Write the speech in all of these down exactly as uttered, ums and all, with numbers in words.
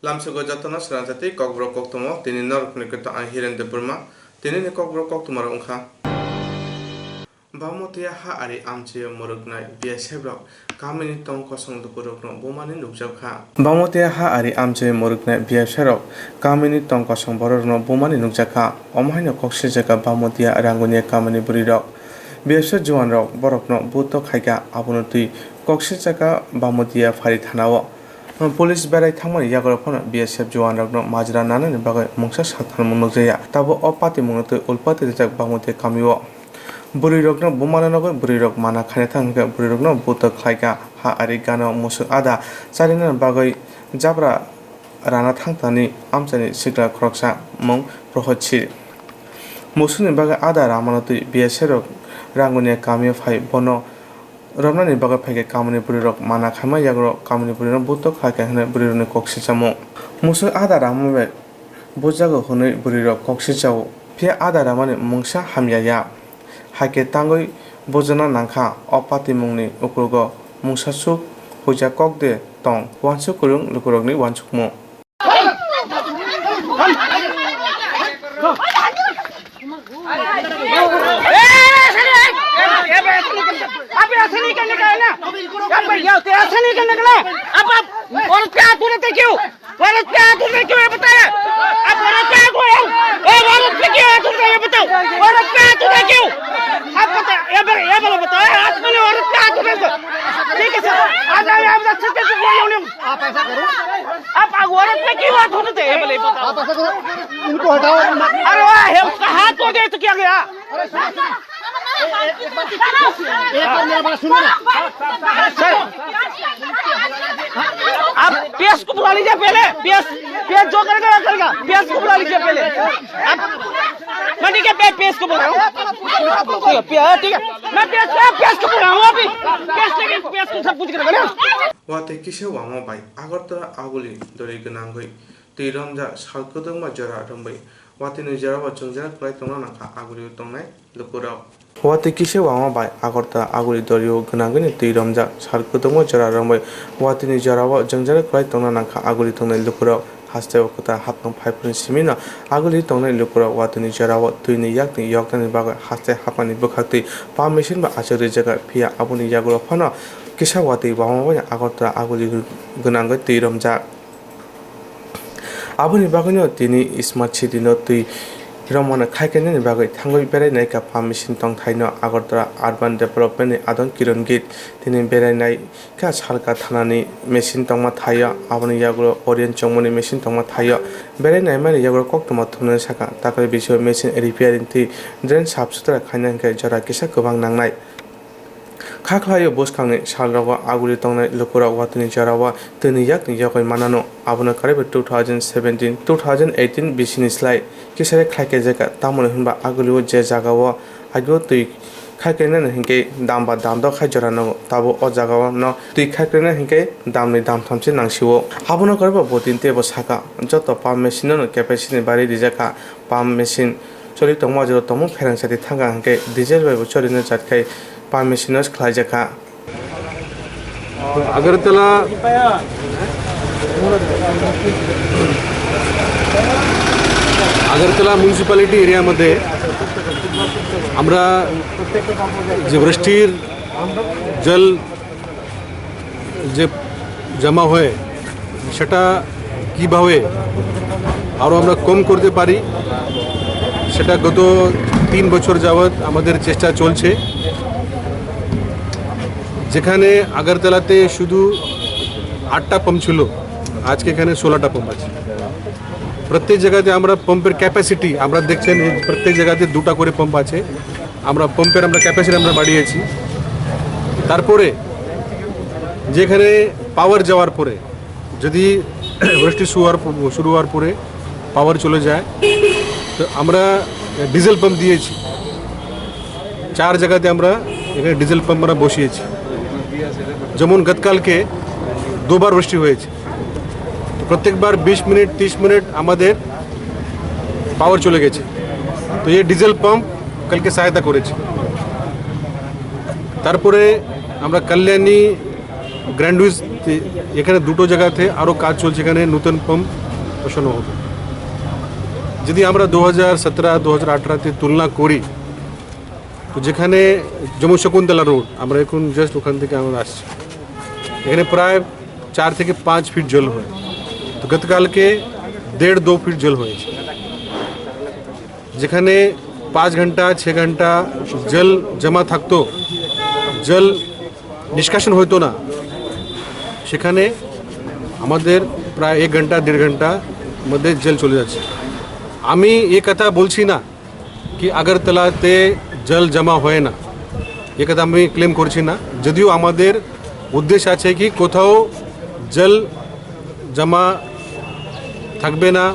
Lamsogo jotono sranjatwi Kokborok koktwma, tini norokni kwthang ang Hiren Debbarma. Tinini Kokborok koktwmarok wngkha: Bamutiya ha ari amchio mwrwknai B S F rok kamini tong kosong lukurokno bumani nukjakha. Bamutiya ha ari amchio mwrwknai B S F rok kamini tong kosong bororokno bumani nukjakha. Omo haino kok sijakha Bamutiya Rangunia kamini bwrwirok. B S F juanrok borokno buto khaikha, abono twi kok sijakha Bamutiya phari thanao. Police berai thangmani yagulo phano B S F juanrokno majra nanani bagwi mungsa satharmung nukjakya. Tabuk o patimungno twi ulpati rijak Bamutiya kamio. Bwrwirokno bumano nugwi bwrwirok mana khaina thang hwnkhe bwrwirokno buto khlaikha, ha ari gana musuk ada charinani bagwi jabra rana thangtani amchaini sikla khoroksa mung Prohot Sir. Musukni bagwi ada ramano twi B S F rok Rangunia kamio phai bono romnani bagwi phaikhe kamini bwrwirok mana khaima yagulo kamini bwrwirokno buto khlaikha hwnwi bwrwirokni kok sichamo. Musuk ada rama bai bujago hwnwi bwrwirok kok sichao, phiya ada ramani mungsa hamya ya. Haikhe tangwi bujana nangkha, o patimungni uklogo mungsasuk huija kok de tong, uansuk kwrwng lukurokni uansukmung. अबे ऐसे नहीं करने का है ना। अब भैया, तो ऐसे नहीं करने का ना। अब, अब, और क्या तूने देखियो? औरत पे हाथ उठा क्यों है बताया? अब औरत पे हाथ उठाओ। ए, औरत पे क्यों हाथ उठा ये बताओ? औरत पे हाथ उठा क्यों? आप बताओ, ये बोलो, ये बोलो बताओ, ए, आज मैंने औरत पे हाथ उठा तो। ठीक है सर, आज आए, आप अच्छे से बोलिए उन्हें। आप ऐसा करो। आप औरत पे क्यों हाथ उठाते हैं? ये बोले, बताओ। आप ऐसा करो, इनको हटाओ। अरे वाह, है, उसका हाथ हो गया तो क्या गया? अरे सुनो, सुनो। एक बार मेरा बात सुनो ना। सर, आप पीएस को बुला लीजिए पहले। पीएस, पीएस जो करेगा, वो करेगा। पीएस को बुला लीजिए पहले। आप, मैं ठीक है, पी-, पीएस को बुला रहा हूँ। ठीक है, पी-, हाँ, ठीक है। मैं पीएस, पीएस को बुला रहा हूँ अभी। पीएस लेके, पीएस को सब कुछ करेगा ना। Watwi kisa wama bai Agartala aguli dori gwnangwi twi romjak sal kwdwkma jora romwi watwini jorao chwngjak kwlai tongna nangkha agulio tongnai lukurok. Watwi kisa wama bai Agartala aguli dorio gwnangwini twi romjak sal kwdwkma jora romwi watwini jorao chwngjak kwlai tongna nangkha aguli tongnai lukurok. Hasteo kwtal hapnang phaiphuru simino aguli tongnai lukurok watwini jorao twini yakni yoknani bagwi haste hapmani bwkhaktwi pump machine bai achuk rijak, phiya aboni yagulo phano kisa watwi wama bai Agartala aguli gwnangwi twi romjak. Aboni bagwino tini Smart City no twi romano khaikhainani bagwi thangwi berai naikha pump machine tongthaino Agartala Urban Development ni adong Kiron Gill tini berai naikha Salka thanani machine tongma thaio, aboni yagulo Orion chongmani machine tongma thaio. Berai naimani yagulo koktwma thumnani sakha, takri bisingo machine repairing tei drain sap sutra khaina hinkhe jora kisa kwbang nangnai. Kha khlaio bwskangni salrogo aguli tongnai lukurok watwini jorao twini yakni yokoi manano. Abono karwi two thousand seventeen, two thousand eighteen bisini slai kisare khlai kaijakha, tamoni hwnba agulio je jagao agio twi khai kainani hinkhe dam ba dam dok khai jora nango, tabuk o jagao no twi khai kainani hinkhe damni damtham se nangsio. Abono karwi bo botini teibo sakha, joto pump machine no capacity ni barwi rijakha. Pump machine choli tongma jora tongmung pherang sati thangkha hinkhe diesel bai bo cholino chat khai pump machine no khlaijakha. Agartala, Agartala municipality एरियामध्ये আমরা যে বৃষ্টির জল যে জমা হয়, সেটা কিভাবে আরও আমরা কম করতে পারি, সেটা গত তিন বছর যাবৎ আমাদের চেষ্টা চলছে। যেখানে আগরতলাতে শুধু আটটা পাম্প ছিল, আজকে এখানে ষোলোটা পাম্প আছে। প্রত্যেক জায়গাতে আমরা পাম্পের ক্যাপাসিটি, আমরা দেখছেন এই প্রত্যেক জায়গাতে দুটা করে পাম্প আছে। আমরা পাম্পের আমরা ক্যাপাসিটি আমরা বাড়িয়েছি। তারপরে যেখানে পাওয়ার যাওয়ার পরে যদি বৃষ্টি শুরু হওয়ার প-, শুরু হওয়ার পরে পাওয়ার চলে যায়, তো আমরা ডিজেল পাম্প দিয়েছি। চার জায়গাতে আমরা এখানে ডিজেল পাম্প আমরা বসিয়েছি। যেমন গতকালকে দুবার বৃষ্টি হয়েছে, তো প্রত্যেকবার বিশ মিনিট, ত্রিশ মিনিট আমাদের পাওয়ার চলে গেছে। তো এই ডিজেল পাম্প কালকে সহায়তা করেছে। তারপরে আমরা কল্যাণী গ্র্যান্ড উইচ এখানে দুটো জায়গাতে আরও কাজ চলছে, এখানে নতুন পাম্প বসানো হবে। যদি আমরা দু হাজার সতেরো দু হাজার আঠারোতে তুলনা করি, তো যেখানে যেমন শকুন্তলা রোড, আমরা এখন জাস্ট ওখান থেকে আমরা আসছি, এখানে প্রায় চার থেকে পাঁচ ফিট জল হয়। তো গতকালকে দেড় দু ফিট জল হয়েছে। যেখানে পাঁচ ঘন্টা ছ ঘন্টা জল জমা থাকতো, জল নিষ্কাশন হতো না, সেখানে আমাদের প্রায় এক ঘন্টা দেড় ঘন্টার মধ্যে জল চলে যাচ্ছে। আমি এ কথা বলছি না কি আগরতলাতে জল জমা হয় না, এ কথা আমি ক্লেম করছি না। যদিও আমাদের উদ্দেশ্য আছে কি কোথাও জল জমা থাকবে না,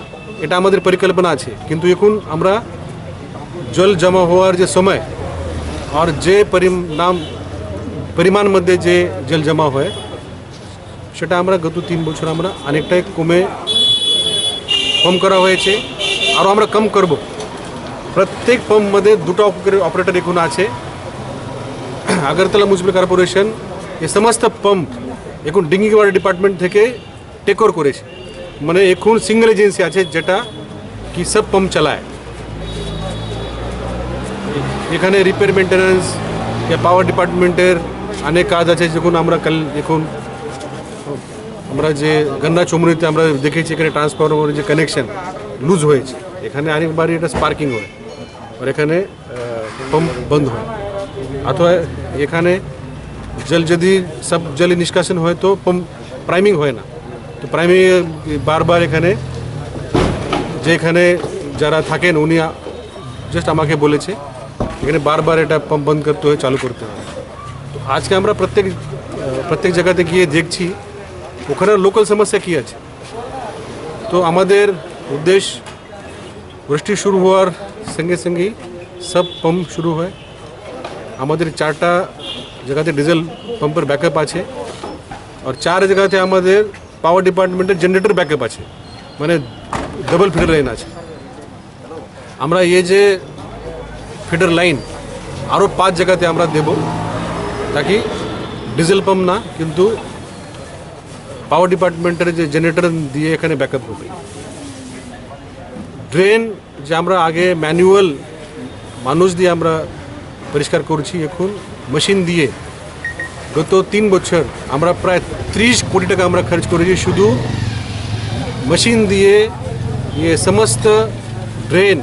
এটা আমাদের পরিকল্পনা আছে, কিন্তু এখন আমরা জল জমা হওয়ার যে সময় আর যে পরিমাণ পরিমাণ মধ্যে যে জল জমা হয়, সেটা আমরা গত তিন বছর আমরা অনেকটাই কমে কম করা হয়েছে, আরও আমরা কম করব। প্রত্যেক পাম্প মধ্যে দুটো অপারেটর এখন আছে। আগরতলা মিউনিসিপ্যাল কর্পোরেশন এই সমস্ত পাম্প এখন ড্রিঙ্কিং ওয়াটার ডিপার্টমেন্ট থেকে টেক ওভার করেছে। মানে এখন সিঙ্গেল এজেন্সি আছে যেটা কি সব পাম্প চালায়। এখানে রিপেয়ার মেইনটেনেন্স, পাওয়ার ডিপার্টমেন্টের অনেক কাজ আছে। যখন আমরা কাল এখন আমরা যে গন্ডা চৌমুহনীতে আমরা দেখেছি এখানে ট্রান্সফরমারের যে কানেকশন লুজ হয়েছে, এখানে অনেকবারই এটা স্পার্কিং হয় আর এখানে পাম্প বন্ধ হয়। অথবা এখানে জল যদি সব জল নিষ্কাশন হয় তো পাম্প প্রাইমিং হয় না। তো প্রাইমিং বারবার এখানে যেখানে যারা থাকেন উনি জাস্ট আমাকে বলেছে এখানে বারবার এটা পাম্প বন্ধ করতে হয়, চালু করতে হয়। তো আজকে আমরা প্রত্যেক আহ, প্রত্যেক জায়গাতে গিয়ে দেখছি ওখানে লোকাল সমস্যা কী আছে। তো আমাদের উদ্দেশ্য, বৃষ্টি শুরু হওয়ার সঙ্গে সঙ্গেই সব পাম্প শুরু হয়। আমাদের চারটা জায়গাতে ডিজেল পাম্পের ব্যাকআপ আছে, আর চার জায়গাতে আমাদের পাওয়ার ডিপার্টমেন্টের জেনারেটর ব্যাকআপ আছে, মানে ডাবল ফিডার লাইন আছে। আমরা এই যে ফিডার লাইন আরও পাঁচ জায়গাতে আমরা দেব, তাকি ডিজেল পাম্প না, কিন্তু পাওয়ার ডিপার্টমেন্টের যে জেনারেটর দিয়ে এখানে ব্যাকআপ হবে। ড্রেন যে আমরা আগে ম্যানুয়াল মানুষ দিয়ে আমরা পরিষ্কার করছি, এখন মেশিন দিয়ে। গত তিন বছর আমরা প্রায় ত্রিশ কোটি টাকা আমরা খরচ করেছি শুধু মেশিন দিয়ে। ইয়ে সমস্ত ড্রেন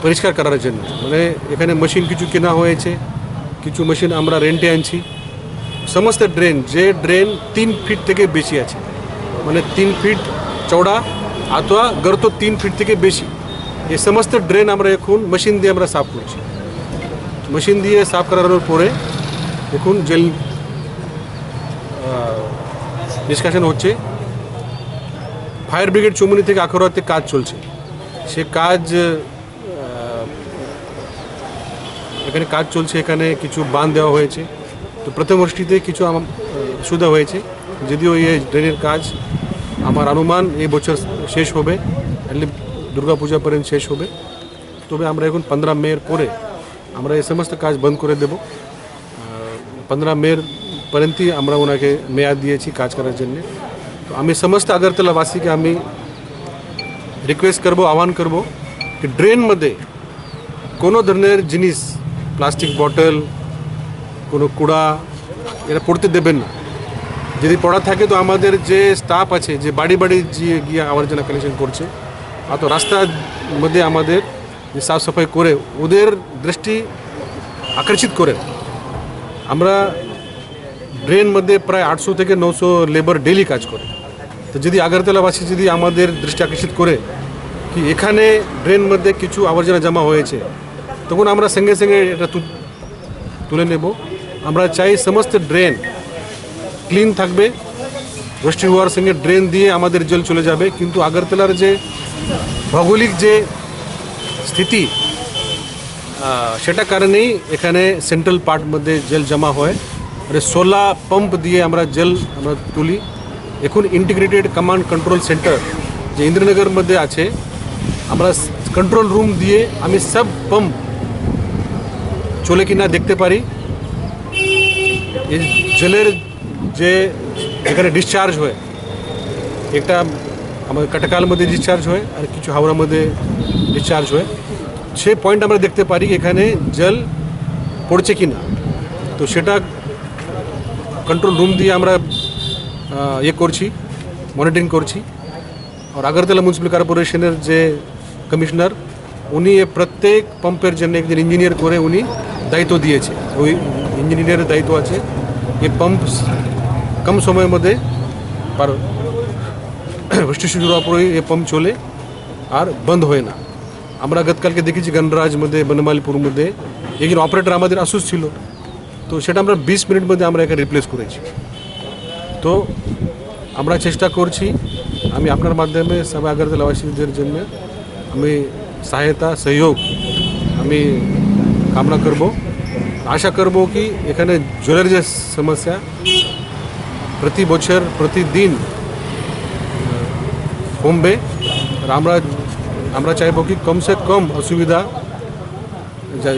পরিষ্কার করার জন্য, মানে এখানে মেশিন কিছু কেনা হয়েছে, কিছু মেশিন আমরা রেন্টে আনছি। সমস্ত ড্রেন, যে ড্রেন তিন ফিট থেকে বেশি আছে, মানে তিন ফিট চওড়া অথবা গর্ত তিন ফিট থেকে বেশি, এই সমস্ত ড্রেন আমরা এখন মেশিন দিয়ে আমরা সাফ করছি। মেশিন দিয়ে সাফ করানোর পরে এখন জেল নিষ্কাশন হচ্ছে। ফায়ার ব্রিগেড চৌমুহনী থেকে আখাউড়াতে কাজ চলছে, সে কাজ আহ, এখানে কাজ চলছে, এখানে কিছু বাঁধ দেওয়া হয়েছে। তো প্রথম দৃষ্টিতে কিছু আমার, আহ, অসুবিধা হয়েছে, যদিও এই ড্রেনের কাজ আমার অনুমান এই বছর শেষ হবে, এর্লি দুর্গা পূজা পর্যন্ত শেষ হবে। তবে আমরা এখন পনেরো মের পরে আমরা এই সমস্ত কাজ বন্ধ করে দেব। আহ, পনেরো মের পর্যন্তই আমরা ওনাকে মেয়াদ দিয়েছি কাজ করার জন্য। তো আমি সমস্ত আগরতলাবাসীকে আমি রিকোয়েস্ট করব, আহ্বান করব কি ড্রেন মধ্যে কোনো ধরনের জিনিস, প্লাস্টিক বটল, কোনো কুড়া, এটা পড়তে দেবেন না। যদি পড়া থাকে তো আমাদের যে স্টাফ আছে, যে বাড়ি বাড়ি গিয়ে গিয়ে আবর্জনা কালেকশন করছে, আর তো রাস্তার মধ্যে আমাদের যে সাফ সাফাই করে ওদের দৃষ্টি আকর্ষিত করে। আমরা ড্রেন মধ্যে প্রায় আটশো থেকে নশো লেবার ডেইলি কাজ করে। তো যদি আগরতলাবাসী যদি আমাদের দৃষ্টি আকর্ষিত করে কি এখানে ড্রেন মধ্যে কিছু আবর্জনা জমা হয়েছে, তখন আমরা সঙ্গে সঙ্গে এটা তু-, তুলে নেব। আমরা চাই সমস্ত ড্রেন ক্লিন থাকবে, বৃষ্টি হওয়ার সঙ্গে ড্রেন দিয়ে আমাদের জল চলে যাবে। কিন্তু আগরতলার যে ভৌগোলিক যে স্থিতি, আহ, সেটা কারণেই এখানে সেন্ট্রাল পার্ট মধ্যে জল জমা হয়। মানে ষোলো পাম্প দিয়ে আমরা জল আমরা তুলি। এখন ইন্টিগ্রেটেড কমান্ড কন্ট্রোল সেন্টার যে ইন্দ্রনগর মধ্যে আছে, আমরা কন্ট্রোল রুম দিয়ে আমি সব পাম্প চলে কি না দেখতে পারি। এই জলের যে যেখানে ডিসচার্জ হয়, একটা আমাদের কাটাকালमध्ये ডিসচার্জ হয় আর কিছু হাওড়াमध्ये ডিসচার্জ হয়। সেই পয়েন্ট আমরা দেখতে পারি এখানে জল পড়ছে কি না। তো সেটা কন্ট্রোল রুম দিয়ে আমরা আহ, ইয়ে করছি, মনিটরিং করছি। আর আগরতলা মিউনিসিপ্যাল কর্পোরেশনের যে কমিশনার, উনি এ প্রত্যেক পাম্পের জন্য একজন ইঞ্জিনিয়ার করে উনি দায়িত্ব দিয়েছে। ওই ইঞ্জিনিয়ারের দায়িত্ব আছে। এই পাম্প কম সময়ের মধ্যে, আর স্টেশন জোড়াপুরে এই পাম্প চলে আর বন্ধ হয় না। আমরা গতকালকে দেখেছি গণরাজमध्ये, বনমালীপুরमध्ये একজন অপারেটর আমাদের অসুস্থ ছিল, তো সেটা আমরা বিশ মিনিট মধ্যে আমরা এখানে রিপ্লেস করেছি। তো আমরা চেষ্টা করছি, আমি আপনার মাধ্যমে সব আগরতলাবাসীদের জন্য আমি সহায়তা, সহযোগ আমি কামনা করব। আশা করব কি এখানে জলের যে সমস্যা প্রতি বছর, প্রতিদিন কমবে। আর আমরা, আমরা চাইব কি কমসে কম অসুবিধা যে,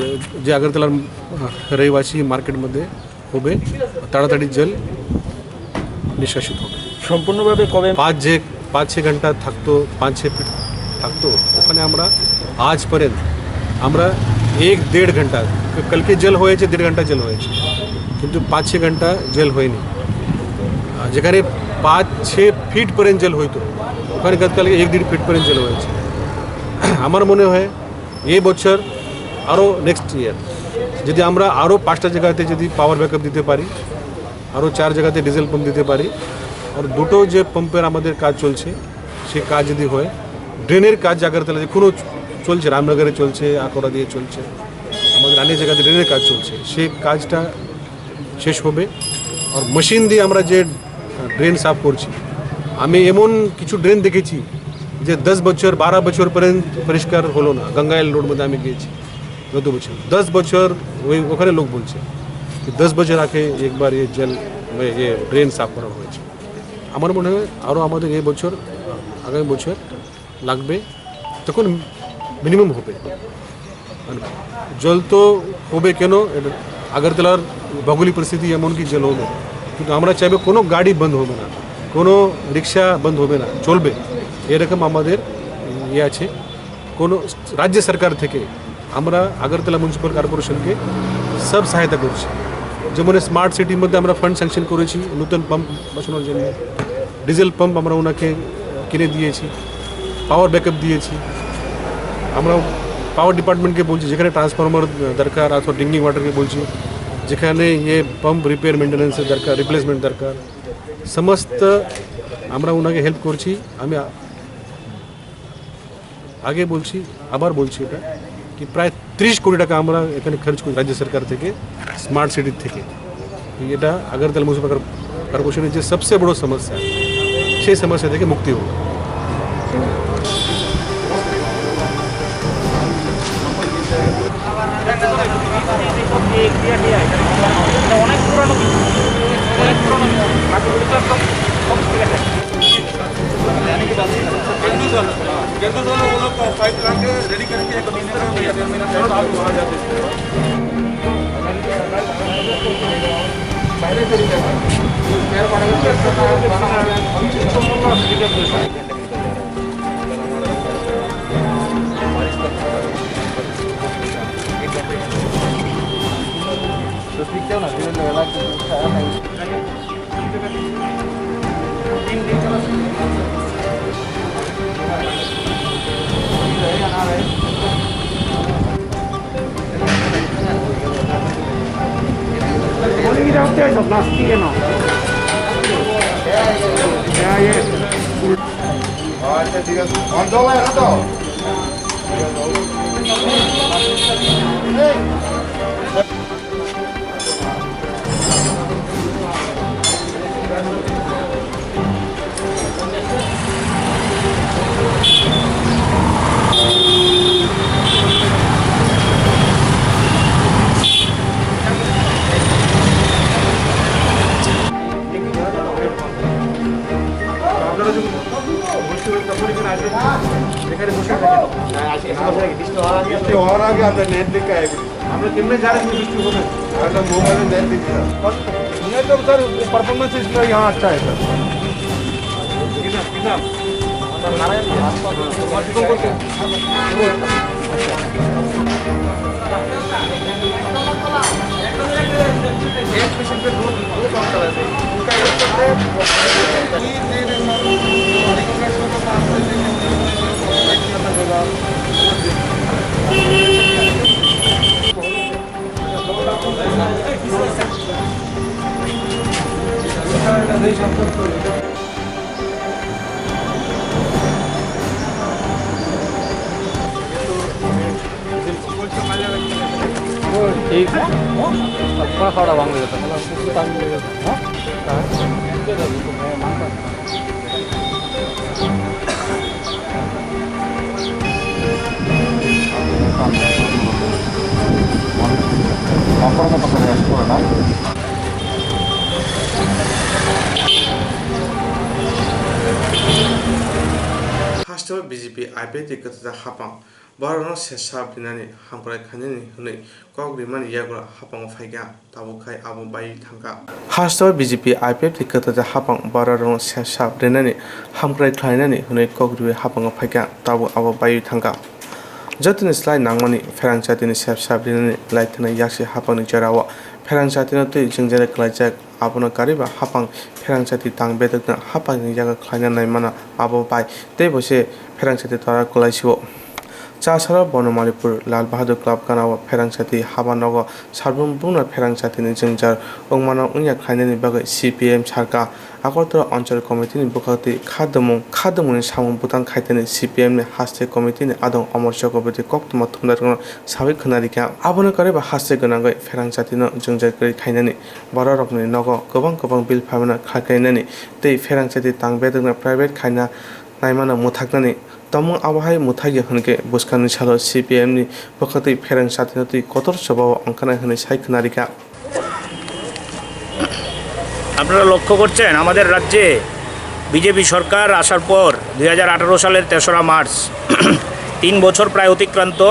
যে আগরতলার, আহ, রহিবাসী মার্কেটमध्ये হবে, তাড়াতাড়ি জল নিষ্কাশিত হবে। সম্পূর্ণভাবে কবে? পাঁচ যে, পাঁচ ছয় ঘন্টা থাকতো, পাঁচ ছয় ফিট থাকতো, ওখানে আমরা আজ পর্যন্ত আমরা এক দেড় ঘন্টা, কালকে জল হয়েছে, দেড় ঘন্টা জল হয়েছে, কিন্তু পাঁচ ছয় ঘন্টা জল হয়নি। আর যেখানে পাঁচ ছয় ফিট পর্যন্ত জল হইতো, ওখানে গতকালকে এক দেড় ফিট পর্যন্ত জল হয়েছে। আমার মনে হয় এই বছর আরও নেক্সট ইয়ার যদি আমরা আরও পাঁচটা জায়গাতে যদি পাওয়ার ব্যাকআপ দিতে পারি, আরও চার জায়গাতে ডিজেল পাম্প দিতে পারি, আর দুটো যে পাম্পের আমাদের কাজ চলছে, সে কাজ যদি হয়, ড্রেনের কাজ আগরতলা যে কোনো চলছে, রামনগরে চলছে, আকোড়া দিয়ে চলছে, আমাদের অনেক জায়গাতে ড্রেনের কাজ চলছে, সেই কাজটা শেষ হবে। আর মেশিন দিয়ে আমরা যে ড্রেন সাফ করছি, আমি এমন কিছু ড্রেন দেখেছি যে দশ বছর, বারো বছর পর্যন্ত পরিষ্কার হলো না। গঙ্গাইল রোডमध्ये আমি গিয়েছি গত বছর, দশ বছর ওই ওখানে লোক বলছে যে দশ বছর আগে একবার এই জল, ইয়ে ড্রেন সাফ করা হয়েছে। আমার মনে হয় আরও আমাদের এই বছর, আগামী বছর লাগবে, তখন মিনিমাম হবে। মানে, জল তো হবে কেন, এটা আগরতলার ভৌগোলিক পরিস্থিতি এমন কি জল হবে, কিন্তু আমরা চাইবো কোনো গাড়ি বন্ধ হবে না, কোনো রিক্সা বন্ধ হবে না, চলবে, এরকম আমাদের ইয়ে আছে। কোনো রাজ্য সরকার থেকে আমরা আগরতলা মিউনিসিপ্যাল কর্পোরেশনকে সব সহায়তা করছি। যেমন স্মার্ট সিটির মধ্যে আমরা ফান্ড স্যাংশন করেছি নতুন পাম্প বসানোর জন্য, ডিজেল পাম্প আমরা ওনাকে, আহ, কিনে দিয়েছি, পাওয়ার ব্যাকআপ দিয়েছি। আমরা পাওয়ার ডিপার্টমেন্টকে বলছি, যেখানে ট্রান্সফরমার দরকার অথবা ড্রিঙ্কিং ওয়াটারকে বলছি, যেখানে ইয়ে পাম্প রিপেয়ার মেইনটেনেন্সের দরকার, রিপ্লেসমেন্ট দরকার, সমস্ত আমরা ওনাকে হেল্প করছি। আমি আ-, আগে বলছি, আবার বলছি এটা, কি প্রায় ত্রিশ কোটি টাকা আমরা এখানে খরচ করি রাজ্য সরকার থেকে, স্মার্ট সিটির থেকে। এটা আগরতলা মিউনিসিপ্যাল কর্পোরেশনের যে সবচেয়ে বড় সমস্যা, সেই সমস্যা থেকে মুক্তি হবে। অনেক পুরানো, অনেক পুরানো। কেন্দ্র দল, কেন্দ্র দল वो लोग पाइप लाके रेडी करके एक महीने का, डेढ़ महीने का, चलो, आप वहाँ जाते हैं। पहले से रिटर्न है। पैर पड़ेगा, तो ऐसा बना है। আচ্ছা, ঠিক আছে। বন্ধ হবে না তো? আপনারা যখন বৃষ্টি হয় তখন এখানে আসেন, এখানে বসে থাকেন। বৃষ্টি হওয়ার আগে আমরা নেট দেখে আই। আমরা কেমনে জানি যে বৃষ্টি হবে? আমরা মোবাইলে নেট দেখি না। सर, परफॉर्मेंस इसका यहाँ अच्छा है सर। ठीक है। थोड़ा थोड़ा मांग लेता हूँ। Hasteo B J P I P F ni kwthajak hapang borokno sesap rinani hamkrai khainani hwnwi kok rimani yagulo hapango phaikha. Tabuk khai abo bai thangkha. Hasteo B J P I P F ni kwthajak hapang bororokno sesap rinani hamkrai khlainani hwnwi kok riwi hapango phaikha, tabuk abo bai thangkha. Jotoni slai nangmani pherang chatini sesap rinani laithana yaksi hapangni jorao pherang chatino twi jwngjal khlaijak, abono kariba hapang pherang chati tang bedokno hapangni yago khlaina naimano abo bai teibo se pherang chati tora kwlaisio. Chasaro Bonomalipur Lal Bahadur Club ganao pherang chati haba nogo Sarbung bungno pherang chatini jwngjal wngmano wngya khlainani bagwi C P M sarkha. Agartala Anchal Committee ni bwkhaktwi khadumung, khadumungni samung bwtang khaitani C P M ni haste committee ni adong Amar Chakraborty koktwma thumnarokno sawi khwnarikha. Abono kwrwiba haste gwnangwi pherang chatino jwngjal kwrwi khainani bororokni nogo kwbang kwbang bill phaimano khaklainani tei pherang chati tang bedokno private khaina naimano mwthaknani. Tongmung abo hai mwthakya hwnkhe bwskangni salo C P M ni bwkhaktwi pherang chatino twi kotor chobao wngkhanai hwnwi sai khwnarikha. আপনারা লক্ষ্য করছেন, আমাদের রাজ্যে বিজেপি সরকার আসার পর দুই হাজার আঠারো সালের তেসরা মার্চ, তিন বছর প্রায় অতিক্রান্ত,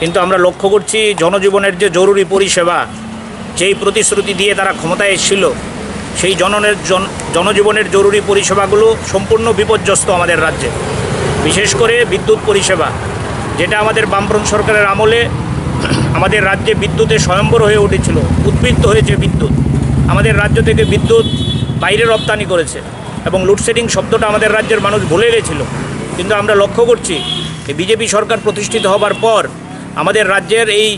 কিন্তু আমরা লক্ষ্য করছি জনজীবনের যে জরুরি পরিষেবা, যেই প্রতিশ্রুতি দিয়ে তারা ক্ষমতায় এসেছিল, সেই জননের জন-, জনজীবনের জরুরি পরিষেবাগুলো সম্পূর্ণ বিপর্যস্ত আমাদের রাজ্যে। বিশেষ করে বিদ্যুৎ পরিষেবা, যেটা আমাদের বামফ্রন্ট সরকারের আমলে আমাদের রাজ্যে বিদ্যুতের স্বয়ম্বর হয়ে উঠেছিল, উদ্বৃত্ত হয়েছে বিদ্যুৎ। আমাদের রাজ্য থেকে বিদ্যুৎ বাইরে রপ্তানি করেছে এবং লোডশেডিং শব্দটা আমাদের রাজ্যের মানুষ ভুলে গেছিল। কিন্তু আমরা লক্ষ্য করছি যে বিজেপি সরকার প্রতিষ্ঠিত হবার পর আমাদের রাজ্যের এই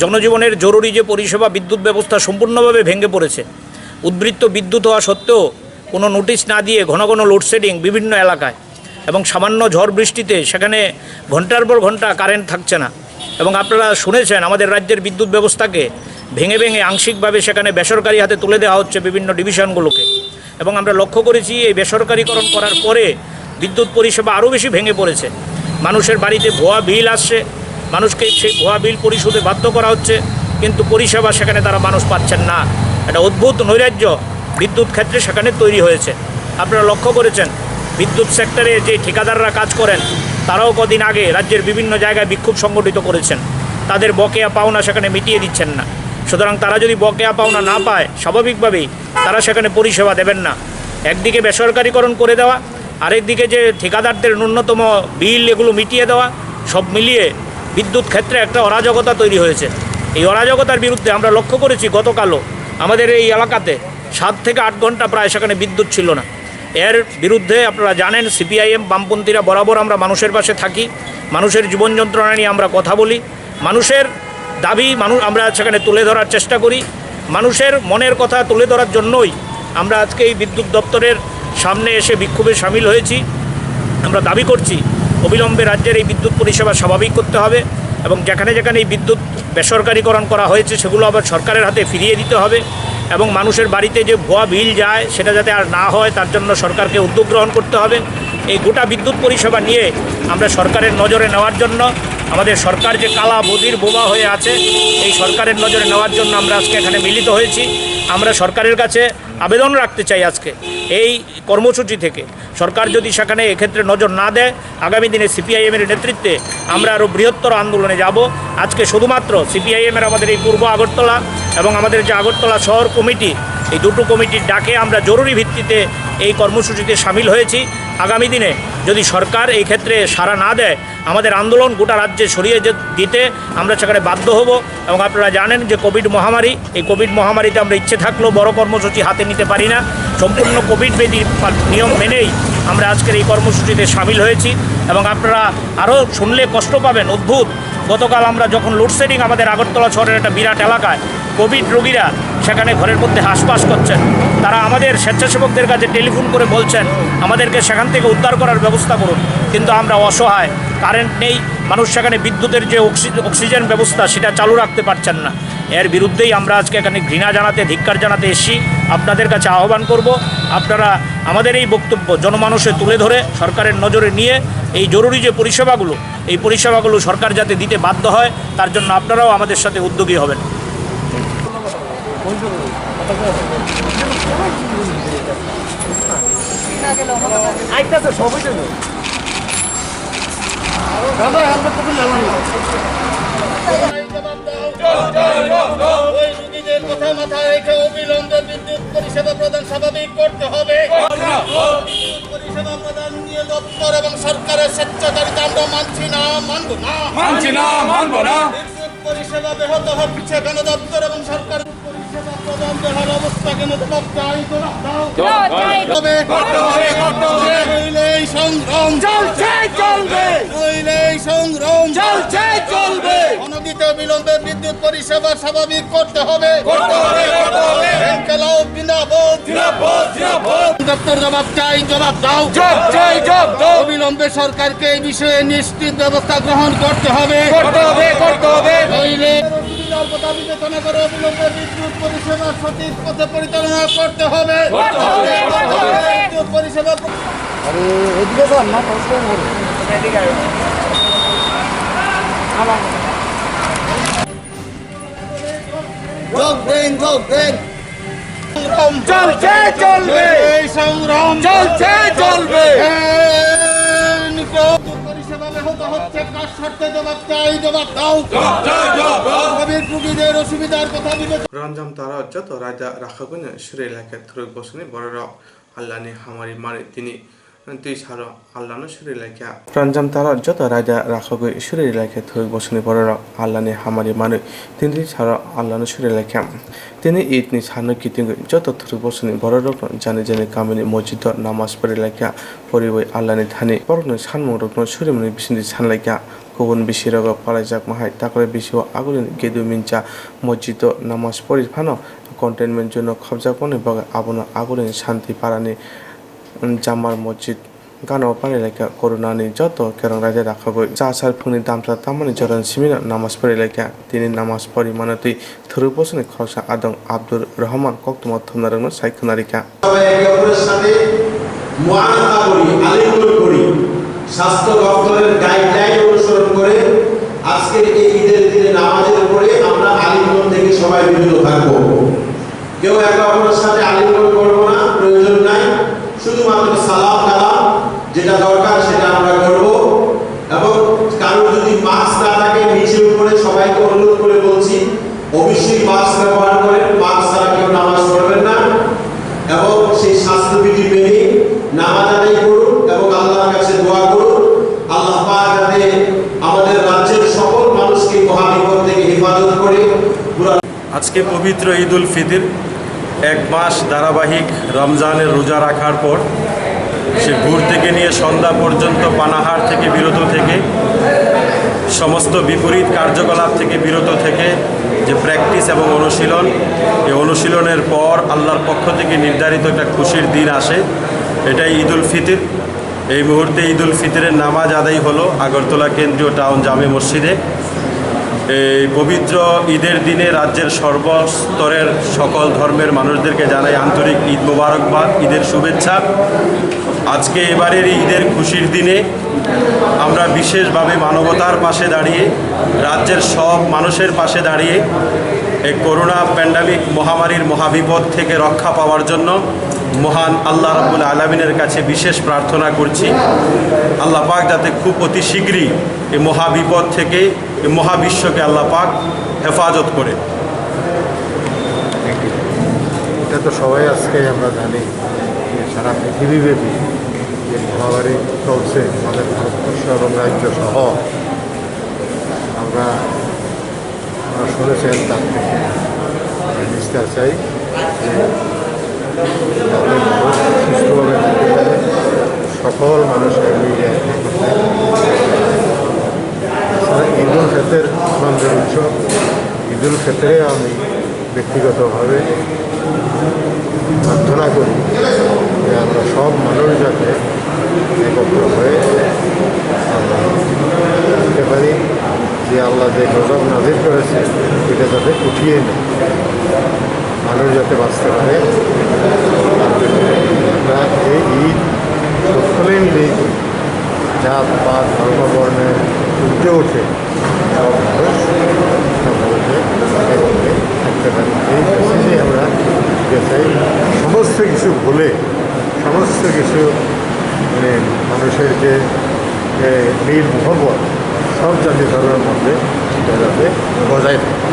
জনজীবনের জরুরি যে পরিষেবা, বিদ্যুৎ ব্যবস্থা সম্পূর্ণভাবে ভেঙে পড়েছে। উদ্বৃত্ত বিদ্যুৎ হওয়া সত্ত্বেও কোনো নোটিশ না দিয়ে ঘন ঘন লোডশেডিং বিভিন্ন এলাকায় এবং সামান্য ঝড় বৃষ্টিতে সেখানে ঘন্টার পর ঘন্টা কারেন্ট থাকছে না। এবং আপনারা শুনেছেন, আমাদের রাজ্যের বিদ্যুৎ ব্যবস্থাকে ভেঙে ভেঙে আংশিকভাবে সেখানে বেসরকারি হাতে তুলে দেওয়া হচ্ছে বিভিন্ন ডিভিশনগুলোকে। এবং আমরা লক্ষ্য করেছি, এই বেসরকারিকরণ করার পরে বিদ্যুৎ পরিষেবা আরও বেশি ভেঙে পড়েছে। মানুষের বাড়িতে ভুয়া বিল আসছে, মানুষকে সেই ভুয়া বিল পরিশোধে বাধ্য করা হচ্ছে, কিন্তু পরিষেবা সেখানে তারা মানুষ পাচ্ছেন না। একটা অদ্ভুত নৈরাজ্য বিদ্যুৎ ক্ষেত্রে সেখানে তৈরি হয়েছে। আপনারা লক্ষ্য করেছেন, বিদ্যুৎ সেক্টরে যে ঠিকাদাররা কাজ করেন, তারাও কদিন আগে রাজ্যের বিভিন্ন জায়গায় বিক্ষোভ সংগঠিত করেছেন। তাদের বকেয়া পাওনা সেখানে মিটিয়ে দিচ্ছেন না। সুতরাং তারা যদি বকেয়া পাওনা না পায়, স্বাভাবিকভাবেই তারা সেখানে পরিষেবা দেবেন না। একদিকে বেসরকারিকরণ করে দেওয়া, আরেকদিকে যে ঠিকাদারদের ন্যূনতম বিল, এগুলো মিটিয়ে দেওয়া, সব মিলিয়ে বিদ্যুৎ ক্ষেত্রে একটা অরাজকতা তৈরি হয়েছে। এই অরাজকতার বিরুদ্ধে আমরা লক্ষ্য করেছি, গতকালও আমাদের এই এলাকাতে সাত থেকে আট ঘন্টা প্রায় সেখানে বিদ্যুৎ ছিল না। এর বিরুদ্ধে আপনারা জানেন, সিপিআইএম, বামপন্থীরা বরাবর আমরা মানুষের পাশে থাকি, মানুষের জীবন যন্ত্রণা নিয়ে আমরা কথা বলি। মানুষের দাবি মানু-, আমরা সেখানে তুলে ধরার চেষ্টা করি। মানুষের মনের কথা তুলে ধরার জন্যই আমরা আজকে এই বিদ্যুৎ দপ্তরের সামনে এসে বিক্ষোভে সামিল হয়েছি। আমরা দাবি করছি, অবিলম্বে রাজ্যের এই বিদ্যুৎ পরিষেবা স্বাভাবিক করতে হবে এবং যেখানে যেখানে এই বিদ্যুৎ বেসরকারিকরণ করা হয়েছে, সেগুলো আবার সরকারের হাতে ফিরিয়ে দিতে হবে এবং মানুষের বাড়িতে যে ভুয়া বিল যায়, সেটা যাতে আর না হয়, তার জন্য সরকারকে উদ্যোগ গ্রহণ করতে হবে। এই গোটা বিদ্যুৎ পরিষেবা নিয়ে আমরা সরকারের নজরে নেওয়ার জন্য, আমাদের সরকার যে কালা বধির বোবা হয়ে আছে, এই সরকারের নজরে নেওয়ার জন্য আমরা আজকে এখানে মিলিত হয়েছি। আমরা সরকারের কাছে আবেদন রাখতে চাই আজকে এই কর্মসূচি থেকে, সরকার যদি সেখানে এক্ষেত্রে নজর না দেয়, আগামী দিনে সিপিআইএম এর নেতৃত্বে আমরা আরও বৃহত্তর আন্দোলনে যাব। আজকে শুধুমাত্র সিপিআইএম এর আমাদের এই পূর্ব আগরতলা এবং আমাদের যে আগরতলা শহর কমিটি, এই দুটো কমিটির ডাকে আমরা জরুরি ভিত্তিতে এই কর্মসূচিতে সামিল হয়েছি। আগামী দিনে যদি সরকার এই ক্ষেত্রে সাড়া না দেয়, আমাদের আন্দোলন গোটা রাজ্যে ছড়িয়ে যে-, দিতে আমরা সেখানে বাধ্য হব। এবং আপনারা জানেন যে কোভিড মহামারী, এই কোভিড মহামারীতে আমরা ইচ্ছে থাকলেও বড় কর্মসূচি হাতে নিতে পারি না। সম্পূর্ণ কোভিড বিধি পা-, নিয়ম মেনেই আমরা আজকের এই কর্মসূচিতে সামিল হয়েছি। এবং আপনারা আরও শুনলে কষ্ট পাবেন, অদ্ভুত। গতকাল আমরা যখন লোডশেডিং আমাদের আগরতলা শহরের একটা বিরাট এলাকায়, কোভিড রোগীরা সেখানে ঘরের মধ্যে হাঁসফাঁস করছেন। তারা আমাদের স্বেচ্ছাসেবকদের কাছে টেলিফোন করে বলছেন, "আমাদেরকে সেখান থেকে উদ্ধার করার ব্যবস্থা করুন।" কিন্তু আমরা অসহায়, কারেন্ট নেই, মানুষ সেখানে বিদ্যুতের যে অক্সি-, অক্সিজেন ব্যবস্থা, সেটা চালু রাখতে পারছেন না। এর বিরুদ্ধেই আমরা আজকে এখানে ঘৃণা জানাতে, ধিক্কার জানাতে এসেছি। আপনাদের কাছে আহ্বান করব, আপনারা আমাদের এই বক্তব্য জনমানসে তুলে ধরে সরকারের নজরে নিয়ে এই জরুরি যে পরিষেবাগুলো, এই পরিষেবাগুলো সরকার যাতে দিতে বাধ্য হয়, তার জন্য আপনারাও আমাদের সাথে উদ্যোগী হবেন। আইতাছে সবাই তো। আমরা, আমরা তো লাগানো। ওই রুগীদের কথা মাথায় রেখে অবিলম্বে বিদ্যুৎ পরিষেবা প্রদান স্বাভাবিক করতে হবে। বিদ্যুৎ পরিষেবা প্রদান নিয়ে দপ্তর এবং সরকারের স্বেচ্ছাচারিতা আমরা মানছি না, মানব না। মানছি না, মানব না। বিদ্যুৎ পরিষেবা ব্যাহত হচ্ছে, কেন দপ্তর এবং সরকার পরিষেবা প্রদান দেওয়ার অবস্থা কেন জবাব চাই, জবাব দাও। জবাব চাই। করতে হবে। করতে হবে, করতে হবে। নইলে এই সংগ্রাম চলছে, চলবে। নইলে এই সংগ্রাম চলছে, চলবে। অনতিবিলম্বে বিদ্যুৎ পরিষেবা স্বাভাবিক করতে হবে। করতে হবে, করতে হবে। ইনকিলাব জিন্দাবাদ। জিন্দাবাদ, জিন্দাবাদ। দপ্তর জবাব চাই, জবাব দাও। জবাব চাই, জবাব দাও। অবিলম্বে সরকারকে এই বিষয়ে নিশ্চিত ব্যবস্থা গ্রহণ করতে হবে। করতে হবে, করতে হবে। নইলে অসুবিধার কথা বিবেচনা করে অবিলম্বে বিদ্যুৎ পরিষেবা সঠিক পথে পরিচালনা করতে হবে। করতে হবে, করতে হবে। বিদ্যুৎ পরিষেবা আরে, এদিকে যান না, কষ্ট করে। যোগ দিন, যোগ দিন। সংগ্রাম চলছে, চলবে। এই সংগ্রাম চলছে, চলবে। পরিষেবা ব্যাহত হচ্ছে, কার স্বার্থে জবাব চাই, জবাব দাও। জবাব চাই, জবাব দাও। কোভিড রোগীদের অসুবিধার কথা বিবেচনা রঞ্জন তারা যত রাজা রাখাগুনে সিরে লাখে থুরুক বসনি বড় Allahni hamari mani tini twi saro Allahno suri laikha. Ranjam taro joto raida rakhogwi suri laikha thwk bosongni bororok Allahni hamari manwi tini twi saro Allahno suri laikha. Tini Eid ni sano kitingwi joto thwk bosongni bororokno jani jani kamini mosjido namaz pori laikha. Poriwi Allahni thani borokni sanmungrokno surimani bisingtwi san laikha. Kubun bisirogo palaijakma hai takhorwi bisio agulini Gedu Mincha mosjido namaz pori phano containment zone-o khopjakmani bagwi abono agulini Shanti Parani Jamar Mosjid gana-o parilaikha. Corona-ni joto kerong raida rakhogwi chasar phungni damsa tamani jorani simino namaz porilaikha. Tini namaz pori mano twi thwrwk bosongni khoroksa adong Abdur Rahman koktwma thumnarokno sai khwnarikha. সবাই একে অপরের সাথে মুআনাকা করি, আলিঙ্গন করি, স্বাস্থ্য দপ্তরের গাইডলাইন অনুসরণ করে আজকের এই ঈদের দিনে নামাজের পরে আমরা আলিঙ্গন থেকে সবাই বিরত থাকব। কেউ একে অপরের সাথে আলিঙ্গন করব না, প্রয়োজন নাই। শুধুমাত্র সালাম কালাম যেটা দরকার সেটা আমরা করব। এবং কারোর যদি মাস্ক না থাকে, নিচে উপরে সবাইকে অনুরোধ করে বলছি, অবশ্যই মাস্ক ব্যবহার করেন, মাস্ক ছাড়া কেউ নামাজ পড়বেন না। এবং সেই স্বাস্থ্যবিধি মেনে নামাজ আদায় করুন এবং আল্লাহর কাছে দোয়া করুন, আল্লাহ পাক যাতে আমাদের রাজ্যের সকল মানুষকে মহাবিপদ থেকে হেফাজত করে। পুরা আজকে পবিত্র ঈদ উল ফিতর, এক মাস ধারাবাহিক রমজানের রোজা রাখার পর সে ভোর থেকে নিয়ে সন্ধ্যা পর্যন্ত পানাহার থেকে বিরত থেকে সমস্ত বিপরীত কার্যকলাপ থেকে বিরত থেকে যে প্র্যাকটিস এবং অনুশীলন, এই অনুশীলনের পর আল্লাহর পক্ষ থেকে নির্ধারিত একটা খুশির দিন আসে, এটাই ঈদ উল ফিতর। এই মুহূর্তে ঈদ উল ফিতরের নামাজ আদায় হলো আগরতলা কেন্দ্রীয় টাউন জামে মসজিদে। এই পবিত্র ঈদের দিনে রাজ্যের সর্বস্তরের সকল ধর্মের মানুষদেরকে জানাই আন্তরিক ঈদ মোবারকবাদ, ঈদের শুভেচ্ছা। আজকে এবারের এই ঈদের খুশির দিনে আমরা বিশেষভাবে মানবতার পাশে দাঁড়িয়ে, রাজ্যের সব মানুষের পাশে দাঁড়িয়ে এই করোনা প্যান্ডেমিক মহামারীর মহাবিপদ থেকে রক্ষা পাওয়ার জন্য মহান আল্লাহ রাব্বুল আলামিনের কাছে বিশেষ প্রার্থনা করছি। আল্লাহ পাক যাতে খুব অতি শীঘ্রই এই মহাবিপদ থেকে, এই মহাবিশ্বকে আল্লাহ পাক হেফাজত করে। তো সবাই আজকে আমরা জানি যে সারা পৃথিবীব্যাপী যে মহামারী চলছে, আমাদের ভারতবর্ষ এবং রাজ্য সহ আমরা, আপনারা শুনেছেন, তার থেকে আমরা নিস্তার চাই যে যাতে মানুষ সুস্থভাবে থাকতে পারে, সকল মানুষ এগিয়ে যায়। এছাড়া ঈদুল ফিতর আনন্দের উৎসব। ঈদুল ফিতরে আমি ব্যক্তিগতভাবে প্রার্থনা করি যে আমরা সব মানুষ যাতে একত্র হয়ে আমরা দিতে পারি, যে আল্লাহ যে গজব নাজিল করেছে, এটা যাতে উঠিয়ে নেয়, মানুষ যাতে বাঁচতে পারে, তার জন্য আমরা এই ঈদ সকলে মিলেই করি। জাত, পাত, ধর্ম, বর্ণের ঊর্ধ্বে উঠে সব মানুষ সমাজে একত্রে থাকতে পারি। এই মেসেজে আমরা দিতে চাই। সমস্ত কিছু ভুলে, সমস্ত কিছু, মানে, মানুষের যে, এ, মিল মহব্বত সব জাতি ধর্মের মধ্যে যাতে বজায় থাকে।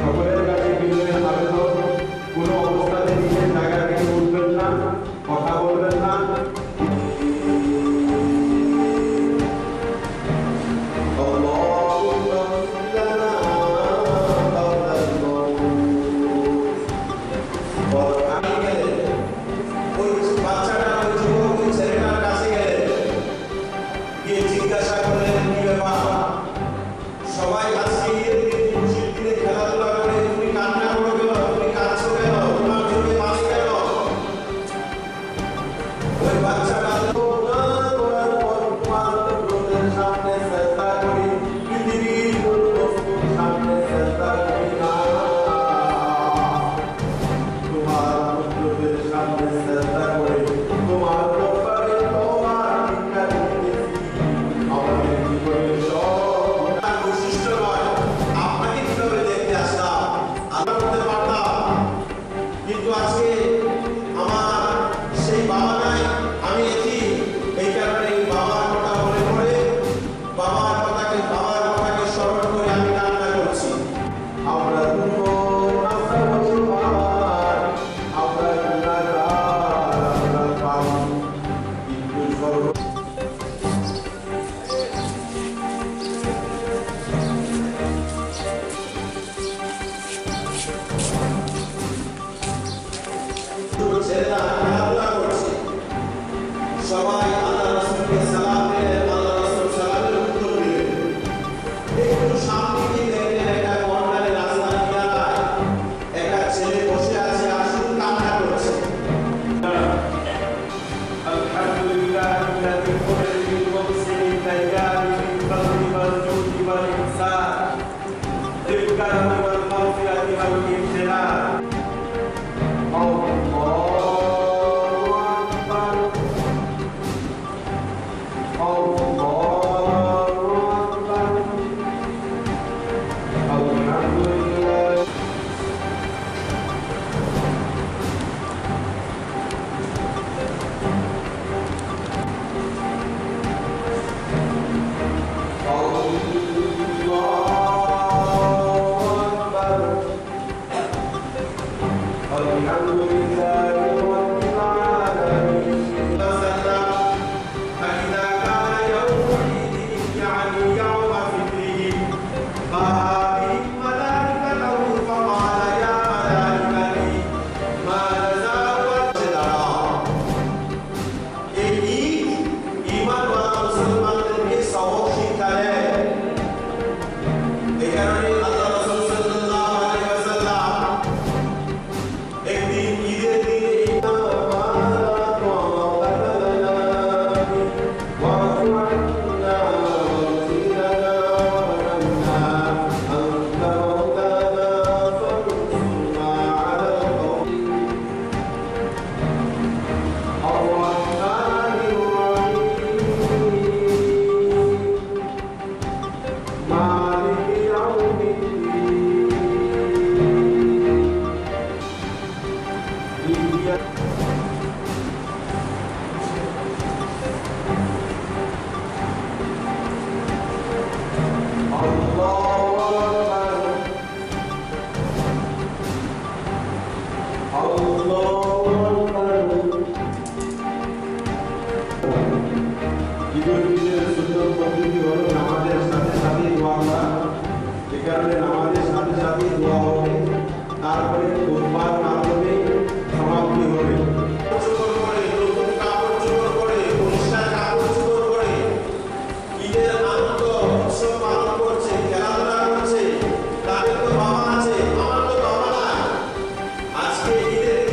সকলের কাছে বিনয়ের আবেদন, কোনো অবস্থাতে নিজের জায়গা থেকে উঠবেন না, কথা বলবেন না। ওই বাচ্চাটা, ওই যুবক, ওই ছেলেটার কাছে গেলেন, গিয়ে জিজ্ঞাসা করলেন, "কি ব্যাপার?" সবাই আজকে ঈদের দিন, খুশির দিনে খেলাধুলা করে, তুমি কান্না করো কেন? তুমি কাঁদছো কেন? তোমার চোখে পানি কেন? ওই বাচ্চাটা তোমার, তোমার, তোমার, তোমার বন্ধুদের সামনে সেজদা করি, পৃথিবীর কোনো বস্তুর সামনে সেজদা করি না। তোমার পুত্রদের সামনে সেজদা করে তোমার দরবারে তওবার ভিক্ষা দিতেছি। আমাদের জীবনের সব গুণার বৈশিষ্ট্য নয়, আপনাকে কিভাবে দেখতে আসলাম, আল্লাহ করতে পারতাম, কিন্তু আজকে আমার সেই বাবা নাই, আমি এতিম, এই কারণে এই বাবার কথা মনে পড়ে, বাবার কথাকে, বাবার কথাকে স্মরণ করে আমি কান্না করছি। আমরা দুর্বল, আমরা অসহায়, আমরা গুনাহগার, আমরা পাপী। কিন্তু সর্ব ছেলেরা খেলাধুলা করছে। সবাই আল্লাহ রাসূলকে সালাম দিলেন, আল্লাহ রাসূল সালামের উত্তর দিলেন। একটু সামনে গিয়ে দেখলেন একটা কর্নারে রাস্তার কিনারায় একটা ছেলে বসে আছে আর শুধু কান্না করছে। الحمد لله الذي خلق من خمس من أيام من فضله والجود والإحسان. بالكرم والمغفرة والامتنان. الله أكبر. الله أكبر. الحمد لله. الله أكبر. الحمد لله رب العالمين. فإذا كان يوم ঈদুল ফিতরের সুন্নত পদ্ধতি হলো নামাজের সাথে সাথে দোয়া করা। এ কারণে নামাজের সাথে সাথে দোয়া হবে, তারপরে খুতবার মাধ্যমে সমাপ্তি হবে। কাপড় চোপড় পরে, নতুন কাপড় চোপড় পরে, পরিষ্কার কাপড় চোপড় পরে, ঈদের আনন্দ উৎসব পালন করছে, খেলাধুলা করছে। তাদের তো বাবা আছে, আমার তো বাবা নাই। আজকে ঈদের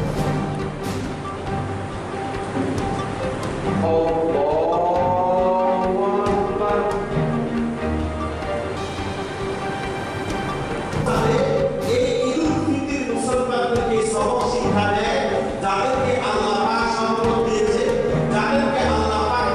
এই ঈদুল ফিতর মুসলমানদেরকে সবক শিক্ষা দেয়, যাদেরকে আল্লাহ পাক সম্পদ দিয়েছে, যাদেরকে আল্লাহ পাক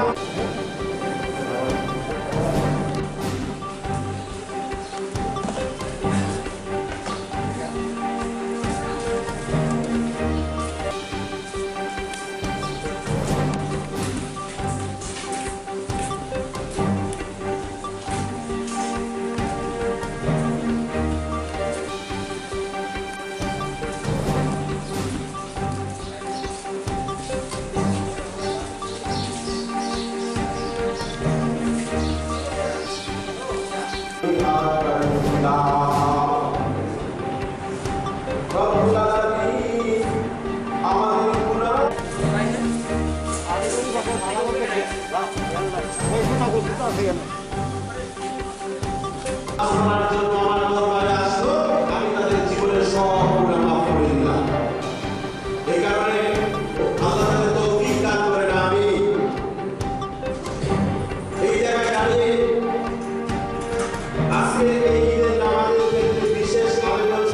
আসমানের জন্য আমার দরবারে আসলো, আমি তাদের জীবনের সব গুনাহ মাফ করে দিলাম। এই কারণে আল্লাহ তাদের তৌফিক দান করেন, আমিন। এই জায়গায় দাঁড়িয়ে আজকে এই ঈদের নামাজের ক্ষেত্রে বিশেষ আবেদন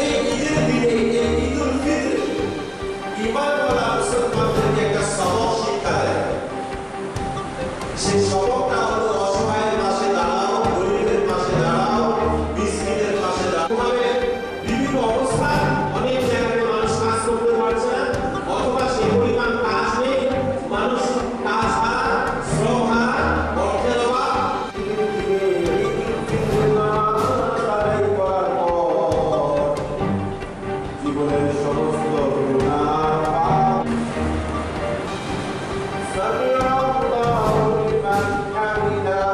এই ঈদের দিনে, এই ঈদুল ফিতরে ইমানওয়ালা মুসলমানদেরকে একটা সবক শিক্ষা দেয়। সেই সবকটা হলো অসহায়ের পাশে দাঁড়াও, গরিবের পাশে দাঁড়াও, মিসকিনের পাশে দাঁড়াও। এভাবে বিভিন্ন অবস্থায় অনেক জায়গাতে মানুষ কাজ করতে পারছে না, অথবা সেই পরিমাণ কাজ নেই, মানুষ কাজ হারা, শ্রম হারা, অর্থের অভাব। জীবনের সমস্ত গুনাহ পাপ। সামিআল্লাহু লিমান হামিদাহ।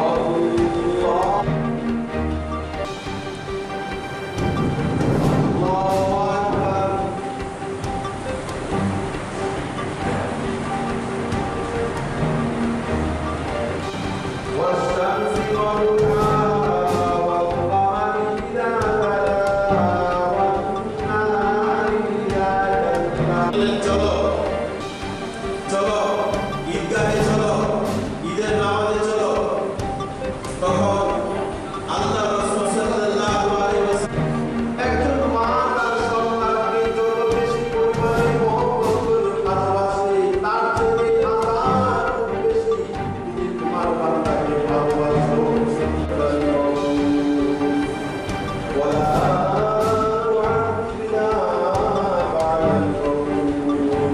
আল্লাহ। আল্লাহু আকবার। والشمس وضحاها والقمر إذا تلاها والنهار إذا جلاها। চলো, চলো, ঈদগাহে চলো, ঈদের নামাজে চলো। তখন আল্লাহ রাসূল সাল্লাল্লাহু আলাইহি ওয়াসাল্লাম, একজন মা তার সন্তানকে যত বেশি পরিমাণে মহব্বত করে ভালোবাসে, তার চেয়ে হাজার গুণ বেশি তুমি তোমার বান্দাকে ভালোবাসো। ولا تعذبنا بعد الموت.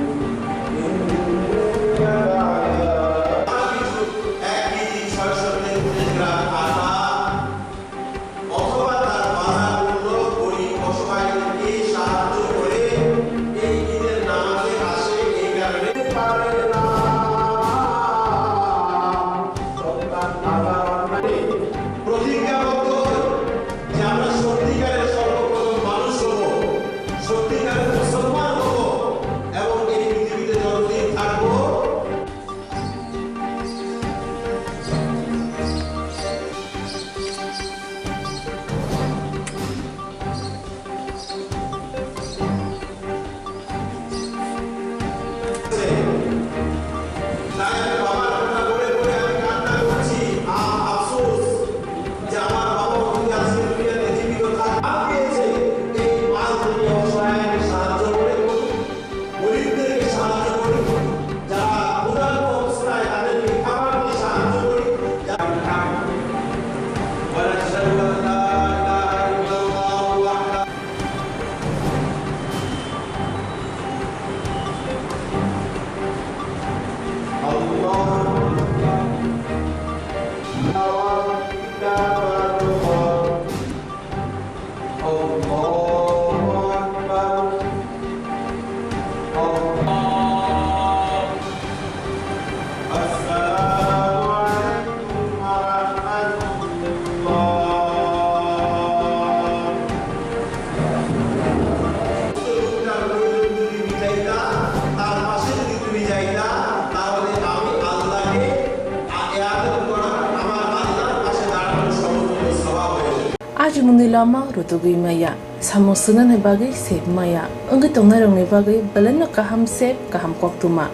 Mungni lama rutugwi maya, samung swngnani bagwi sep maya, wngwi tongnairokni bagwi belaino kaham sep, kaham koktwma.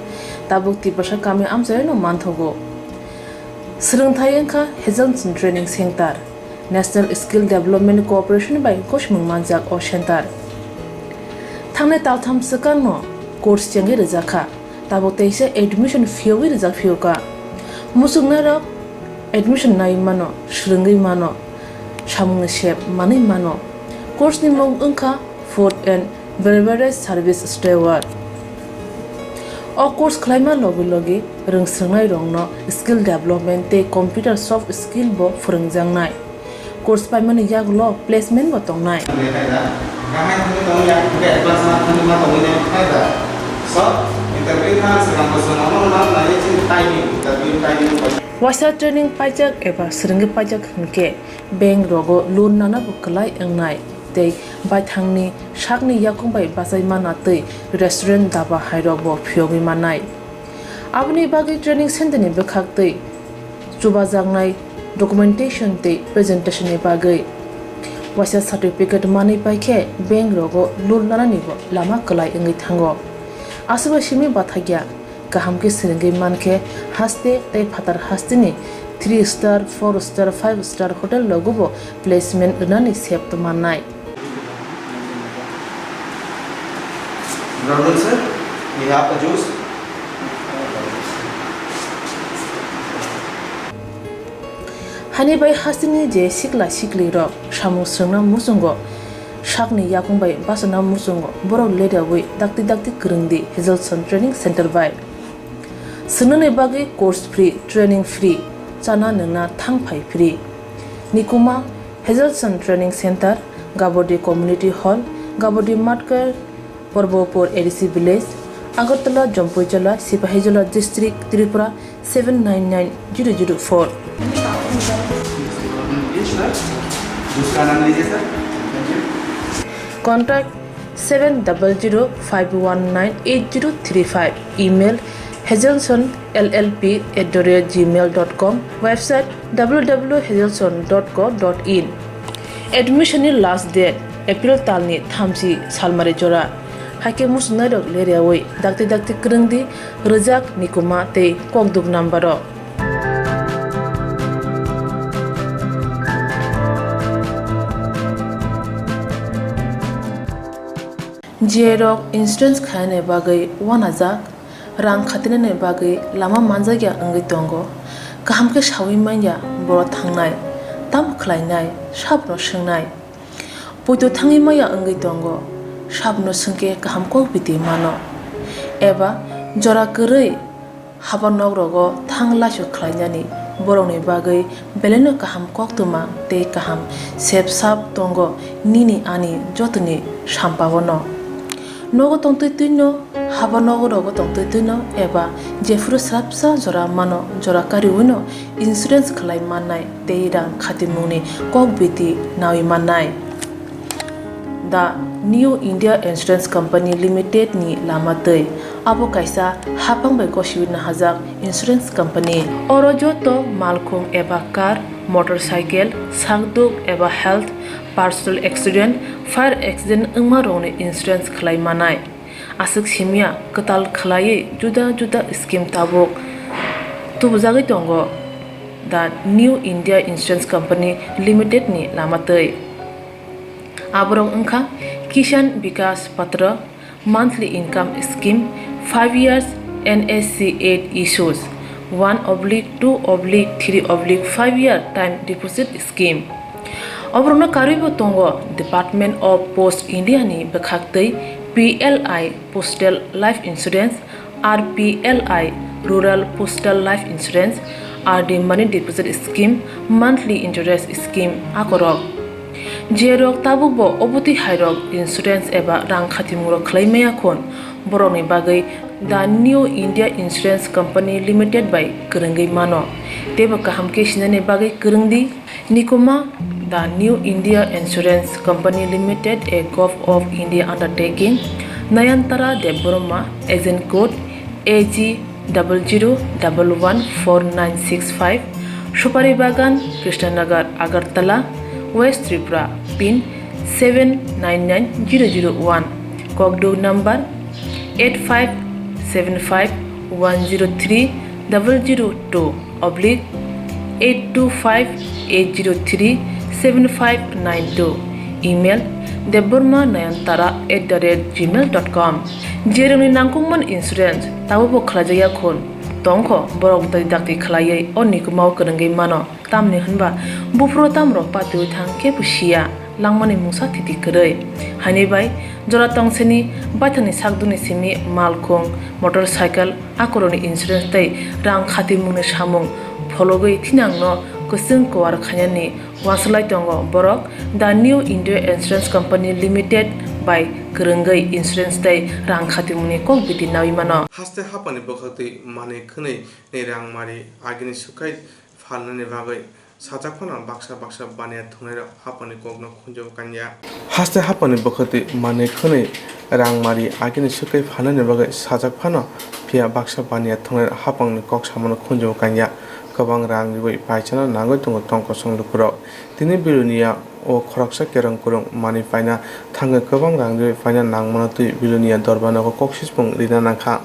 Tabuk Tiprasa kami amchaino manthogo. Swrwngthai wngkha Hazelson Training Center, National Skill Development Corporation bai gosimung manjak o center. Thangnai taltham swkangno course chengwi rwjakha, tabuk teisa admission phiyogwi rwjak phiyokha. Muchungnairok admission naiwi mano, swrwngwi mano, samungni sep manwi mano. Course ni mung wngkha Food and Beverage Service Steward. O course khlaima logi logi rwngswrwngnairokno skill development tei computer soft skill bo phwrwngjaknai. Course paimani yagulo placement bo tongnai. Waisa training paijak eba swrwngwi paijak hwnkhe bank rogo loan nana bo kwlai wngnai tei baithangni sakni yakung bai bachai mana tei restaurant daba hairok bo phiyogwi mannai. Aboni bagwi training center ni bwkhak tei chubajaknai documentation tei presentation ni bagwi waisa certificate manwi paikhe bank rogo loan nanani bo lama kwlai wngwi thango. Aswkbai simi bathakya kaham khe swrwngwi mankhe haste tei phatar hasteni three star, four star, five star hotel rogo bo placement rwnani sep mannai. Brother sir, we have a juice. Hani bai hasteni je sikla sikli rok samung swrwngna muchungo, sakni yakung bai bachana muchungo, borok ledawi dakti dakti kwrwngdi Hazelson Training Center bai. Swngnani bagwi course free, training free, chana nwngna thang phai free. Nikuma Hazelson Training Center, Gabodi Community Hall, Gabodi Matkar, Porbopur A D C Village, Agartala, Jampuijala, Sipahijola District, Tripura seven nine nine zero zero four. Contact seven double zero five one nine eight zero three five. Email hazelson L L P at the rate gmail dot com. Website W W W hazelson dot co dot in. Admission ni last date April talni thamchi salmari jora. Haikhe muchungnairok leriawi dakti dakti kwrwngdi rwjak nikuma tei kokduk number o. J rok insurance khainani bagwi uanajak, rang khatinani bagwi lama manjakya wngwi tongo. Kaham khe saui manya borok thangnai, tamo khlainai, sabono swngnai. Poito thangwi maya wngwi tongo, sabono swngkhe kaham kok biti mano. Eba jora kwrwi haba nok rogo thang laisuk khlainani borokni bagwi belaino kaham koktwma tei kaham sep sap tongo nini ani jotoni sampao no. Nogo tongtwi twino, haba nogo rogo tongtwi twino eba jephuru swrapsa jora mano jora kariwino insurance khlai mannai tei rang khatimungni kok biti naui mannai. The New India Insurance Company Limited ni lama twi. Abo kaisa haphang bai gosiwi nahajak insurance company. Oro joto malkhung eba car, motorcycle, sakduk eba health, personal accident, fire accident wngma rokni insurance khlai manai. Aswk simya kwtal khlaiwi juda juda scheme tabuk tubujagwi tongo the New India Insurance Company Limited ni lama twi. Aborok wngkha Kisan Vikas Patra, monthly income scheme, five years N S C eight issues, one oblique two oblique three oblique five year time deposit scheme. Oborokno karwibo tongo Department of Post India ni bwkhaktwi P L I Postal Life Insurance, R P L I Rural Postal Life Insurance, R D Money Deposit Scheme, Monthly Interest Scheme akorok. Jerok tabukbo obotwi hairok insurance eba rang khatimungrok khlai maya khun, borokni bagwi The New India Insurance Company Limited bai kwrwngwi mano. Teibo kaham khe sinani bagwi kwrwngdi. Nikuma, The New India Insurance Company Limited, a Govt of India undertaking, Nayantara Debbarma, agent code A G double zero double one four nine six five, Supari Bagan, Krishnanagar, Agartala, West Tripura, pin seven nine nine zero zero one, kokduk number eight five seven five one zero three double zero two oblique eight two five eight zero three seven five nine two, email debbarma nayantara at the rate gmail dot com. Jerwngni nangkukmani insurance tabukbo khlaijakya khun, tongkho borok dai dakti khlaiwi o nikumao kwrwngwi mano. Tamni hwnba buphuru tamrok patiwi thang kebo siya, langmani mungsa thiti kwrwi. Haini bai jora tongseni baithangni sakdukni simi malkhung, motorcycle, akorokni insurance tei rang khatimungni samung phologwi thinangno kwchwng kuar khainani uansuk lai tongo borok. The New India Insurance Company Limited bai kwrwngwi insurance tei rang khatimungni kok biti nawi mano. Haste hapani bwkhaktwi manwi khwnwi ni rang mari agini swkhe phalnani bagwi sajak phano baksa baksa baniya thwngnairok hapangni kokno khunjabo kanya. Haste hapangni bwkhaktwi manwi khwnwi rang mari agini swkhe phalnani bagwi sajak phano, phiya baksa baniya thwngnairok hapangni kok samano khunjabo kanya. Kwbang rang riwi paichana nangwi tongo tongkosong lukurok. Tini Bilonia o khoroksa kerong kurung manwi paina thangwi kwbang rang riwi paina nangmano twi Bilonia dorba nogo kok sispung rina nangkha.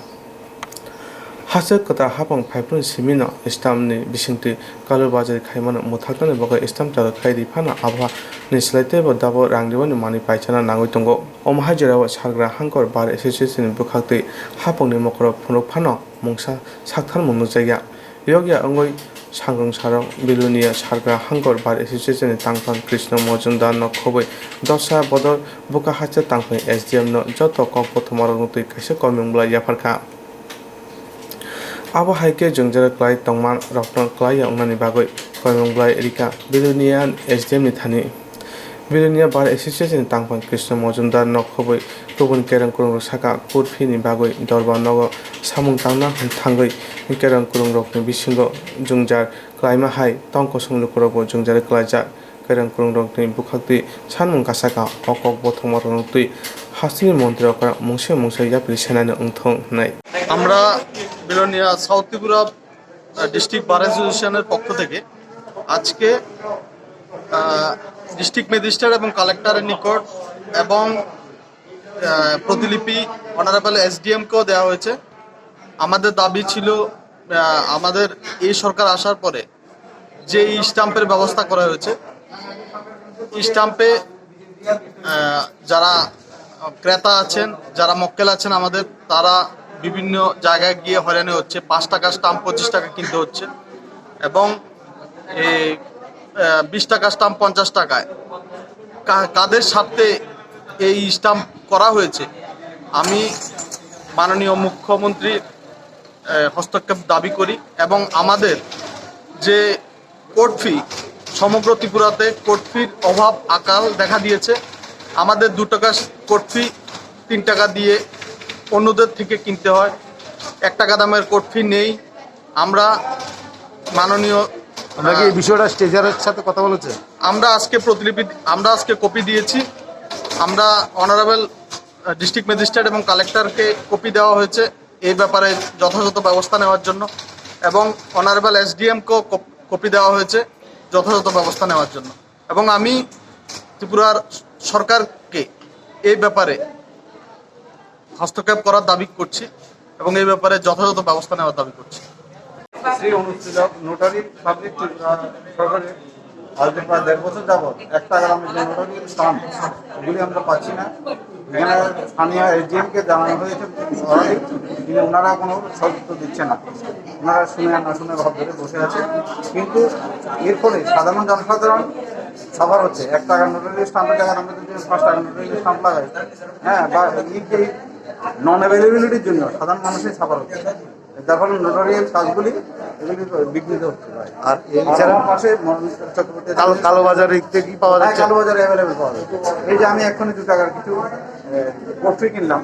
Hachwk kwtal hapang phaiphru simino stamp ni bisingtwi kalu bajari khaimano mwthaknani bagwi stamp chalo khai ri phano aboha ni slai teibo dabo rang ribani manwi paichana nangwi tongo. Omo hai jorao Sargra Hangkor Bar Association ni bwkhaktwi hapangni mokoro phunuk phano mungsa saktharmung nukjakya. Yokya wngwi sangrwngsarok Bilonia Sargra Hangkor Bar Association ni tangphang Krishna Mojumdar no khobwi dosa bodol Bukahacha tangphang S D M no joto kok bothomorokno twi kaisa koimung bwlai yapharkha. Abo hai khe jwngjal kwlai tongma rokno kwlai ya wngnani bagwi koimung bwlai rikha Bilonia S D M ni thani. Bilonia Bar Association ni tangphang Krishna Mojumdar no khobwi kubun kereng kurung rok saka kurphi ni bagwi dorbar nogo samung tangna thangwi kereng kurung rokni bisingo jwngjal kwlaima hai tong kosong lukurokbo jwngjal kwlaijak. Kereng kurungrokni bwkhaktwi sanmung kasaka o kok bothomorokno twi hasteni montri okra mungse mungse yapri senani wngthung hwnwi. আমরা বিলোনিয়া সাউথ ত্রিপুরা, আহ, ডিস্ট্রিক্ট বার অ্যাসোসিয়েশনের পক্ষ থেকে আজকে, আহ, district magistrate এবং কালেক্টরের নিকট এবং, আহ, প্রতিলিপি অনারেবল এসডিএম কেও দেওয়া হয়েছে। আমাদের দাবি ছিল, আহ, আমাদের এই সরকার আসার পরে যে এই স্ট্যাম্পের ব্যবস্থা করা হয়েছে, স্ট্যাম্পে, আহ, যারা ক্রেতা আছেন, যারা মক্কেল আছেন আমাদের, তারা বিভিন্ন জায়গায় গিয়ে হয়রানি হচ্ছে। পাঁচ টাকা স্ট্যাম্প পঁচিশ টাকা কিনতে হচ্ছে এবং এই, আহ, বিশ টাকা স্ট্যাম্প পঞ্চাশ টাকায়। কা-, কাদের স্বার্থে এই স্ট্যাম্প করা হয়েছে? আমি মাননীয় মুখ্যমন্ত্রীর, আহ, হস্তক্ষেপ দাবি করি এবং আমাদের যে কোর্ট ফি, সমগ্র ত্রিপুরাতে কোর্ট ফির অভাব আকাল দেখা দিয়েছে। আমাদের দু টাকা কোর্ট ফি তিন টাকা দিয়ে অন্যদের থেকে কিনতে হয়, এক টাকা দামের কোর্ট ফি নেই। আমরা মাননীয়, আমরা কি এই আহ, বিষয়টা স্টেজারের সাথে কথা বলেছে? আমরা আজকে প্রতিলিপি, আমরা আজকে কপি দিয়েছি। আমরা অনারেবল, আহ, ডিস্ট্রিক্ট ম্যাজিস্ট্রেট এবং কালেক্টরকে কপি দেওয়া হয়েছে এই ব্যাপারে যথাযথ ব্যবস্থা নেওয়ার জন্য, এবং অনারেবল এসডিএম কেও কপ-, কপি দেওয়া হয়েছে যথাযথ ব্যবস্থা নেওয়ার জন্য। এবং আমি ত্রিপুরার সরকারকে এই ব্যাপারে হস্তক্ষেপ করার দাবি করছি এবং এই ব্যাপারে যথাযথ ব্যবস্থা নেওয়ার দাবি করছি। শ্রী অনুশীলক নোটারি পাবলিক ত্রিপুরা সরকারের আজ প্রায় দেড় বছর যাবত এক টাকার আমরা যে নোটারি স্ট্যাম্প, ওগুলি আমরা পাচ্ছি না। এখানে স্থানীয় এসডিএম কে জানানো হয়েছে, already, কিন্তু ওনারা কোনো সদুত্তর দিচ্ছে না। ওনারা শুনে আর না শুনে ভাব ধরে বসে আছে। কিন্তু এরপরে সাধারণ জনসাধারণ সাফার হচ্ছে। এক টাকার নোটারি স্ট্যাম্পের জায়গায় আমরা যদি পাঁচ টাকার নোটারি স্ট্যাম্প লাগাই, হ্যাঁ, বা এই যে নন অ্যাভেলেবিলিটির জন্য সাধারণ মানুষই সাফার হচ্ছে, যার ফলে নোটারিয়াল কাজগুলি এগুলি বিঘ্নিত হচ্ছে প্রায়। আর এই আর ছাড়া আমার পাশে মনোনীত চক্রবর্তী কালো, কালো বাজারে কি পাওয়া হ্যাঁ, যাচ্ছে? কালো বাজারে অ্যাভেলেবল পাওয়া যাচ্ছে। এই যে আমি এক্ষুনি দু টাকার কিছু, এ, কফি কিনলাম,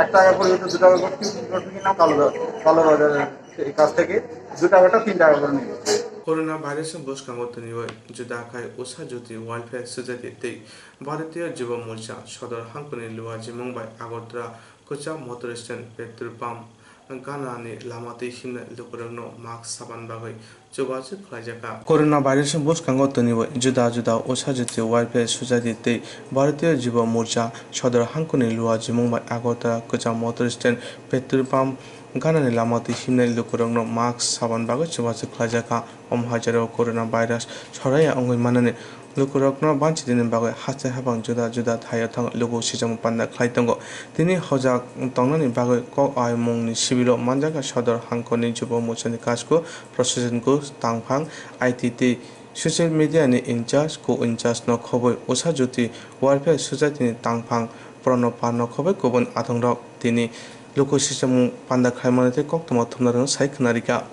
এক টাকা পর্যন্ত দু টাকা কফি, কফি কিনলাম কালো বা-, কালো বাজারের এই কাছ থেকে দু টাকাটা তিন টাকা করে নিয়ে গেছে। Corona virus ni bwskango tiniwi juda khai Usha Jyoti Welfare Society tei Bharatiya Juva Morcha Sodor Hangkoni Luwa Jimung bai Agartala kwchak motor stand, petrol pump, ganani lama twi himnai lukurokno mask saban bagwi chubachu khlaijakha. Corona virus ni bwskango tonibo juda juda Usha Jyoti Welfare Society tei Bharatiya Yuva Morcha Sodor hangkoni Lua Jimung bai Agartala kwcham motor stand, petrol pump, ganani lama twi himnai lukurokno mask saban bagwi chubachu khlaijakha. Omo hai jorao corona virus soraya wngwi manani lukurokno banchidini bagwi haste haphang juda juda thaio thang luku sichamo panda khlai tongo. Tini hojak tongnani bagwi kok aimungni sibilo manjakha Sodor hangkoni Jubo Mochani Kasku, Prosechenku Tangphang, I T tei social media ni in-charge, co-in-charge no khobwi Usha Jyoti Welfare Society ni tangphang Pranab Par no khobwi kubun athongrok. Tini luku sichamo panda khlaimani tei koktwma thumnarokno sai khwnarikha.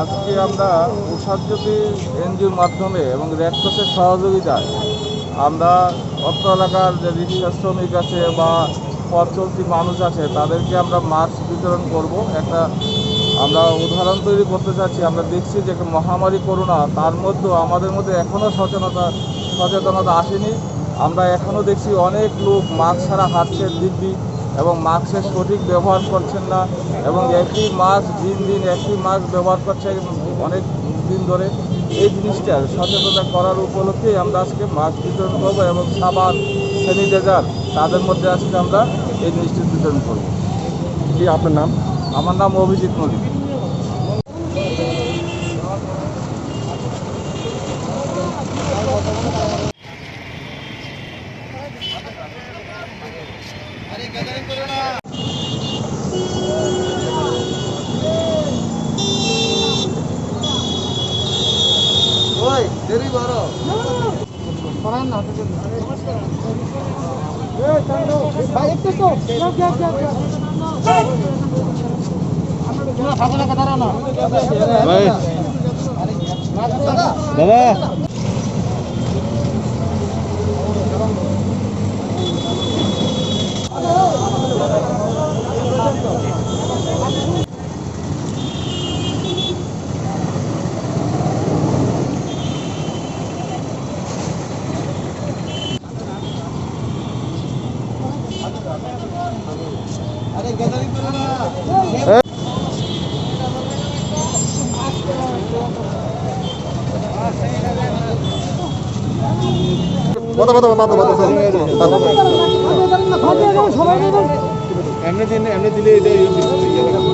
আজকে আমরা উষার জ্যোতি এনজিওর মাধ্যমে এবং রেড ক্রসের সহযোগিতায় আমরা অত্র এলাকার যে রিক্সা শ্রমিক আছে বা পথ চলতি মানুষ আছে, তাদেরকে আমরা মাস্ক বিতরণ করব। একটা আমরা উদাহরণ তৈরি করতে চাচ্ছি। আমরা দেখছি যে একটা মহামারী করোনা, তার মধ্যেও আমাদের মধ্যে এখনও সচেতনতা সচেতনতা আসেনি। আমরা এখনও দেখছি অনেক লোক মাস্ক ছাড়া হাঁটছে দিব্যি এবং মাস্কের সঠিক ব্যবহার করছেন না, এবং একই মাস্ক দিন দিন একই মাস্ক ব্যবহার করছে অনেক দিন ধরে। এই জিনিসটা সচেতনতা করার উপলক্ষেই আমরা আজকে মাস্ক বিতরণ করবো এবং সাবান, স্যানিটাইজার তাদের মধ্যে আজকে আমরা এই জিনিসটি বিতরণ করবো। কি আপনার নাম? আমার নাম অভিজিৎ মল্লিক। ওই, দেরি বারো। ভাই, একটু তো, যা, যা, যা, যা। ভাই, দাদা। এমনি দিন, এমনি দিলে এটা ইয়ে লাগে।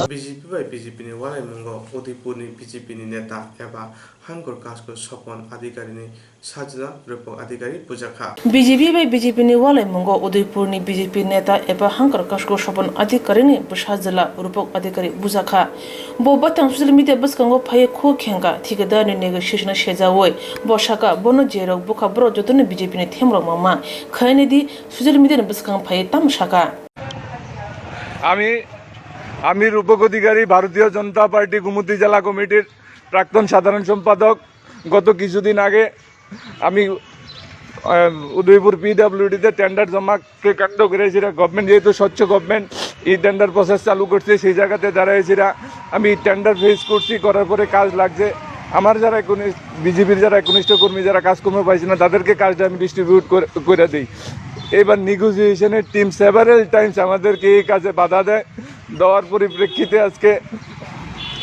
B J P bai B J P ni walaimungo Udaipur ni B J P ni neta eba Hangkor Kasku Sopon Adhikari ni sajla Rupok Adhikari bujakha. B J P bai B J P ni walaimungo Udaipur ni B J P neta eba Hangkor Kasku Sopon Adhikari ni bwsajla Rupok Adhikari bujakha. Bo batang social media bwskango phaiwi khu khengkha, thikadar ni negotiation o sejaui bo sakha, bono jerok bwkha borok jotono B J P ni themrok mama khaini di social media ni bwskango phaiwi tamo sakha. আমি, আমি রূপক অধিকারী, ভারতীয় জনতা পার্টি গোমতী জেলা কমিটির প্রাক্তন সাধারণ সম্পাদক। গত কিছুদিন আগে আমি, আহ, উদয়পুর পিডব্লিউডিতে টেন্ডার জমাকে কেন্দ্র করে সেটা গভর্নমেন্ট, যেহেতু স্বচ্ছ গভর্নমেন্ট এই টেন্ডার প্রসেস চালু করছে, সেই জায়গাতে দাঁড়ায় সেটা আমি টেন্ডার ফেস করছি, করার পরে কাজ লাগছে। আমার যারা একনিষ্ঠ, বিজেপির যারা একনিষ্ঠ কর্মী, যারা কাজকর্ম পাইছে না, তাদেরকে কাজটা আমি ডিস্ট্রিবিউট করে, করে দিই। এবার নেগোসিয়েশনের টিম সেভারাল টাইমস আমাদেরকে এই কাজে বাধা দেয়, দেওয়ার পরিপ্রেক্ষিতে আজকে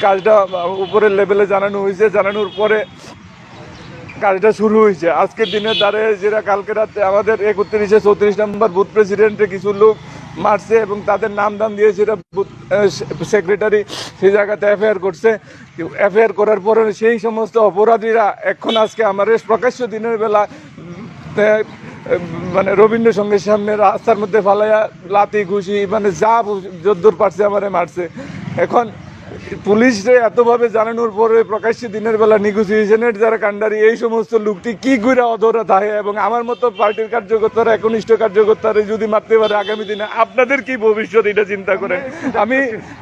কাজটা উপরের লেভেলে জানানো হয়েছে। জানানোর পরে কাজটা শুরু হয়েছে। আজকের দিনে দাঁড়িয়ে যেটা কালকে রাতে আমাদের একত্রিশে চৌত্রিশ নম্বর বুথ প্রেসিডেন্টে কিছু লোক মারছে এবং তাদের নাম দাম দিয়ে সেটা বুথ, আহ, সে-, সেক্রেটারি সেই জায়গাতে এফআইআর করছে। এফআইআর করার পরে সেই সমস্ত অপরাধীরা এখন আজকে আমার প্রকাশ্য দিনের বেলা, উম, এ, মানে রবীন্দ্র সংঘের সামনে রাস্তার মধ্যে ফালাইয়া লাথি ঘুষি মানে যা যদ্দূর পারছে আমারে মারছে। এখন পুলিশরে এতভাবে জানানোর পরে প্রকাশ্যে দিনের বেলা নেগোসিয়েশনের যারা কাণ্ডারি, এই সমস্ত লোকটি কি করে অধরা থাকে? এবং আমার মতো পার্টির কার্যকর্তারা, একনিষ্ঠ কার্যকর্তারা যদি মারতে পারে আগামী দিনে, আপনাদের কি ভবিষ্যৎ, এটা চিন্তা করেন। আমি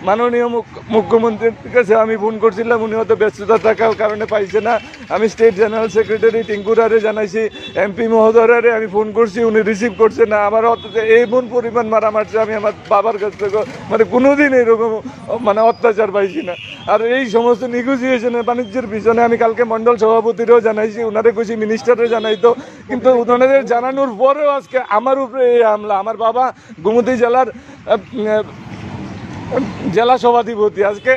মাননীয় মুখ-, মুখ্যমন্ত্রীর কাছে আমি ফোন করছিলাম, উনি হয়তো ব্যস্ততা থাকার কারণে পাইছে না। আমি স্টেট জেনারেল সেক্রেটারি টিঙ্কুরারে জানাইছি, এমপি মহোদয়রারে আমি ফোন করছি, উনি রিসিভ করছে না। আমার অত-, এমন পরিমাণ মারা মারছে, আমি আমার বাবার কাছ থেকে মানে কোনোদিন এরকম মানে অত্যাচার পাইছি না। আর এই সমস্ত নেগোসিয়েশনের বাণিজ্যের পিছনে আমি কালকে মন্ডল সভাপতিরেও জানাইছি, ওনারে কইছি মিনিস্টাররে জানাইতো, কিন্তু ওনাদের জানানোর পরেও আজকে আমার উপরে এই হামলা। আমার বাবা গোমতী জেলার আহ, উম, জেলা সভাধিপতি, আজকে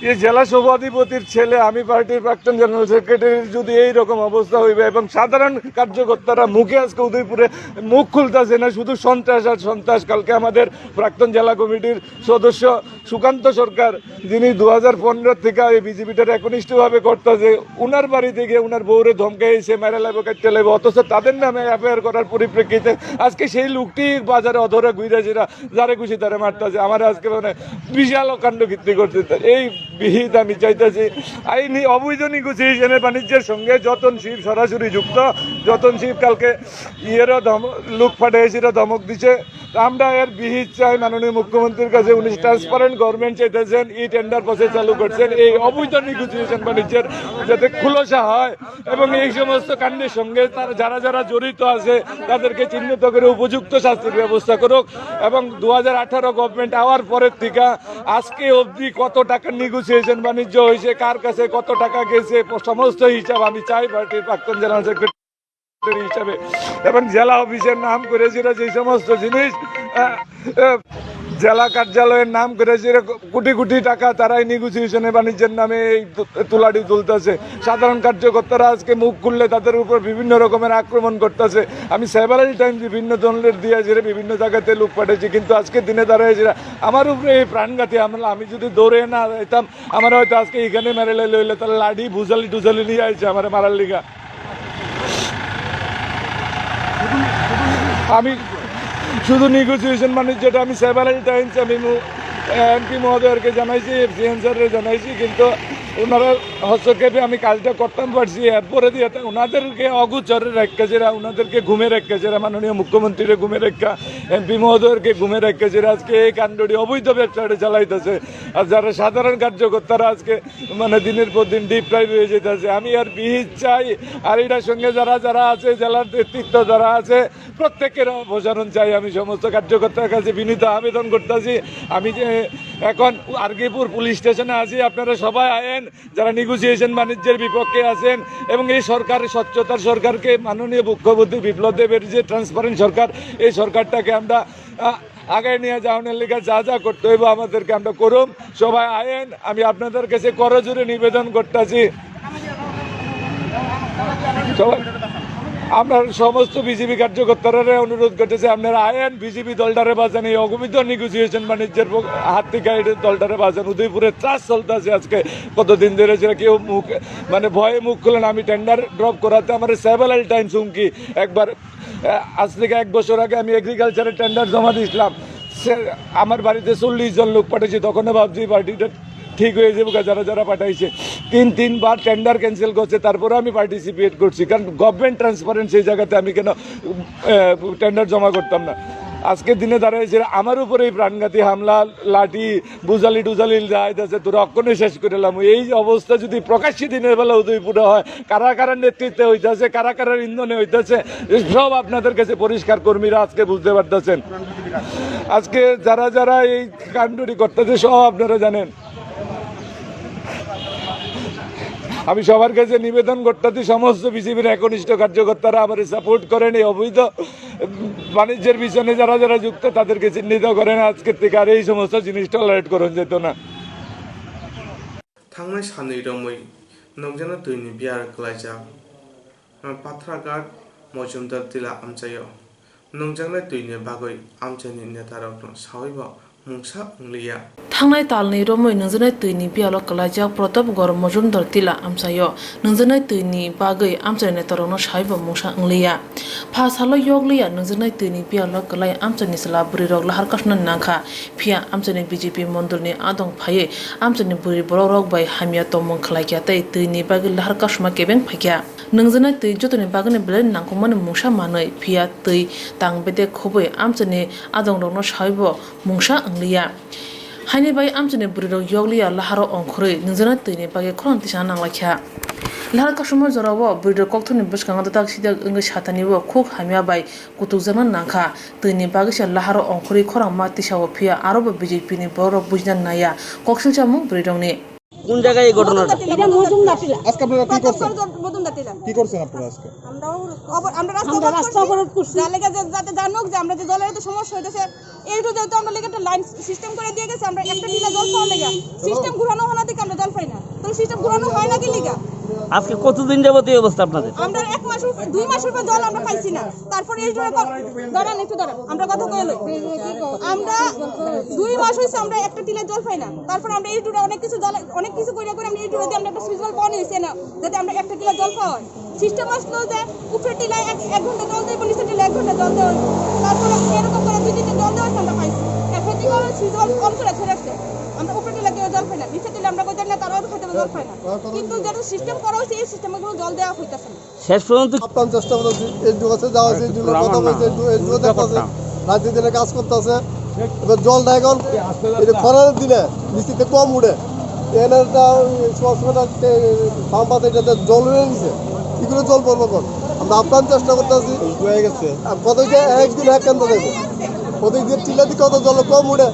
এই জেলা সভাধিপতির ছেলে, আমি পার্টির প্রাক্তন জেনারেল সেক্রেটারির যদি এই রকম অবস্থা হইবে এবং সাধারণ কার্যকর্তারা মুখে আজকে উদয়পুরে মুখ খুলতেছে না, শুধু সন্ত্রাস আর সন্ত্রাস। কালকে আমাদের প্রাক্তন জেলা কমিটির সদস্য সুকান্ত সরকার, যিনি দু হাজার পনেরো থেকে এই বিজেপিটার একনিষ্ঠভাবে করতেছে, উনার বাড়িতে গিয়ে উনার বউরে ধমকাইছে, মেরে লাইব, কাটতে লাইব, অথচ তাদের নামে এফআইআর করার পরিপ্রেক্ষিতে আজকে সেই লোকটি বাজারে অধরা ঘুরে যেরা যারে খুশি তারে মারতেছে। আমার আজকে মানে বিশাল কাণ্ড কীর্তি করছে। তো এই বিহিত আমি চাইতেছি আইনি অবৈধ নেগোসিয়েশনের বাণিজ্যের সঙ্গে যতন শিব সরাসরি যুক্ত। যতন শিব কালকে ইয়েরও ধম-, লুক ফাটাইছিরা ধমক দিছে। তো আমরা এর বিহিত চাই মাননীয় মুখ্যমন্ত্রীর কাছে। উনি ট্রান্সপারেন্ট গভর্নমেন্ট চাইতেছেন, ই টেন্ডার প্রসেস চালু করছেন, এই অবৈধ নেগোসিয়েশন বাণিজ্যের যাতে খুলাসা হয় এবং এই সমস্ত কাণ্ডের সঙ্গে তারা যারা যারা জড়িত আছে তাদেরকে চিহ্নিত করে উপযুক্ত শাস্তির ব্যবস্থা করুক। এবং দু হাজার আঠারো গভর্নমেন্ট আওয়ার পরের থেকে আজকে অবধি কত টাকা নেগোসিয়েশন বাণিজ্য হয়েছে, কার কাছে কত টাকা গেছে, সমস্ত হিসাব আমি চাই পার্টির প্রাক্তন জেনারেল সেক্রেটারি হিসাবে। এবং জেলা অফিসের নাম করে যেটা যে সমস্ত জিনিস, আহ, আহ, জেলা কার্যালয়ের নাম করে যেটা কোটি কোটি টাকা তারাই নেগোসিয়েশনে বাণিজ্যের নামে এই তু-, তুলাটি তুলতেছে। সাধারণ কার্যকর্তারা আজকে মুখ খুললে তাদের উপর বিভিন্ন রকমের আক্রমণ করতেছে। আমি সেভারাল টাইম বিভিন্ন ধরনের দিয়ে যেটা বিভিন্ন জায়গাতে লোক পাঠাইছি, কিন্তু আজকের দিনে দাঁড়ায় যেটা আমার উপরে এই প্রাণঘাতী হামলা, আমি যদি দৌড়ে না যেতাম, আমার হয়তো আজকে এখানে মেরে লইলে হইলে তাহলে লাঠি ভুজালি টুজালি নিয়ে আইছে আমার মারার লিগা। আমি শুধু নেগোসিয়েশন মানে যেটা আমি সেভারাল টাইমস আমি মু-, এমপি মহোদয়কে জানাইছি, এফসিএন স্যাররে জানাইছি, কিন্তু ওনারা হস্তক্ষেপে আমি কাজটা করতাম পারছি। এরপরে দিয়ে তো ওনাদেরকে অগোচরে রাখা যেরা, ওনাদেরকে ঘুমে রাখা যেরা, মাননীয় মুখ্যমন্ত্রীরে ঘুমে রাখা, এমপি মহোদয়কে ঘুমে রাখা যেরা আজকে এই কাণ্ডটি অবৈধ ব্যবসাটা চালাইতেছে। আর যারা সাধারণ কার্যকর্তারা আজকে মানে দিনের পর দিন ডিপ্রাইভ হয়ে যেতেছে। আমি আর বিহিত চাই, আর এটার সঙ্গে যারা যারা আছে, জেলার নেতৃত্ব যারা আছে, প্রত্যেকের অপসারণ চাই। আমি সমস্ত কার্যকর্তার কাছে বিনীত আবেদন করতেছি। আমি যে এখন আরগিপুর পুলিশ স্টেশনে আছি, আপনারা সবাই আয়েন, যারা নেগোসিয়েশন বাণিজ্যের বিপক্ষে আছেন এবং এই সরকার স্বচ্ছতার সরকারকে, মাননীয় মুখ্যমন্ত্রী বিপ্লব দেবের যে ট্রান্সপারেন্ট সরকার, এই সরকারটাকে আমরা আহ, আগে নিয়ে যাওয়ানোর লিগে যা যা করতে হইব আমাদেরকে আমরা করুম। সবাই আয়েন, আমি আপনাদের কাছে করজোরে নিবেদন করতেছি। সবাই, আমরা সমস্ত বিজেপি কার্যকর্তারা অনুরোধ করতেছি, আপনারা আয়েন, বিজেপি দলটারে বাঁচান, এই অবৈধ নেগোসিয়েশন বাণিজ্যের প-, হাত থেকে এই দলটারে বাঁচান। উদয়পুরে ত্রাস চলতেছে আজকে কতদিন ধরে, যেটা কেউ মুখ, মানে ভয়ে মুখ খুলেন। আমি টেন্ডার ড্রপ করাতে আমার সেভারাল টাইমস হুমকি, একবার আহ, আজ থেকে এক বছর আগে আমি এগ্রিকালচারের টেন্ডার জমা দিয়েছিলাম। সে, আমার বাড়িতে চল্লিশ জন লোক পাঠিয়েছে, তখনও ভাবছি পার্টিটা ঠিক হয়ে যাবে, যারা যারা পাঠাইছে। তিন তিনবার টেন্ডার ক্যান্সেল করছে, তারপরে আমি পার্টিসিপেট করছি, কারণ গভর্নমেন্ট ট্রান্সপারেন্ট সেই জায়গাতে আমি কেন আহ, টেন্ডার জমা করতাম না? আজকের দিনে দাঁড়ায় যে আমার উপরে এই প্রাণঘাতী হামলা, লাঠি, বুঝালি টুজালি যায় আছে, তোরা অক্ষণে শেষ করে এলাম। এই অবস্থা যদি প্রকাশ্যে দিনের বেলা উদয়পুরে হয়, কারা কারা নেতৃত্বে হইতেছে, কারা কারা ইন্ধনে হইতেছে, সব আপনাদের কাছে পরিষ্কার কর্মীরা আজকে বুঝতে পারতেছেন। আজকে যারা যারা এই কাণ্ডটি করতেছে সব আপনারা জানেন। আমি সবার কাছে নিবেদন করতেছি, সমস্ত বিজেপির একনিষ্ঠ কার্যকর্তারা আমারে সাপোর্ট করেন, এই অবৈধ বাণিজ্যের পিছনে যারা যারা যুক্ত তাদেরকে চিহ্নিত করেন। আজকের থেকে আর এই সমস্ত জিনিস টলারেট করুন যেত না। Thangnai sanwi romwi nokjaknai twini biyar kwlaijak Patharghat Mojumdar Tila amchaio. Nungjaknai twini bagwi amchaini netarokno sawibo mungsa wngliya. Thangnai talni romwi nungjaknai twini biyalo kwlaijak Pratapgarh Mojumdar tila amchaio nungjaknai twini bagwi amchaini netarokno saibo mungsa wngliya. Pha salo yokliya nungjaknai twini biyalo kwlai amchaini chwla bwrwirok lahar kasumna nangkha, phiya amchaini B J P mondolni adong phaiwi amchaini bwrwi borokrok bai hamya tongmung khlaikha tei twini bagwi lahar kasuma kebeng phaikha. Nungjaknai twi jotoni bagwino belai nangkukmani mungsa manwi, phiya twi tang bedek khobwi amchaini adongrokno saibo mungsa wngliya. Haini bai amchaini bwrwirok yokliya laharo ongkhorwi nungjaknai twini bagwi khorang tisana nanglaikha. Lahar kasuma jorao bwrwirok kokthumni bwskango dadak sidak wngwi satanio khuk hamya bai kutukjakna nangkha. Twini bagwisa laharo ongkhorwi khorangma tisao, phiya arobo B J P ni borokrok bujina naiya koksilsamung bwrwirokni. কোন জায়গায় এই ঘটনাটা? এটা মজুমদার টিলা। আজকে আপনারা কি করছেন? মজুমদার টিলা। কি করছেন আপনারা আজকে? আমরা অবর-, আমরা রাস্তা আমরা অবরোধ রাস্তা করছি। অবরোধ করছি। যার লেগে যে, যাতে জানুক যে আমরা যে জলের এত সমস্যা হইতেছে, এই রোডে তো আমরা লেগে একটা লাইন সিস্টেম করে দিয়ে গেছে, আমরা একটা টিলা জল পাওয়া লেগে। সিস্টেম ঘুরানো হয় না দেখে আমরা জল পাই না। তাহলে সিস্টেম ঘুরানো হয় না কি লিগা? আজকে কতদিন যাবত এই অবস্থা আপনাদের? আমরা এক মাস উপ-, দুই মাস উপরে জল আমরা পাইছি না। তারপরে এই জন্য ক-, দাঁড়ান, একটু দাঁড়ান, আমরা কথা কয়ে লই। আমরা দুই মাস হইছে আমরা একটা টিলার জল পাই না। তারপর আমরা এই জুড়ে অনেক কিছু জল, অনেক কিছু কইরা কইরা আমরা এই জুড়ে দিয়ে আমরা একটা সুইচ বল বন্ধ হইছে না, যাতে আমরা একটা টিলার জল পাওয়া হয়। সিস্টেম আসলো যে উপরে টিলায় এক, এক ঘন্টা জল দেবো, নিচে টিলায় এক ঘন্টা জল দেওয়া হইবো। তারপরে এরকম করে দুই তিনটা জল দেওয়া হইছে, আমরা পাইছি। এখন কি করে সুইচ বল অন করে ধরে রাখছে, আমরা উপরে টিলা কেউ জল পাই না, নিচে টিলা আমরা কই জানি না, তারাও হয়তো জল পায় না। কিন্তু যেটা সিস্টেম করা হয়েছে, এই সিস্টেমে কোনো জল দেওয়া হইতেছে না। শেষ পর্যন্ত আপ্রাণ চেষ্টা করেছি, এসডিও কাছে যাওয়া হয়েছে, এসডিও কথা বলছে, এসডিও, এসডিও দেখতেছে, রাতে দিনে কাজ করতেছে। এবার জলটা এখন এই যে খরার দিনে বৃষ্টিতে কম উঠে, এনে একটা ওই সবসময় একটা পাম্প আছে, এটাতে জল উঠে নিছে, কি করে জল পড়বো এখন? আমরা আপ্রাণ চেষ্টা করতেছি। হয়ে গেছে। আর কত যে একদিন এক কেন্দ্র দেবো, কত যে টিলা দিয়ে কত জল কম উঠে,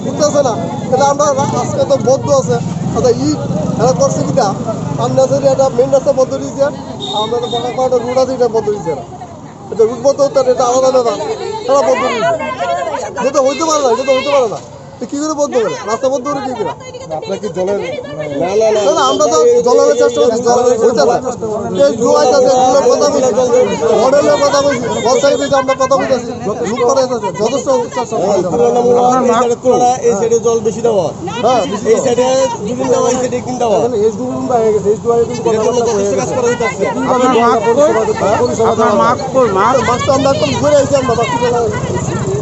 উঠতেছে না। এটা আমরা রা-, আজকে তো বন্ধ আছে, আচ্ছা, ই এরা করছে কিটা? আন্দাজে এটা মেইন রাস্তা বন্ধ রয়েছে, আমরা তো বড় কয়েকটা রুট আছে, এটা বন্ধ রয়েছে না। এটা রুট বন্ধ হতে এটা আলাদা ব্যাপার, তারা বন্ধ রয়েছে। এটা তো হইতে পারে না, এটা তো হইতে পারে না। তো কি করে বন্ধ করে? রাস্তা বন্ধ করে কি করে? আপনার কি জলের, না, না, না। না, না, আমরা তো জলের চেষ্টা করছি, জলের চেষ্টা করছি। এই জুয়াই আছে, জলের কথা বলছি, হোটেলের কথা বলছি, বলতে গেলে যে আমরা কথা বলতেছি, লুক করে আছে, যথেষ্ট চেষ্টা করছি। তুলনামূলক এই সাইডে তুলনায় এই সাইডে জল বেশি দেওয়া। হ্যাঁ, এই সাইডে দুদিন দেওয়া, এই সাইডে একদিন দেওয়া। এখন এস ডি রুম বাইরে গেছে, এস ডি ওয়াই কিন্তু এটা মূলত চেষ্টা কাজ করা হইতাছে। আপনার মাস্ক কই? মাস্ক? আপনার মাস্ক কই? মাস্ক? মাস্ক তো আমরা এখন ঘুরে আইছি, আমরা মাস্ক তো লাগাই।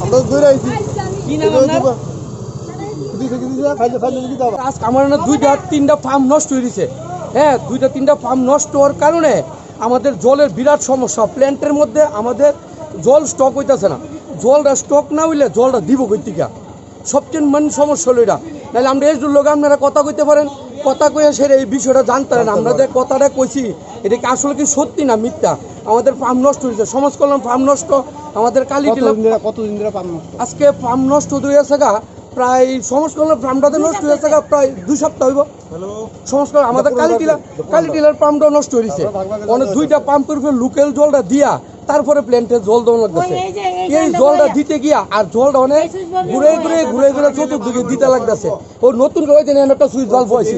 আমরা ঘুরে আইছি। কি নাম আপনার? আজকে আমার না দুইটা তিনটা পাম্প নষ্ট হয়ে গেছে। হ্যাঁ, দুইটা তিনটা পাম্প নষ্ট হওয়ার কারণে আমাদের জলের বিরাট সমস্যা। প্ল্যান্টের মধ্যে আমাদের জল স্টক হইতাছে না। জলটা স্টক না হইলে জলটা দিব কই থেকে? সবচেয়ে মেইন সমস্যা হলো এটা। নাহলে আমরা এসডিওর লগে আপনারা কথা কইতে পারেন, কথা কইয়া সেটা এই বিষয়টা জানতে পারেন। আমরা যে কথাটা কইছি, এটা কি আসলে কি সত্যি না মিথ্যা? আমাদের ফার্ম নষ্ট হয়েছে, সমাজ কল্যাণ ফার্ম নষ্ট, আমাদের কালী টিলা কতদিন ধরে, কতদিন ধরে ফার্ম নষ্ট? আজকে ফার্ম নষ্ট হয়ে গেছে গা, প্রায় সমাজ কল্যাণ ফার্মটাতে নষ্ট হয়ে গেছে গা, প্রায় দুই সপ্তাহ হইব। সমাজ কল্যাণ আমাদের কালী টিলা, কালী টিলার ফার্মটাও নষ্ট হয়েছে। মানে দুইটা পাম্পের উপরে লোকাল জলটা দিয়া তারপরে প্ল্যান্টে জল দেওয়া লাগতেছে। এই জলটা দিতে গিয়া আর জলটা অনেক ঘুরে ঘুরে, ঘুরে ঘুরে চতুর্দিকে দিতে লাগতেছে। ও নতুন করে ওই দিন একটা সুইচ বাল্ব বয়েছি।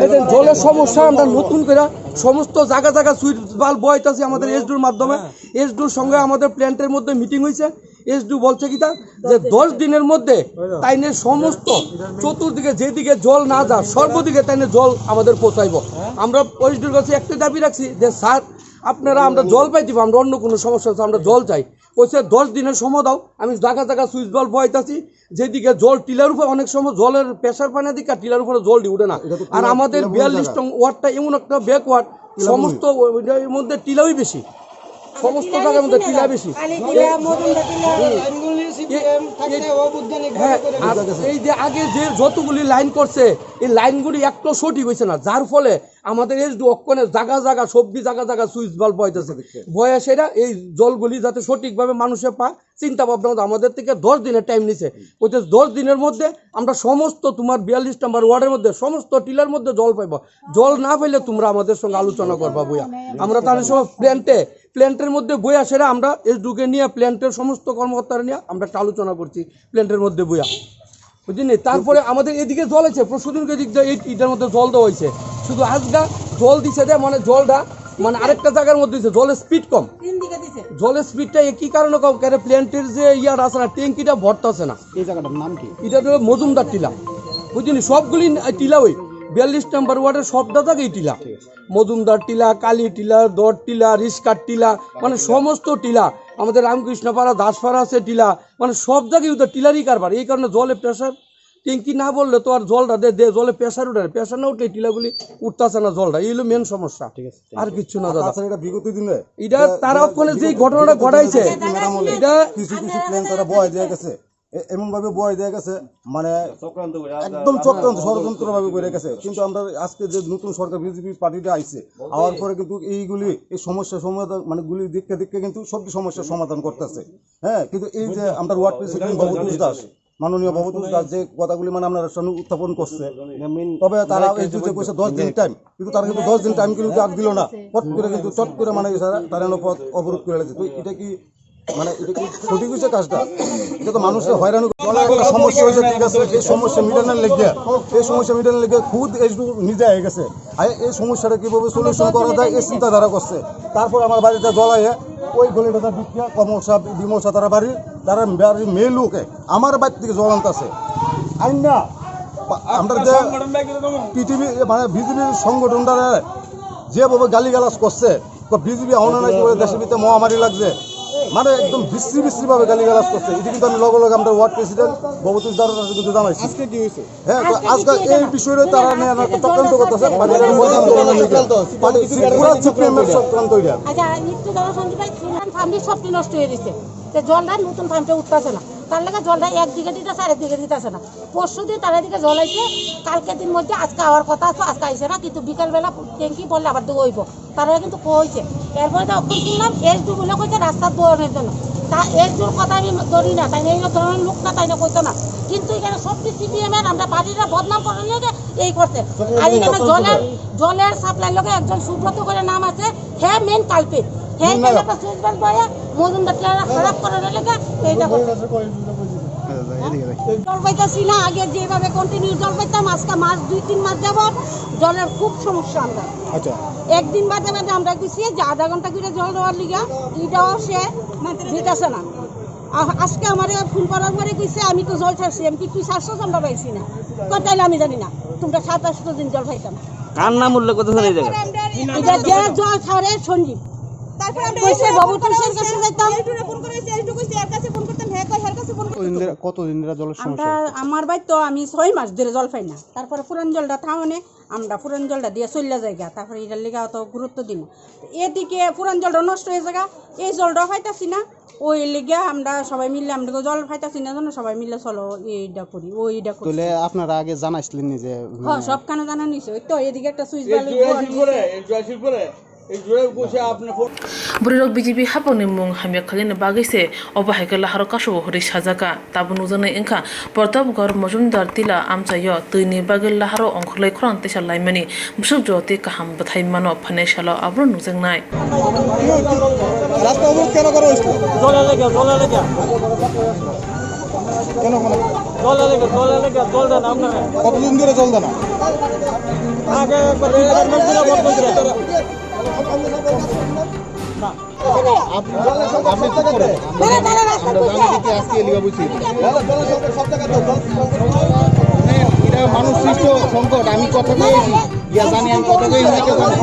এই যে জলের সমস্যা, আমরা নতুন করে সমস্ত জায়গা জায়গা সুইচ বাল্ব বয়াইতেছি আমাদের এসডিওর মাধ্যমে। এসডিওর সঙ্গে আমাদের প্ল্যান্টের মধ্যে মিটিং হয়েছে। এসডিও বলছে কিতা যে দশ দিনের মধ্যে তাইনে সমস্ত চতুর্দিকে যেদিকে জল না যায়, সর্বদিকে তাইনে জল আমাদের পৌঁছাইব। আমরা এসডিওর কাছে একটা দাবি রাখছি যে স্যার, আপনারা আমরা জল পাই দিব, আমরা অন্য কোনো সমস্যা আছে, আমরা জল চাই। কইছে দশ দিনের সময় দাও, আমি জায়গা জায়গা সুইচ বাল্ব বয়াইতাছি, যেদিকে জল টিলার উপর অনেক সময় জলের প্রেশার পায় না দিকে টিলার উপরে জল দিয়ে উঠে না। আর আমাদের বিয়াল্লিশ নং ওয়ার্ডটা এমন একটা ব্যাকওয়ার্ড, সমস্ত ওই-, ওইটার মধ্যে টিলাই বেশি, সমস্ত জায়গার মধ্যে টিলা বেশি। কালী টিলা, মজুমদার টিলা। হ্যাঁ, আর এই যে আগে যে যতগুলি লাইন করছে, এই লাইনগুলি একটা সঠিক হয়েছে না, যার ফলে আমাদের এসডিও অক্ষণে জায়গা জায়গা সবজি জায়গা জায়গা সুইচ বাল্ব বয়াইতেছে। বয়া সেটা এই জলগুলি যাতে সঠিকভাবে মানুষে পায়, চিন্তা ভাবনা মতো আমাদের থেকে দশ দিনের টাইম নিছে। ওই যে দশ দিনের মধ্যে আমরা সমস্ত তোমার বিয়াল্লিশ নম্বর ওয়ার্ডের মধ্যে সমস্ত টিলার মধ্যে জল পাইবো। জল না পাইলে তোমরা আমাদের সঙ্গে আলোচনা করবা বইয়া। আমরা তাদের সব প্ল্যান্টে, প্ল্যান্টের মধ্যে বইয়া সেটা আমরা এসডিওকে নিয়ে প্ল্যান্টের সমস্ত কর্মকর্তারা নিয়ে আমরা একটা আলোচনা করছি প্ল্যান্টের মধ্যে বইয়া। বুঝলি? তারপরে আমাদের এদিকে জল আছে, পরশুদিনকে এদিক দিয়ে এই ইটার মধ্যে জল দেওয়া হয়েছে। শুধু আজগা জল দিছে দে, মানে জলটা মানে আরেকটা জায়গার মধ্যে দিছে, জলের স্পিড কম। তিন দিকে দিছে। জলের স্পিডটা একই কারণে কম, কেন প্ল্যান্টের যে ইয়ার আছে না, ট্যাঙ্কিটা ভরতে আছে না। এই জায়গাটার নাম কি? এটা হলো মজুমদার টিলা। বুঝলি, সবগুলি টিলা ওই বিয়াল্লিশ নম্বর ওয়ার্ডের সবটা জায়গায় টিলা। মজুমদার টিলা, কালী টিলা, দর টিলা, রিস্কার টিলা, মানে সমস্ত টিলা, আমাদের রামকৃষ্ণপাড়া, দাসপাড়া আছে টিলা, মানে সব জায়গায় ওদের টিলারই কারবার। এই কারণে জলে প্রেশার, ট্যাঙ্কি না বললে তো আর জলটা দে দে জলে প্রেশার উঠে না। প্রেশার না উঠলে টিলাগুলি উঠতেছে না, জলটা, এই হলো মেন সমস্যা। ঠিক আছে, আর কিচ্ছু না দাদা। তাছাড়া এটা বিগত দিনে এটা তারা ওখানে যে ঘটনাটা ঘটাইছে, এটা কিছু কিছু প্ল্যান তারা বয় দিয়ে গেছে। এ-, এমন ভাবে বয় দেয়া গেছে, মানে একদম চক্রান্ত, ষড়যন্ত্র ভাবে করে গেছে। কিন্তু আমরা আজকে যে নতুন সরকার বিজেপি পার্টিটা আইছে, আওয়ার পরে কিন্তু এইগুলি, এই সমস্যা সমাধান, মানে গুলি দিককে দিককে কিন্তু সব সমস্যার সমাধান করতেছে। হ্যাঁ, কিন্তু এই যে আমরা ওয়ার্ড প্রেসিডেন্ট ভবতোষ দাস, মাননীয় ভবতোষ দাস যে কথাগুলি মানে আপনার সামনে উত্থাপন করছে, তবে তারা এই যে কইছে দশ দিন টাইম, কিন্তু তারা কিন্তু দশ দিন টাইম কিন্তু আর দিল না। পট করে কিন্তু চট করে মানে তারা, তারা এনে পথ অবরোধ করে দিয়েছে। তো এটা কি মানে এটা কি সঠিক হয়েছে কাজটা? এটা তো মানুষকে হয়রানি করে। একটা সমস্যা হয়েছে, ঠিক আছে, এই সমস্যা মিটানোর লেগে, এই সমস্যা মিটানোর লেগে খুদ এইচডিও নিজে হয়ে গেছে। আর এই সমস্যাটা কিভাবে সলিউশন করা যায়, এই চিন্তাধারা করছে। তারপর আমার বাড়িতে জ্বলাইয়ে ওই গলিটা বিক্রিয়া কমল সাহেব, বিমল সাহেব তারা বাড়ি, তারা বাড়ির মেয়ে লোকে আমার বাড়ি থেকে জ্বলান্ত আছে। আইন না, আমরা যে পৃথিবী মানে বিজেপির সংগঠনটা যেভাবে গালিগালাজ করছে, তো বিজেপি আওনা নাকি বলে দেশের ভিতরে মহামারী লাগছে, মানে একদম বিশ্রী বিশ্রী ভাবে গালিগালাজ করছে। এটা কিন্তু আমি লগে লগে আমরা ওয়ার্ড প্রেসিডেন্ট ভবতোষ দারোর কাছে কিন্তু জানাইছি। আজকে কি হয়েছে? হ্যাঁ, তো আজকে আজকে কি এই হয়েছে? বিষয়ে তারা নিয়ে একটা চক্রান্ত করতেছে, পার্টি বদনাম করার জন্য। পার্টি পুরা সিপিএম এর চক্রান্ত এটা। আচ্ছা, নিত্য দাদা সঞ্জীব ভাই, ফার্মটি সবটি নষ্ট হয়ে গেছে। তো জলটা নতুন ফার্মটা উঠতেছে না, তার লেগে জলটা একদিকে দিতেছে আর একদিকে দিতেছে না। পরশু দিন তারা এদিকে জল আইছে, কালকে দিন মধ্যে আজকে আওয়ার কথা আছে, আজকে আইছে না, কিন্তু বিকালবেলা ট্যাঙ্কি বললে আবার দৌড় হইব। তারা কিন্তু কইছে। এরপরে তো এখন শুনলাম এসডিও বলে কইছে রাস্তা দৌড়ানোর জন্য। তা এসডিওর কথা আমি ধরি না, তাই না? এই ধরনের লোক না, তাই না? কইতো না। কিন্তু এখানে সব সিপিএম এর আমরা পার্টিরা বদনাম করার লেগে এই করছে। আর এখানে জলের, জলের সাপ্লাই লোকে একজন সুব্রত করে নাম আছে, হে মেইন কালপিট। হে কেন একটা সুইচ বন্ধ করে মজুমদার টিলাটা খারাপ করার লেগে এইটা করছে। জল পাইতাছি না, আগে যেভাবে কন্টিনিউ জল পাইতাম, আজকে মাস, দুই তিন মাস যাবত জলের খুব সমস্যা আমরা। আচ্ছা। একদিন বাদে বাদে আমরা গেছি যে আধা ঘন্টা করে জল দেওয়ার লিগা, এটাও সে দিতেছে না। আ-, আজকে আমারে ফোন করার পরে কইছে, "আমি তো জল ছাড়ছি, আমি কি তুই ছাড়ছস?" আমরা পাইছি না। কয়, "তাইলে আমি জানি না, তোমরা সাত আটটা দিন জল পাইতাম।" কার নাম উল্লেখ করতেছেন এই জায়গায়? এটা যে জল ছাড়ে সঞ্জীব। তারপরে আমরা কইছে, "বাবু, তুই সে কাছে যাইতাম।" এলটুরে ফোন করেছে, এলটু কইছে, "এর কাছে ফোন করতাম, হ্যাঁ কয়, এর কাছে ফোন করতাম।" কতদিন ধরে, কতদিন ধরে জলের সমস্যা আমরা, হচ্ছে? আমার ভাই তো আমি ছয় মাস ধরে জল পাই না, তারপরে পুরান জলটা থামনে আমরা পুরান জলটা দিয়ে চললে যাই গা, তারপরে এটার লিগে অত গুরুত্ব দিই না। এদিকে পুরান জলটা নষ্ট হয়ে যায় গা, এই জলটা পাইতাছি না, ওই লিগে আমরা সবাই মিলে, আমরা জল পাইতাছি না, জন্য সবাই মিলে চলো এইটা করি, ওইটা করি। তাহলে আপনারা আগে জানাইছিলেন নি যে, হ্যাঁ, মানে সবখানে জানানি হয়েছে। ওই তো এদিকে একটা সুইচ বালু জুয়াইশির পরে, এই জুয়াইশির পরে, এই জুয়াই বসে আপনি phone Borok B J P hapangni mung hamya khlaina bagwi se obo hai khe laharo kasu-o hwnwi sajak kha. Tabuk nukjaknai wngkha Pratapgarh Mojumdar tila amchaio twini bagwi laharo ongkhorlai khorang teisa laimani bwswk jotwi kaham bwthai mano phainai salo abono nukjaknai. রাস্তা অবরোধ কেন করা হয়েছিল? জলের লেগে, জলের লেগে। কেন, কেন? জলের লেগে, জলের লেগে, জল দেন আপনারা। কতদিন ধরে জল দেনা? আগে একবার দুই চার মাস ধরে বন্ধ ছিল। না। আপনি, আপনি চুপ করেন। আমরা জানি যে আজকে এলিবা বলছি। মানে, এটা মানুষ সৃষ্ট সংকট। আমি কথা কয়েছি, ইয়া জানি আমি কথা কই না কেউ জানে।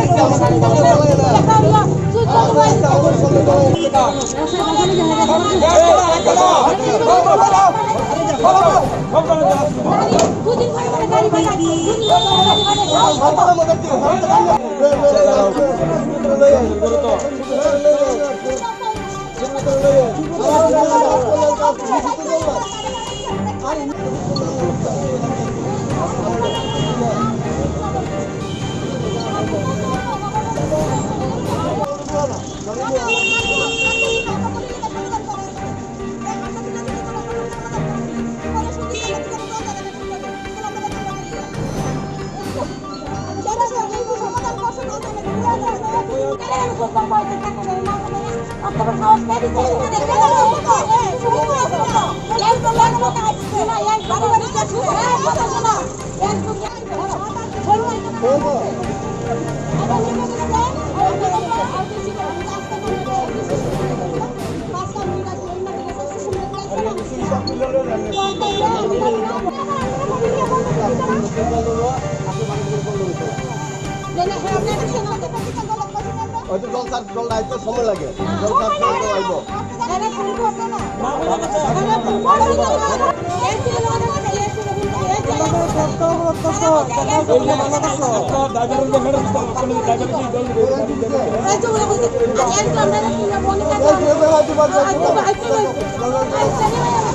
হয়তো জল সার, জল আইতে সময় লাগে। জল সার তো আইব।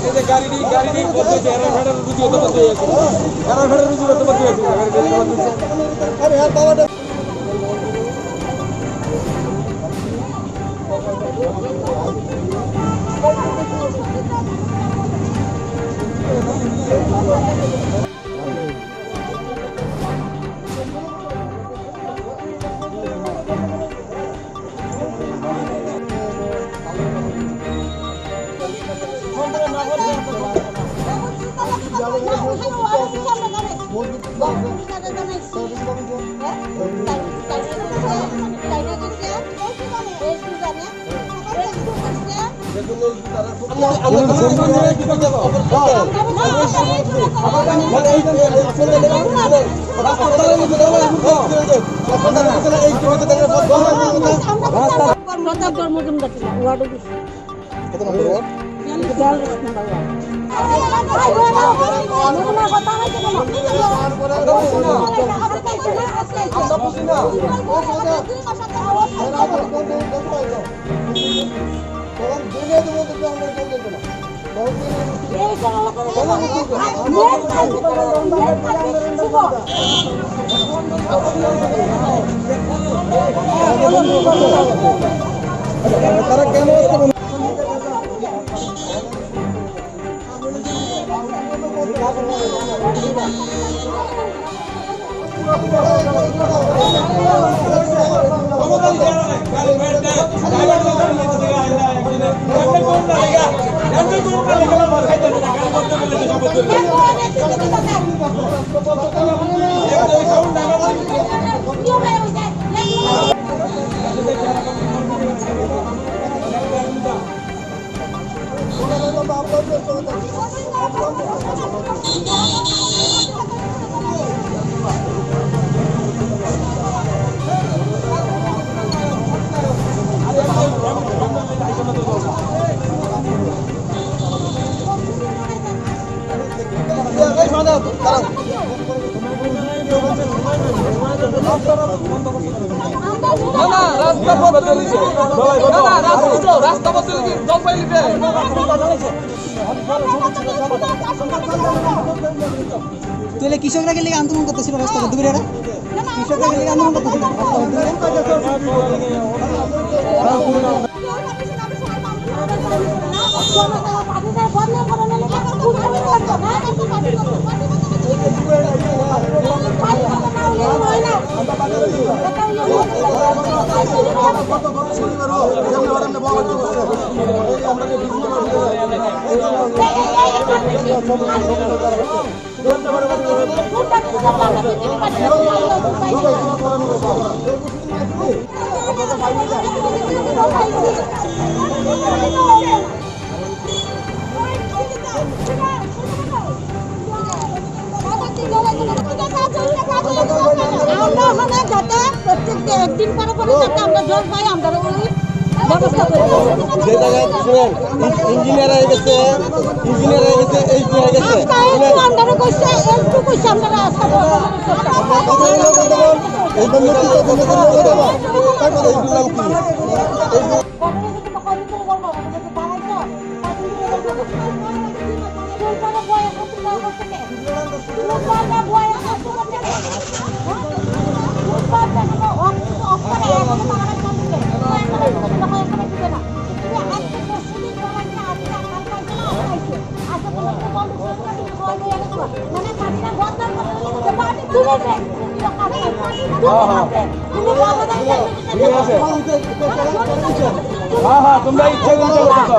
এই যে গাড়ি নিয়ে, গাড়ি নিয়ে বলতে যে এরা ভেড়ার রুজি হতে বলতে গেছে। এরা ভেড়ার রুজি হতে বলতে গেছে। আরে হ্যাঁ, বাবা। প্রতাপগড় মজুমদার টিলা, ওয়ার্ড অফিস। কত নম্বর ওয়ার্ড? বিয়াল্লিশ নম্বর ওয়ার্ড। তারা কেন আসতে বলল? না, না, রাস্তা বদলে দিছে। না, না, রাস্তা, রাস্তা বদলে দিছে। জলপাই লিখে। তাহলে কৃষকরা গেলে আন্দোলন করতেছিল রাস্তা বন্ধ করে এরা? কৃষকরা গেলে আন্দোলন করতেছিল রাস্তা বন্ধ করে? আমরা ওখানে যাতে প্রত্যেক দিন, একদিন পরে পরে যাতে আমরা জল পাই, আমরা ওই ব্যবস্থা করি। যে জায়গায় শুনেন, ইঞ্জিনিয়ার হয়ে গেছে, ইঞ্জিনিয়ার হয়ে গেছে, এইচডি হয়ে গেছে। আজকে একটু আমরা কইছে, একটু কইছে আমরা রাস্তা বন্ধ করে দিতে। এই বন্ধ কি, এই বন্ধ কি, এই বন্ধ কি? এই বন্ধ কি? তুমি যে, তুমি যে, ঠিক আছে। হ্যাঁ, হ্যাঁ, তোমরা ইচ্ছে করছো তো।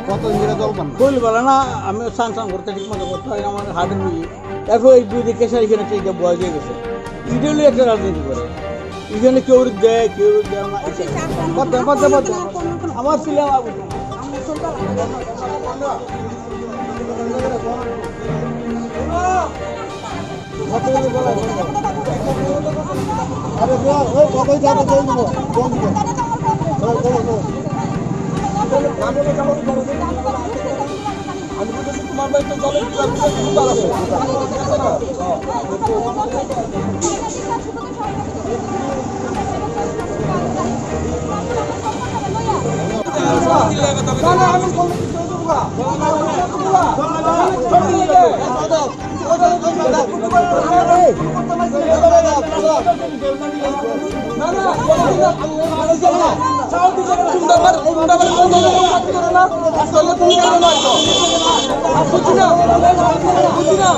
কত ইঞ্জিরা জল পান? ফুল বলে না, আমি স্নান টান করতে ঠিক মতো করতে হয় না, আমার হার্টের রুগী। তারপর এই দুই দিকে এসে এখানে একটা ইটা বয়া দিয়ে গেছে। ইটা হলো একটা রাজনীতি করে। এখানে কেউ দেয়, কেউ দেয় না। বাদ দেন, বাদ দেন, বাদ দেন। আমার ছেলে আমার বুঝে না।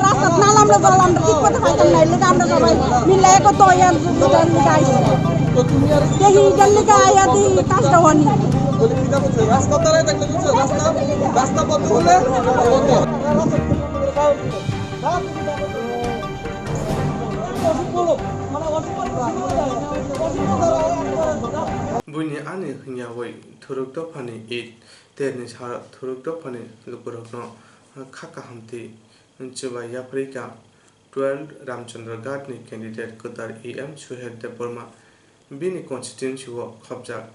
Rasta nalam lo jalan, ikko ta kaitam nai, lo dam lo jabai, milai ko toyan, lo dam lo dai. Ke hi jalli ka aya di tas dawani. রাস্তা দাঁড়ায় থাকলে বুঝছো? রাস্তা, রাস্তা বন্ধ করলে বন্ধ। Buini ani hwnyawi thuruk dophani it terni salo thuruk dophani lukurokno kha kaham twi chubai yapharwi kha twelve Ramchandra Ghat ni candidate kwtal E M Suhel Debbarma. Bini constituency o khopjak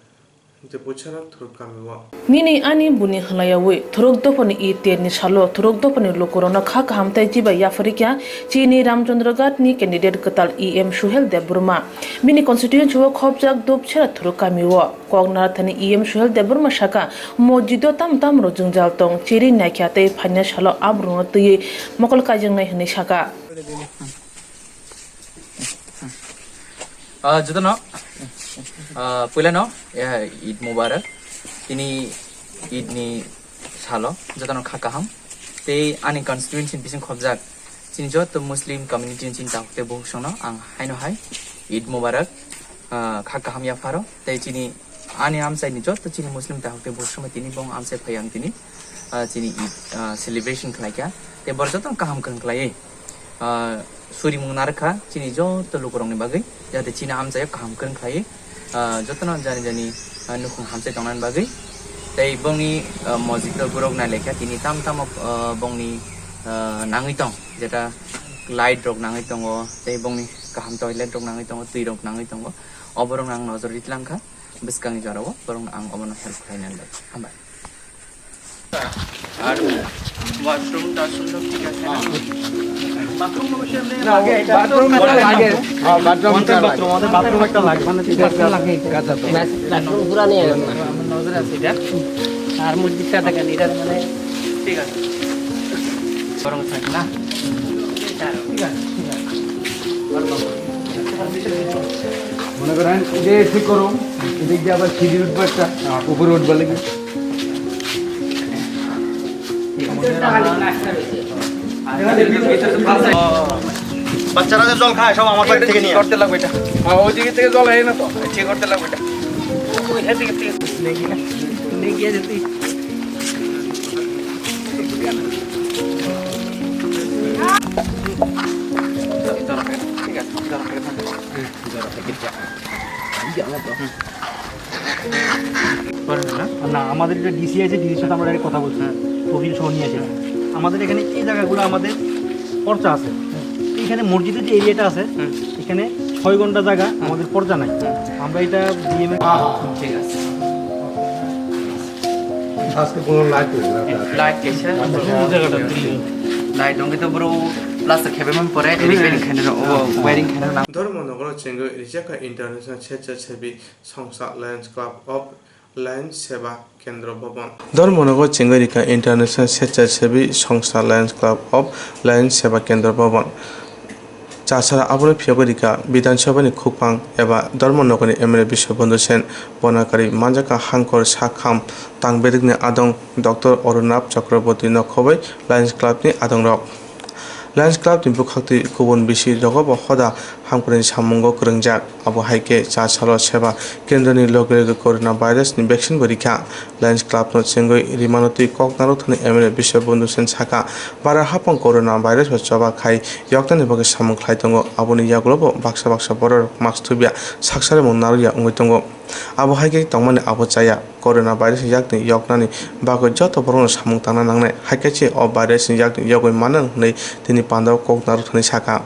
Depochara Thuruk kami o. Nini ani buni hwlayawi thuruk dophani i terni salo thuruk dophani lukurokno kha kaham tei chibai yapharwi kha chini Ramchandra Ghat ni candidate kwtal E M Suhel Debbarma. Bini constituency o khopjak Dupchera Thuruk kami o. Kok narathani E M Suhel Debbarma saka, mosjid o tam tam rok jwngjal tong, chiri naikha tei phaina salo aborokno twiwi mokol kaijaknai hwnwi saka. Ah, jotono, ah, puilano, eh, Eid Mubarak. Tini Eid ni salo, jotono kha kaham. Tei ani constituency ni bising khopjak. Chini joto Muslim community ni chini tabuk tei buhuk songno ang haino hai Eid Mubarak, ah, kha kaham yapharo. Tei chini ani amchai ni joto chini Muslim tabuk tei buhuk songno tini bong amchai phai ang tini, ah, chini Eid, ah, celebration khlai kha. Tei bor joto kaham kwrwng khlaiwi. Ah, surimung narwkha chini joto lukurokni bagwi, jate chini amchaio kaham kwrwng khlaiwi, ah, jotono jani jani, ah, nukhung hamchai tongnani bagwi. Tei bongni, ah, mosjid o borok nailaikha tini tam tamo, ah, bongni, ah, nangwi tong, jeta light rok nangwi tongo, tei bongni kaham toilet rok nangwi tongo, twi rok nangwi tongo. Oborokno ang nojor ri tlangkha bwskangni jorao, borokno ang obono help khlainani bagwi. Hambai. আর ওয়াশরুমটা সুন্দর, ঠিক আছে না? বাথরুম অবশ্যই এমনি না, লাগে, এটা বাথরুম একটা লাগে। হ্যাঁ, বাথরুম একটা লাগে। বাথরুম একটা লাগে, মানে ঠিক আছে, লাগে। কাঁচা তো। বাথরুম পুরা নেই। আমার নজরে আছে এটা। আর মসজিদটা দেখেন, এটা মানে ঠিক আছে। গরম থাকে না? ঠিক আছে, ঠিক আছে। মনে করেন, এই যে ঠিক করো, এদিক দিয়ে আবার সিঁড়ি উঠবো একটা, উপরে উঠবো লাগে। বাচ্চারা যে জল খায়, সব আমার বাড়ি থেকে নিয়ে আসে। করতে লাগবে এটা। হ্যাঁ, ওই দিকে থেকে জল আয় না তো। ঠিক করতে লাগবে এটা। ওই হ্যাঁ, ঠিক আছে, ঠিক আছে। নিয়ে গিয়ে, নিয়ে গিয়ে যদি ঠিক আছে, ঠিক আছে। না, আমাদের একটা ডিসি আছে, ডিসির সাথে আমরা ডাইরেক্ট কথা বলছি। হুম। তহবিল সহ নিয়ে এসে। হুম। আমাদের এখানে এই জায়গাগুলো আমাদের পর্চা আছে। হুম। এখানে মসজিদের যে এরিয়াটা আছে, হুম। এখানে ছয় ঘন্টা জায়গা হুম। আমাদের পর্চা নাই। হুম। Obai da B M. Ah, ah, ah. Thik ase. Aske kono light koi na. Light kaisa. Light wngkhe to bro plaster khaibai man pore, repair khaina rw, o wiring khaina rw. Dharmanagar o chengwi rijak kha International Swecha Sebi Songsa Lions Club of Lions Seva Kendra Bhavan. Dharmanagar o chengwi rikha International Swecha Sebi Songsa Lions Club of Lions Seva Kendra Bhavan. Chasara abono phiyogwi rikha Bidhan Sabha ni khukphang eba Dharmanagar ni M L A Biswabandhu Sen, bonakari manjakha Hangkor Sakham Tangberikni adong Doctor Arunab Chakraborty no khobwi Lions Club ni adongrok. Lions Club ni bwkhaktwi kubun bisi rogo bo hoda hamkrai samungo kwrwngjak. Abo hai khe cha salo Seva Kendra ni loge loge Corona virus ni vaccine bo rikha. Lions Club no chengwi rimano twi kok narwkthani M L A Biswabandhu Sen sakha, bara hapang Corona virus bai choba khai yoknani bagwi samung khlai tongo. Aboni yagulo bo baksa baksa borok mask thubya saksarimung narwkya wngwi tongo. Abo hai khe tongmani abo chaya. Corona virus ni yakni yoknani bagwi joto borokno samung tangna nangnai. Hai khe se o virus ni yakni yogwi mano hwnwi tini pandao kok narwkthani sakha.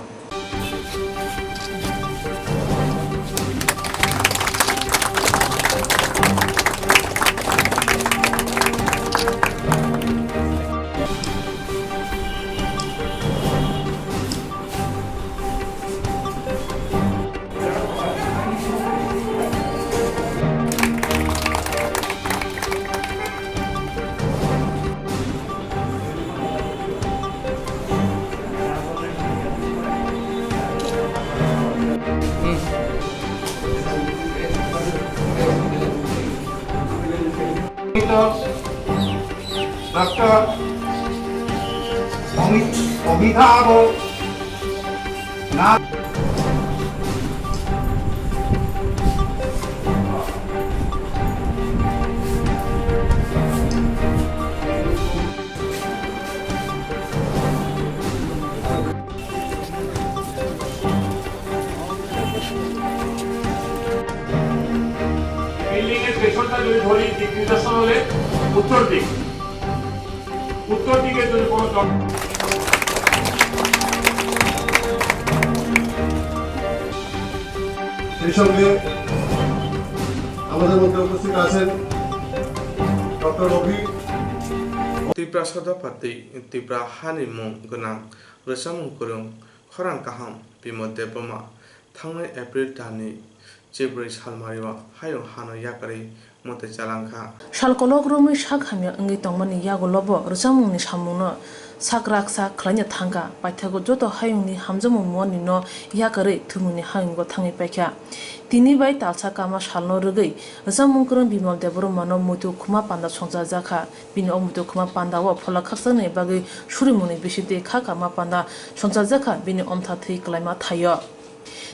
Doctor Omi-, Omitabo Nath. Building এর পেছনটা যদি ধরি, দিক নির্দেশনা হলে উত্তর দিক, উত্তর দিকে যদি কোনো জন- সেই সঙ্গে আমাদের মধ্যে উপস্থিত আছেন ডক্টর রবি। Tiprasa dopha twi Tipra hani mung gwnang rwchapmung kwrwng khorang kaham Bimol Debbarma thangnai April talni chibrwi salmario hayung hano yakarwi mwtai chalangkha. Sal kolok romwi sak hamya wngwi tongmani yagulobo rwchapmungni samungno sak raksa khlaina thangkha, paithago joto hayungni hamjakmung muanwino yakarwi thwimungni hayungo thangwi paikha. Tini bai talsa kama salno rwgwi rwchapmung kwrwng Bimol Debbarmano muitu khuma panda songchajakha. Bini o muitu khuma pandao phola khakchangni bagwi surimungni bisingtwi kha kama panda songchajakha bini omtha thwi kwlaima thaio.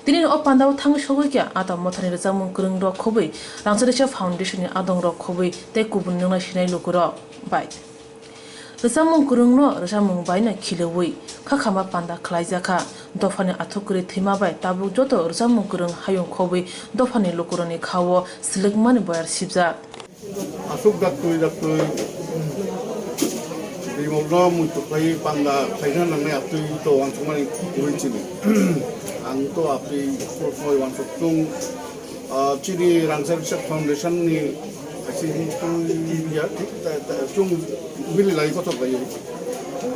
Tini o pandao thangwi sogwi khe Ata Mothani rwchapmung kwrwngrok khobwi, Rangchakrisa Foundation ni adongrok khobwi tei kubun nwngnai sinai lukurok bai. Rwchapmung kwrwngno rwchapmung baino khiloui kha kama panda khlaijakha. Dophani athuk kwrwi thwima bai tabuk joto rwchapmung kwrwng hayung khobwi dophani lukurokni khao swlwkmani boyar sibjak. Aswk daktwi daktwi Bimolno muitu khlaiwi panda khlaina nangnai, atwi to uansukmani kwrwi chini. Ang to atwi soi uansuk chung, ah, chini Rangchakrisa Foundation ni kaisa twi ya, ta, ta, chung bini lai kotor lai.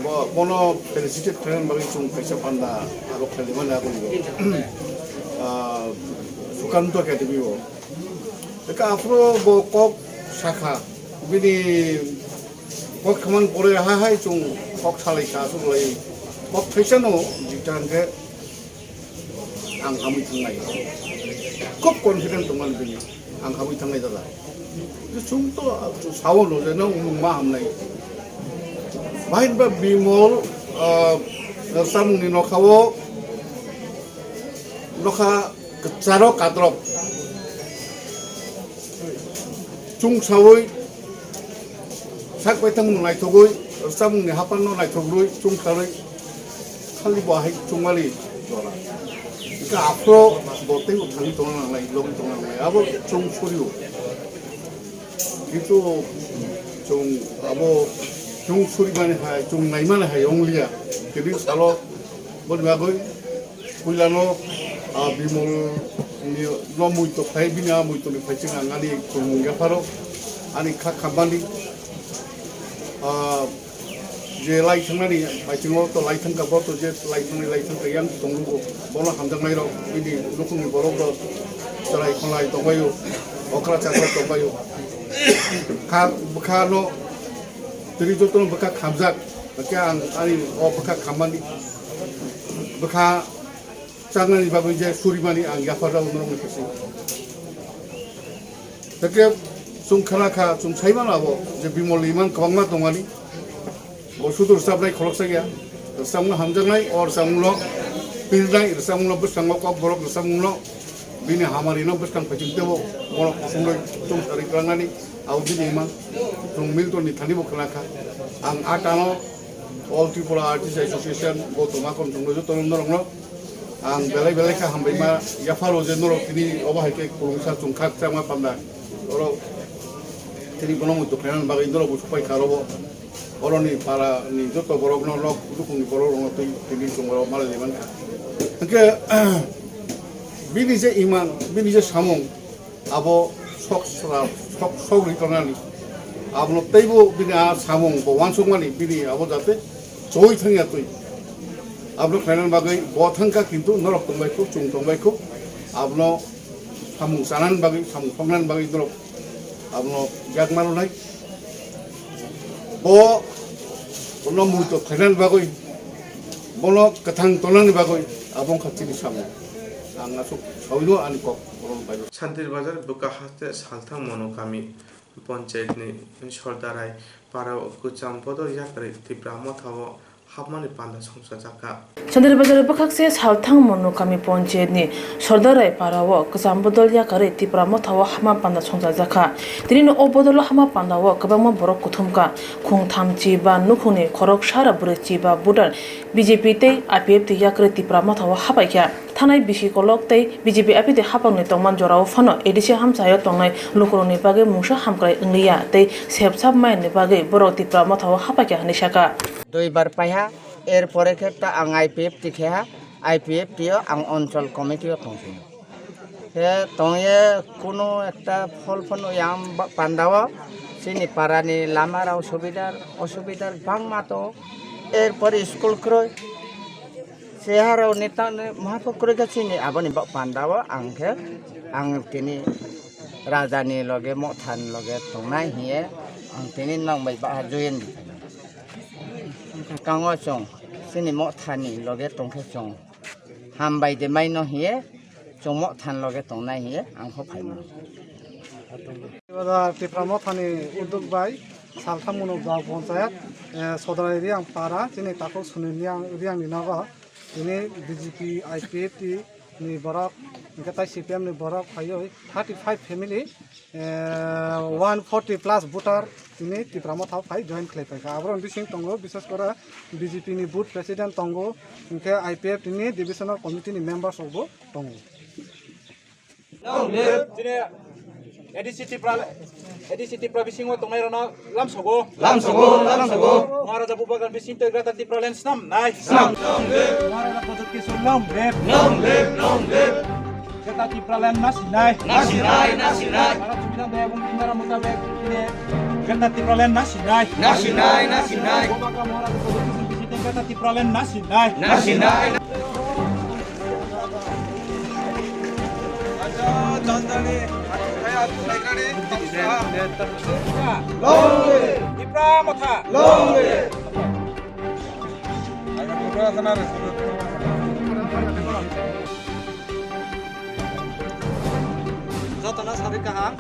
Bo, bono felicitate khlaina bagwi chung kaisa panda aro khlaimani aguli bo. Ah, Sukanto Academy bo. Eka aphuru bo kok sakha, bini kok thangmani pore hai hai chung kok salai kha, aswk lai kok thaisano jita hwnkhe ang hamwi thangnai. Khub confident tongmani bini, ang hamwi thangnai dada. Chung to sao no je no ma hamnai. Bahai ba Bimol, ah, samungni nokhao, nokha kwcharo kadrok. Chung saui sak baithang naithogwi, rwchapmungni haphangno naithokrwi chung kharwi khali bo hai chungmali jora. Hwnkhe aphro bo teibo thangwi tongna nangnai, logwi tongna nangnai, abo chung surio. Kintu chung abo chung surimani hai, chung naimani hai wngliya. Tini salo boni bagwi puilano, ah, Bimol Ni no muito phai bini a muito ni phai chwng ang ani khulumung yapharo ani kha khamani, ah, je lai thangnani phai chwng o to lai thangka bo to je lai thangnai lai thangka yang tonglugo bono hamjaknai rok bini nukhungni borok rok chwrai khonai tongbaio okra chakra tongbaio kha bwkha no tini jotono bwkha khamjak hwnkhe ang ani o bwkha khammani bwkha chaknani bagwi je surimani ang yaphar rok norokni khe se. Hwnkhe chwng khna kha, chwng sai mano abo je Bimol ni imang kwbangma tongmani. Bo sudu rwchapnai khoroksa ya. Rwchapmungno hamjaknai, o rwchapmungno pirnai, rwchapmungno bwskango kok borok rwchapmungno bini hamari no bwskang phaiching tebo borok sumroi chwng sari kwlangnani abo bini imang. Chwng Milton ni thani bo khna kha. Ang a tano All Tripura Artist Association bo tongma kon chwngno joto norokno ang belai belai kha hambai ma yapharo je norok tini obo hai khe kulungsa chwng khak chama panda oro tini bono muitu khlainani bagwi norok bo supai kha oro bo oroni para ni joto borok no nok dukung ni borok rok no twi tini chwng oro malai man kha hwnkhe bini je imang bini je samung abo sok sra-, sok, sok ri tongnani. Abono teibo bini a samung bo wansukmani bini abo jate choi thangya twi. Abono khlainani bagwi bo thangkha kintu norok tongbai kho, chwng tongbai kho. Abono samung chanani bagwi, samung soknani bagwi norok abono yak manonai. Bo bono muito khlainani bagwi, bono kwthang tongnani bagwi abo wngkha chini samung. Ang aswk sawi no ani kok bono bai. Santir Bazar bwkha haste Salthang Mono kami panchayat ni Sordarai para o kwcham bodol yakarwi Tipra Motha o hapmani panda songchajakha. Santir Bazar bwkhakse Salthang Mono kami panchayat ni Sordarai para o kwcham bodol yakarwi Tipra Motha o hapma panda songchajakha. Tini no o bodol o hapma panda o kwbangma borok kuthumkha. Khung tham chi ba nukhungni khorok sara bwrwi chi ba voter B J P tei I P F T yakarwi Tipra Motha o hapaikha. Thanai bisi kolok tei B J P I P T hapangni tongman jorao phano A D C hamsayao tongnai lukurokni bagwi mungsa hamkrai wngliya tei sepsap mayani bagwi borok Tipra Motha o hapaikha hwnwi sakha. Duibar paiha, er pore khe ta ang I P F T kheha, I P F T o ang onchol committee o tongphino. Khe tongye kunu ekta phol phano yang ba-, pandao chini parani lama rao subidar osubidar bangma to, er pore school kroi. Seharok ni tang ni mahaphok kwrwi khe chini aboni ba-, panda o ang khe ang tini raja ni loge Motha ni loge tongnai hiye ang tini nong bai baha join di. Kango chwng chini Motha ni loge tong khe chwng hambai de mai no hiye chwng Motha ni loge tongnai hiye ang kho phaimano. Tipra Motha ni udduk bai Salthang Mono Gaon Panchayat, eh, Sodrai Riang Para, chini takhuk Sunil Riang, Riang ni nogo, tini B J P, I P F T ni borok, hingke tai C P M ni borok phaioi thirty five family, eh, one forty plus voter tini Tipra Motha phai join khlai paikha. Aborok bising tongo, bishes kore B J P ni booth president tongo, hingke I P F T ni divisional committee ni members rok bo tongo. Long live. Chini A D C Tipra, A D C Tipra bisingo tongnai rano lamsogo. Lamsogo, lamsogo. Maharaja Bubagan bising tei Greater Tipraland snam nai. Snam. Long live. Maharaja Pradyot Kishore long live. Long live, long live. Greater Tipraland nasi nai. Nasi nai, nasi nai. Bharat Sambidhan de ebong Indira Mutabek chini Greater Tipraland nasi nai. Nasi nai, nasi nai. Bubagan Maharaja Pradyot Kishore bising tei Greater Tipraland nasi nai. Nasi nai. Tipra Motha. Jotono sabai kaham.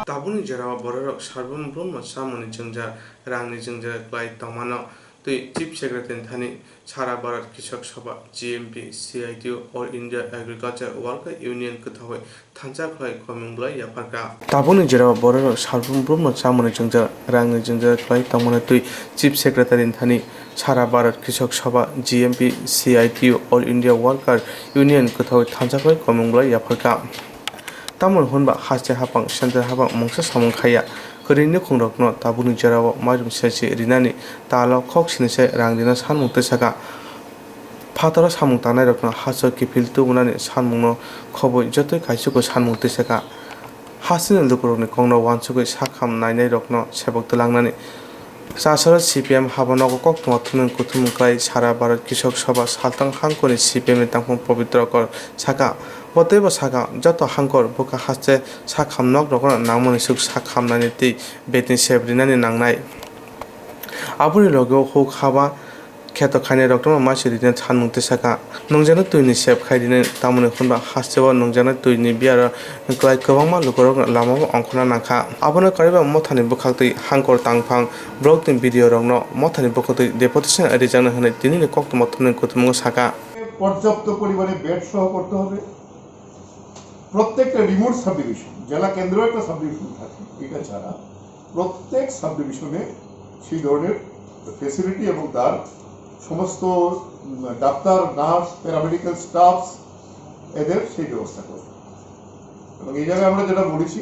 Tabukni jora o bororok sarbon brumno chamani jwngjal, rangni jwngjal kwlai tongmano. tei Chief Secretary ni thani Sara Bharat Krishak Sabha, G M P, C I T U, All India Agriculture Worker Union kwthawui thansa khlai komung bwlai yapharkha. Tabukni jorao bororok salbrum brumno chamani jwngjal, rangni jwngjal khlai tongmani twi Chief Secretary ni thani Sara Bharat Krishak Sabha, G M P, C I T U, All India Worker Union kwthawui thansa khlai komung bwlai yapharkha. Tamoni hwnba haste haphang, sente haphang mungsa samung khaiya. Kwrwi nukhungrokno tabukni jorao mairum sesi rinani talo khok sinisai rang rina sanmung twisakha. Phataro samung tangnairokno haso kiphil tubunani sanmungno khobwi jotoi kaisugo sanmung twisakha. Hasteni lukurokni kokno uansugwi sakham nainairokno sebok twlangnani. Chasaro C P M habanogo koktwma thumung kuthumung khlai Sara Bharat Krishak Sabha saltang hangkoni C P M ni tangphung Pabitra Kar sakha. Bo teibo sakha, joto hangkor bwkha haste sakham nok rokno nangmani swk sakham nainai tei betni sep rinani nangnai. Aboni loge o huk haba kheto khainai rokno masi rinani sanmung tei sakha. Nungjaknai twini sep khai rinani tamoni hwnba hasteo nungjaknai twini biyaro kwlai kwbangma lukurok lamao ongkhorna nangkha. Abono kariba mothani bwkhaktwi hangkor tangphang borokni video rokno mothani bwkhaktwi deputation rijaknai hwnwi tinini koktwma thumni kuthumung sakha. পর্যাপ্ত পরিমাণে বেড সহ করতে হবে। প্রত্যেকটা remote subdivision, জেলা কেন্দ্র একটা সাবডিভিশন থাকে, এটা ছাড়া প্রত্যেক সাবডিভিশনে সেই ধরনের ফেসিলিটি এবং তার সমস্ত, উম, ডাক্তার, নার্স, প্যারামেডিক্যাল স্টাফস, এদের সেই ব্যবস্থা করবে। এবং এই জায়গায় আমরা যেটা বলেছি,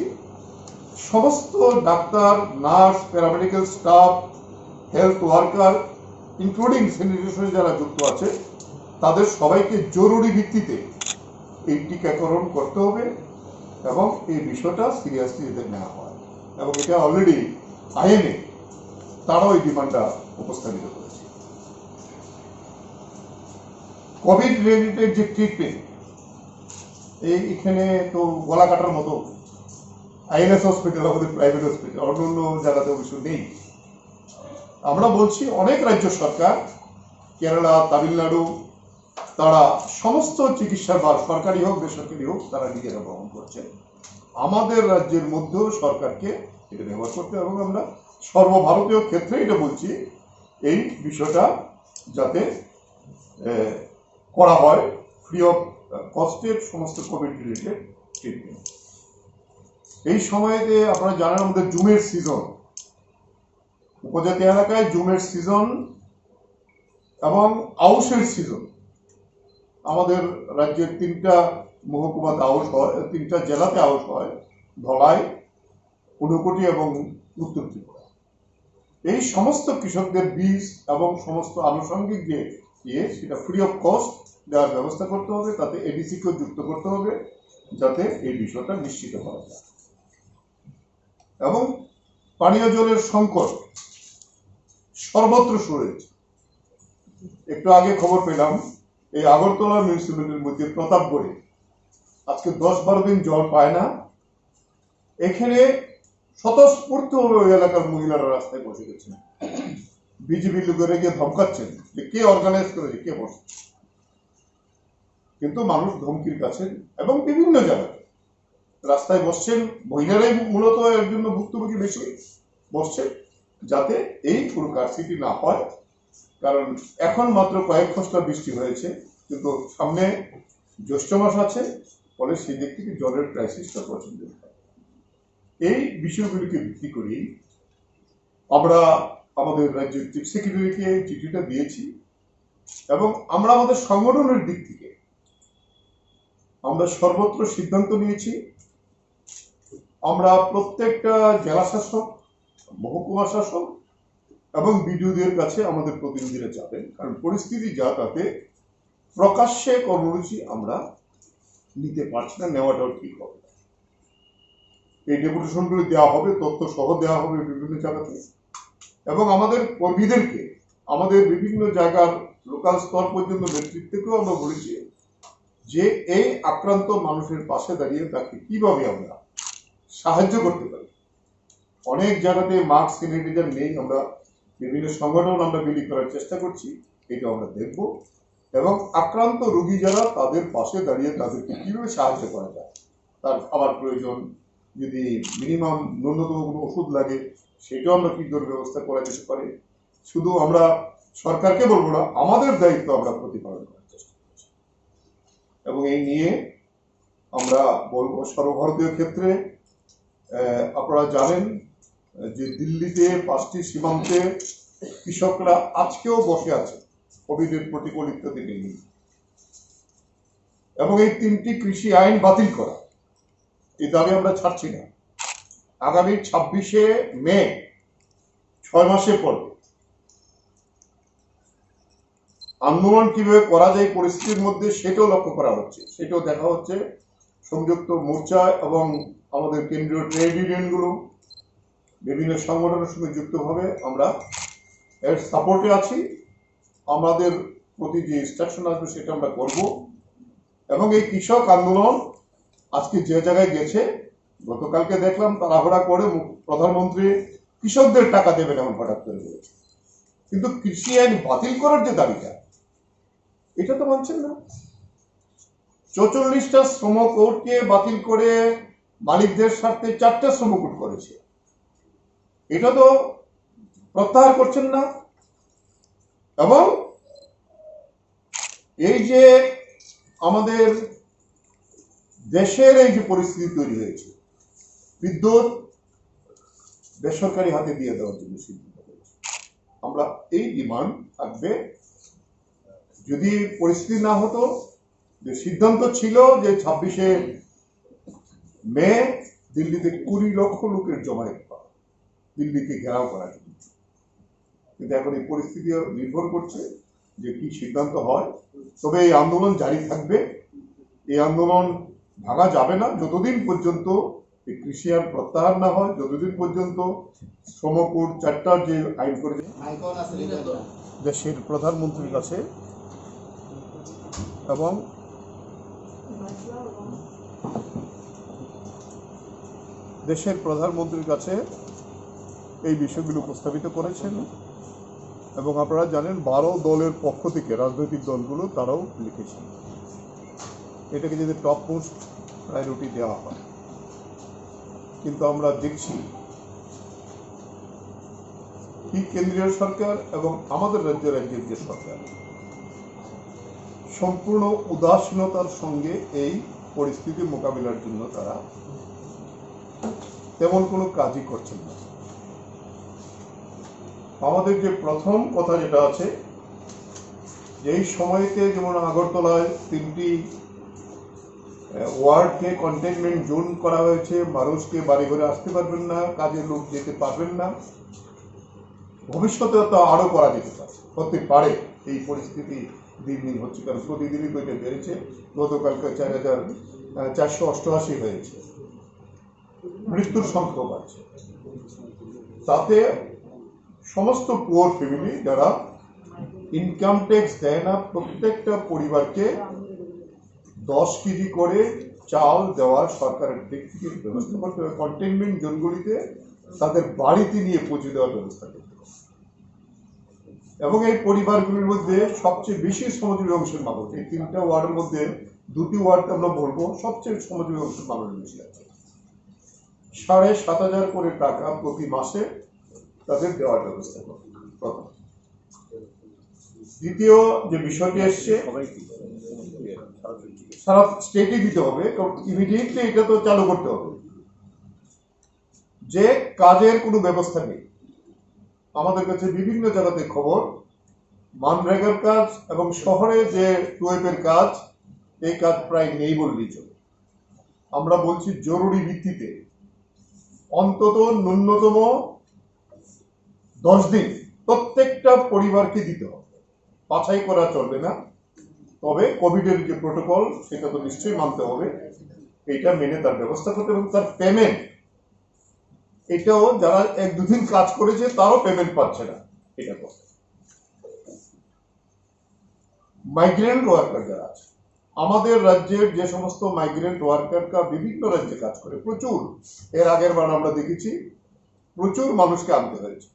সমস্ত doctor, nurse, paramedical staff, health worker, including স্যানিটেশনে যারা যুক্ত আছে, তাদের সবাইকে জরুরি ভিত্তিতে এই টিকাকরণ করতে হবে এবং এই বিষয়টা সিরিয়াসলি যাতে নেওয়া হয়। এবং এটা অলরেডি আইএমএ তারাও এই ডিমান্ডটা উপস্থাপিত করেছে। কোভিড রিলেটেড যে ট্রিটমেন্ট, এই এখানে তো গলা কাটার মতো আইএলএস হসপিটাল, আমাদের প্রাইভেট হসপিটাল, অন্য অন্য জায়গাতে অবশ্য নেই। আমরা বলছি, অনেক রাজ্য সরকার, কেরালা, তামিলনাড়ু, তারা সমস্ত চিকিৎসার ভার, সরকারি হোক বেসরকারি হোক, তারা নিজেরা বহন করছেন। আমাদের রাজ্যের মধ্যেও সরকারকে এটা ব্যবহার করতে হবে এবং আমরা সর্বভারতীয় ক্ষেত্রে এটা বলছি, এই বিষয়টা যাতে, এ, করা হয় ফ্রি অফ কস্টের সমস্ত কোভিড রিলেটেড ট্রিটমেন্ট। এই সময়তে আপনারা জানেন, আমাদের জুমের সিজন, উপজাতি এলাকায় জুমের সিজন এবং আউশের সিজন। আমাদের রাজ্যের তিনটা মহকুমাতে আউশ হয়, তিনটা জেলাতে আউশ হয়, ধলাই, ঊনকোটি এবং উত্তর ত্রিপুরা। এই সমস্ত কৃষকদের বীজ এবং সমস্ত আনুষঙ্গিক যে ইয়ে, সেটা ফ্রি অফ কস্ট দেওয়ার ব্যবস্থা করতে হবে, তাতে এডিসিকেও যুক্ত করতে হবে, যাতে এই বিষয়টা নিশ্চিত করা যায়। এবং পানীয় জলের সংকট সর্বত্র শুরু হয়েছে। একটু আগে খবর পেলাম, এই আগরতলা মিউনিসিপ্যালিটির মধ্যে প্রতাপগড়ে আজকে দশ বারো দিন জল পায় না। এখানে স্বতঃস্ফূর্তভাবে ওই এলাকার মহিলারা রাস্তায় বসে গেছেন। বিজেপি লোকেরা গিয়ে ধমকাচ্ছেন যে কে অর্গানাইজ করেছে, কে বসে। কিন্তু মানুষ ধমকির কাছে এবং বিভিন্ন জায়গায় রাস্তায় বসছেন। মহিলারাই মূলত এর জন্য ভুক্তভোগী বেশি বসছেন, যাতে এই পুরো কারচুপি না হয়। কারণ এখন মাত্র কয়েক খসড়া বৃষ্টি হয়েছে, কিন্তু সামনে জ্যৈষ্ঠ মাস আছে, ফলে সেই দিক থেকে জলের ক্রাইসিসটা প্রচন্ড। এই বিষয়গুলিকে ভিত্তি করেই আমরা আমাদের রাজ্যের চিফ সেক্রেটারিকে চিঠিটা দিয়েছি এবং আমরা আমাদের সংগঠনের দিক থেকে আমরা সর্বত্র সিদ্ধান্ত নিয়েছি। আমরা প্রত্যেকটা জেলা শাসক, মহকুমা শাসক এবং বিডিওদের কাছে আমাদের প্রতিনিধিরা যাবেন, কারণ পরিস্থিতি যা, তাতে প্রকাশ্যে কর্মসূচি আমরা নিতে পারছি না, নেওয়াটাও ঠিক হবে না। এই ডেপুটেশনগুলি দেওয়া হবে, তথ্য সহ দেওয়া হবে বিভিন্ন জায়গাতে। এবং আমাদের কর্মীদেরকে, আমাদের বিভিন্ন জায়গার লোকাল স্তর পর্যন্ত নেতৃত্বকেও আমরা বলেছি যে এই আক্রান্ত মানুষের পাশে দাঁড়িয়ে তাকে কিভাবে আমরা সাহায্য করতে পারি। অনেক জায়গাতে মাস্ক, স্যানিটাইজার নেই, আমরা বিভিন্ন সংগঠন আমরা বিলি করার চেষ্টা করছি, এটা আমরা দেখব। এবং আক্রান্ত রোগী যারা, তাদের পাশে দাঁড়িয়ে তাদেরকে কীভাবে সাহায্য করা যায়, তার খাবার প্রয়োজন, যদি মিনিমাম ন্যূনতম কোনো ওষুধ লাগে, সেটাও আমরা কী করে ব্যবস্থা করা যেতে পারে। শুধু আমরা সরকারকে বলবো না, আমাদের দায়িত্ব আমরা প্রতিপালন করার চেষ্টা করছি। এবং এই নিয়ে আমরা বলবো সর্বভারতীয় ক্ষেত্রে, আহ, আপনারা জানেন যে দিল্লিতে পাঁচটি সীমান্তে কৃষকরা আজকেও বসে আছে কোভিডের প্রতিকূল ইত্যাদি নিয়ে। এবং এই তিনটি কৃষি আইন বাতিল করা, এই দাবি আমরা ছাড়ছি না। আগামী ছাব্বিশে মে, ছয় মাসের পর, আন্দোলন কিভাবে করা যায় পরিস্থিতির মধ্যে, সেটাও লক্ষ্য করা হচ্ছে, সেটাও দেখা হচ্ছে। সংযুক্ত মোর্চা এবং আমাদের কেন্দ্রীয় ট্রেড ইউনিয়নগুলো, বিভিন্ন সংগঠনের সঙ্গে যুক্তভাবে আমরা এর সাপোর্টে আছি। আমাদের প্রতি যে ইনস্ট্রাকশন আসবে, সেটা আমরা করব। এবং এই কৃষক আন্দোলন আজকে যে জায়গায় গেছে, গতকালকে দেখলাম তাড়াহুড়া করে মুখ-, প্রধানমন্ত্রী কৃষকদের টাকা দেবেন এখন হঠাৎ করে বলেছে, কিন্তু কৃষি আইন বাতিল করার যে দাবিটা, এটা তো মানছেন না। চৌচল্লিশটা শ্রম কোডকে বাতিল করে মালিকদের স্বার্থে চারটা শ্রম কোড করেছে, এটা তো প্রত্যাহার করছেন না। এবং এই যে আমাদের দেশের এই যে পরিস্থিতি তৈরি হয়েছে, বিদ্যুৎ বেসরকারি হাতে দিয়ে দেওয়ার জন্য সিদ্ধান্ত হয়েছে। আমরা এই ডিমান্ড থাকবে, যদি পরিস্থিতি না হতো, যে সিদ্ধান্ত ছিল যে ছাব্বিশে মে দিল্লিতে কুড়ি লক্ষ লোকের জমায়েত করা, দিল্লিকে ঘেরাও করার জন্য। কিন্তু এখন এই পরিস্থিতি নির্ভর করছে যে কি সিদ্ধান্ত হয়। তবে এই আন্দোলন জারি থাকবে। এই আন্দোলন ভাঙা যাবে না যতদিন পর্যন্ত এই কৃষি আইন প্রত্যাহার না হয়, যতদিন পর্যন্ত শ্রম কোড চারটার যে আইন করে দেশের প্রধানমন্ত্রীর কাছে এবং দেশের প্রধানমন্ত্রীর কাছে এই বিষয়গুলো উপস্থাপিত করেছেন। এবং আপনারা জানেন, বারো দলের পক্ষ থেকে রাজনৈতিক দলগুলো তারাও লিখেছেন। এটাকে যদি টপ মোস্ট প্রায়োরিটি দেওয়া হয়, কিন্তু আমরা দেখছি কি কেন্দ্রীয় সরকার এবং আমাদের রাজ্য রাজ্যের যে সরকার সম্পূর্ণ উদাসীনতার সঙ্গে এই পরিস্থিতি মোকাবিলার জন্য তারা তেমন কোনো কাজই করছেন না। আমাদের যে প্রথম কথা যেটা আছে, যে এই সময়তে যেমন আগরতলায় তিনটি ওয়ার্ডকে কন্টেইনমেন্ট জোন করা হয়েছে, মানুষকে বাড়ি ঘরে আসতে পারবেন না, কাজের লোক যেতে পারবেন না। ভবিষ্যতে তো আরো করা যেতে পারে, হতে পারে। এই পরিস্থিতি দিন দিন হচ্ছে, কারণ প্রতিদিনই তো এটা বেড়েছে। গতকালকে চার হাজার চারশো অষ্টআশি হয়েছে, মৃত্যুর সংখ্যাও বাড়ছে। তাতে সমস্ত পুয়ার ফ্যামিলি যারা ইনকাম ট্যাক্স দেয় না, প্রত্যেকটা পরিবারকে দশ কেজি করে চাল দেওয়ার সরকারের দিক থেকে ব্যবস্থা করতে হবে। কন্টেইনমেন্ট জোনগুলিতে তাদের বাড়িতে নিয়ে পৌঁছে দেওয়ার ব্যবস্থা করতে হবে। এবং এই পরিবারগুলির মধ্যে সবচেয়ে বেশি শ্রমজীবী অংশের মানুষ, এই তিনটা ওয়ার্ডের মধ্যে দুটি ওয়ার্ড আমরা বলবো সবচেয়ে শ্রমজীবী অংশের মানুষ বেশি আছে। সাড়ে সাত হাজার করে টাকা প্রতি মাসে তাদের দেওয়ার ব্যবস্থা করতে হবে, প্রথম। দ্বিতীয় যে বিষয়টি এসছে, সারা স্টেটে দিতে হবে, কারণ ইমিডিয়েটলি এটা তো চালু করতে হবে। যে কাজের কোনো ব্যবস্থা নেই। আমাদের কাছে বিভিন্ন জায়গাতে খবর, মানরেগার কাজ এবং শহরে যে টুয়েপের কাজ, এই কাজ প্রায় নেই বললেই চলে। আমরা বলছি জরুরি ভিত্তিতে অন্তত ন্যূনতম দশ দিন প্রত্যেকটা পরিবারকে দিতে হবে, বাছাই করা চলবে না। তবে কোভিডের যে প্রোটোকল, সেটা তো নিশ্চয়ই মানতে হবে। এটা মেনে তার ব্যবস্থা করতে এবং তার পেমেন্ট, এটাও যারা এক দুদিন কাজ করেছে তারও পেমেন্ট পাচ্ছে না। এটা তো মাইগ্রেন্ট ওয়ার্কার যারা আছে, আমাদের রাজ্যের যে সমস্ত মাইগ্রেন্ট ওয়ার্কাররা বিভিন্ন রাজ্যে কাজ করে, প্রচুর, এর আগের বার আমরা দেখেছি প্রচুর মানুষকে আনতে হয়েছে।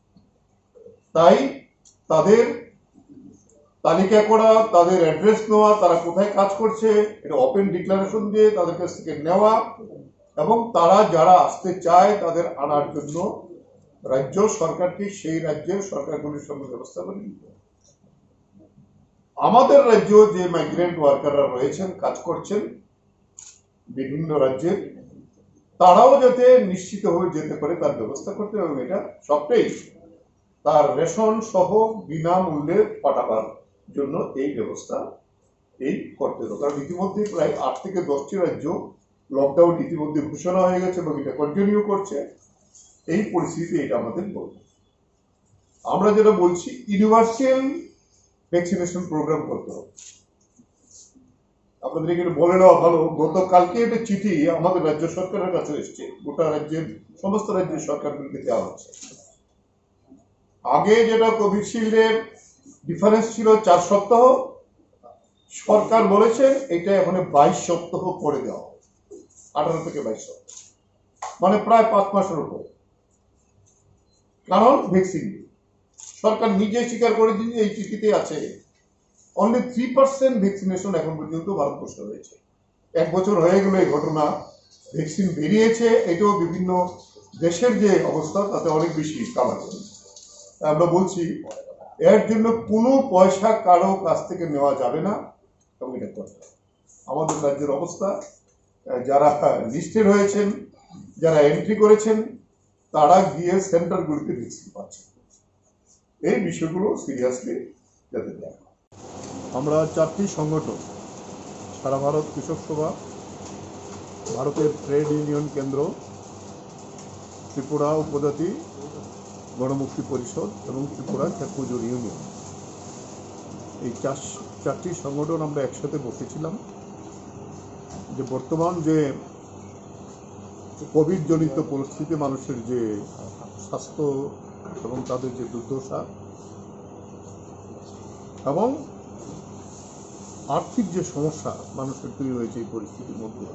তাই তাদের তালিকা করা, তাদের অ্যাড্রেস নেওয়া, তারা কোথায় কাজ করছে, এটা ওপেন ডিক্লারেশন দিয়ে তাদের কাছ থেকে নেওয়া এবং তারা যারা আসতে চায় তাদের আনার জন্য রাজ্য সরকারকে সেই রাজ্যের সরকারগুলির সঙ্গে ব্যবস্থা করে নিতে হবে। আমাদের রাজ্যে যে মাইগ্রেন্ট ওয়ার্কাররা রয়েছেন, কাজ করছেন বিভিন্ন রাজ্যে, তারাও যাতে নিশ্চিতভাবে যেতে পারে তার ব্যবস্থা করতে হবে, এবং এটা সবটাই তার রেশন সহ বিনামূল্যে পাঠাবার জন্য এই ব্যবস্থা এই করতে হবে। কারণ ইতিমধ্যে প্রায় আট থেকে দশটি রাজ্য লকডাউন ইতিমধ্যে ঘোষণা হয়ে গেছে এবং এটা কন্টিনিউ করছে। এই পরিস্থিতিতে এটা আমাদের বলবো, আমরা যেটা বলছি, ইউনিভার্সাল ভ্যাকসিনেশন প্রোগ্রাম করতে হবে। আপনাদের এখানে বলে নেওয়া ভালো, গতকালকে একটা চিঠি আমাদের রাজ্য সরকারের কাছে এসছে, গোটা রাজ্যের সমস্ত রাজ্যের সরকারগুলিকে দেওয়া হচ্ছে। আগে যেটা কোভিশিল্ডের ডিফারেন্স ছিল চার সপ্তাহ, সরকার বলেছেন এটা এখন বাইশ সপ্তাহ করে দেওয়া হবে, আঠারো থেকে বাইশ সপ্তাহ, মানে প্রায় পাঁচ মাসের উপর। কারণ ভ্যাকসিন নেই। সরকার নিজে স্বীকার করে দিন যে এই চিঠিতে আছে, অনলি থ্রি পার্সেন্ট ভ্যাকসিনেশন এখন পর্যন্ত ভারতবর্ষে হয়েছে। এক বছর হয়ে গেল এই ঘটনা, ভ্যাকসিন বেরিয়েছে, এটাও বিভিন্ন দেশের যে অবস্থা তাতে অনেক বেশি কালার। আমরা বলছি এর জন্য কোনো পয়সা কারো কাছ থেকে নেওয়া যাবে না এবং এটা করতে হবে। আমাদের রাজ্যের অবস্থা, আহ, যারা লিস্টেড হয়েছেন, যারা এন্ট্রি করেছেন, তারা গিয়ে সেন্টারগুলিতে ভ্যাকসিন পাচ্ছেন। এই বিষয়গুলো সিরিয়াসলি যাতে দেখা হয়। আমরা চারটি সংগঠন, সারা ভারত কৃষক সভা, ভারতের ট্রেড ইউনিয়ন কেন্দ্র, ত্রিপুরা উপজাতি গণমুক্তি পরিষদ এবং ত্রিপুরা ক্ষেত মজুর ইউনিয়ন, এই চার, চারটি সংগঠন আমরা একসাথে বসেছিলাম যে বর্তমান যে কোভিড জনিত পরিস্থিতি, মানুষের যে স্বাস্থ্য এবং তাদের যে দুর্দশা এবং আর্থিক যে সমস্যা মানুষের তৈরি হয়েছে এই পরিস্থিতির মধ্যে,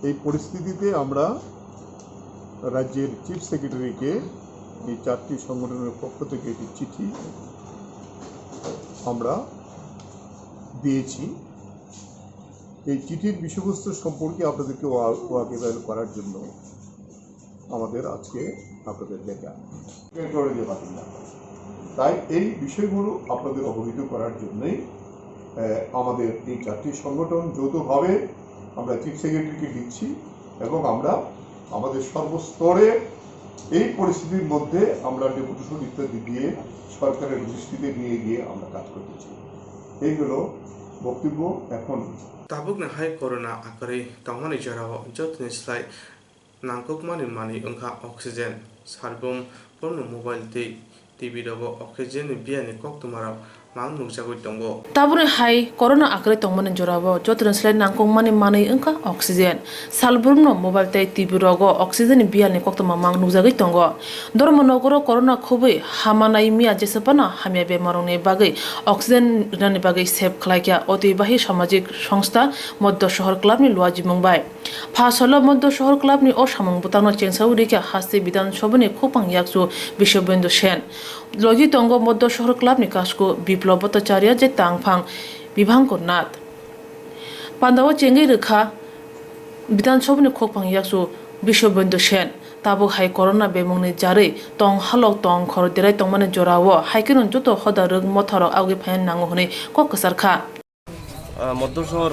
এই পরিস্থিতিতে আমরা রাজ্যের চিফ সেক্রেটারিকে এই চারটি সংগঠনের পক্ষ থেকে একটি চিঠি আমরা দিয়েছি। এই চিঠির বিষয়বস্তু সম্পর্কে আপনাদেরকে ওয়া-, ওয়াকিবহাল করার জন্য আমাদের আজকে আপনাদের দেখা। তাই এই বিষয়গুলো আপনাদের অবহিত করার জন্যই, আহ, আমাদের এই চারটি সংগঠন যৌথভাবে আমরা চিফ সেক্রেটারিকে লিখছি এবং আমরা আমাদের সর্বস্তরে এই পরিস্থিতির মধ্যে আমরা ডেপুটেশন ইত্যাদি দিয়ে সরকারের দৃষ্টিতে নিয়ে গিয়ে আমরা কাজ করতে চাই। এই হলো বক্তব্য। এখন Tabukni hai corona akwrwi tongmani jorao jotoni slai nangkukmani manwi wngkha oxygen. Salbrum phurno mobile tei T V rogo oxygen ni biyani koktwmarok mang nukjagwi tongo. Tabukni hai corona akwrwi tongmani jorao jotoni slai nangkukmani manwi wngkha oxygen. Salbrumno mobile tei T V rogo oxygen ni biyani koktwma mang nukjagwi tongo. Dharmanagaro corona khobwi hamanai miya jesepano hamya bemarokni bagwi oxygen rinani bagwi sep khlaikha Otwibahi Samajik Songstha Moddo Sohor Clubni luajimung bai. Pha salo Moddo Sohor Clubni o samung bwtangno chengsawi rikha haste Bidhan Sabhani khopang yakchu Biswabendhu Sen. Logi tongo Moddo Sohor Clubni kasku Biplab Bhattacharya je tangphang Bibhankur Nath. Pandao chengwi rwkha Bidhan Sabhani khopang yakchu Biswabendhu Sen. Tabuk hai corona bemungni jarwi tong halok tong khor derai tongmani jorao haikheno joto hoda rwk motharok agwi phaina nango hwnwi kok kwcharkha. আহ, মধ্য শহর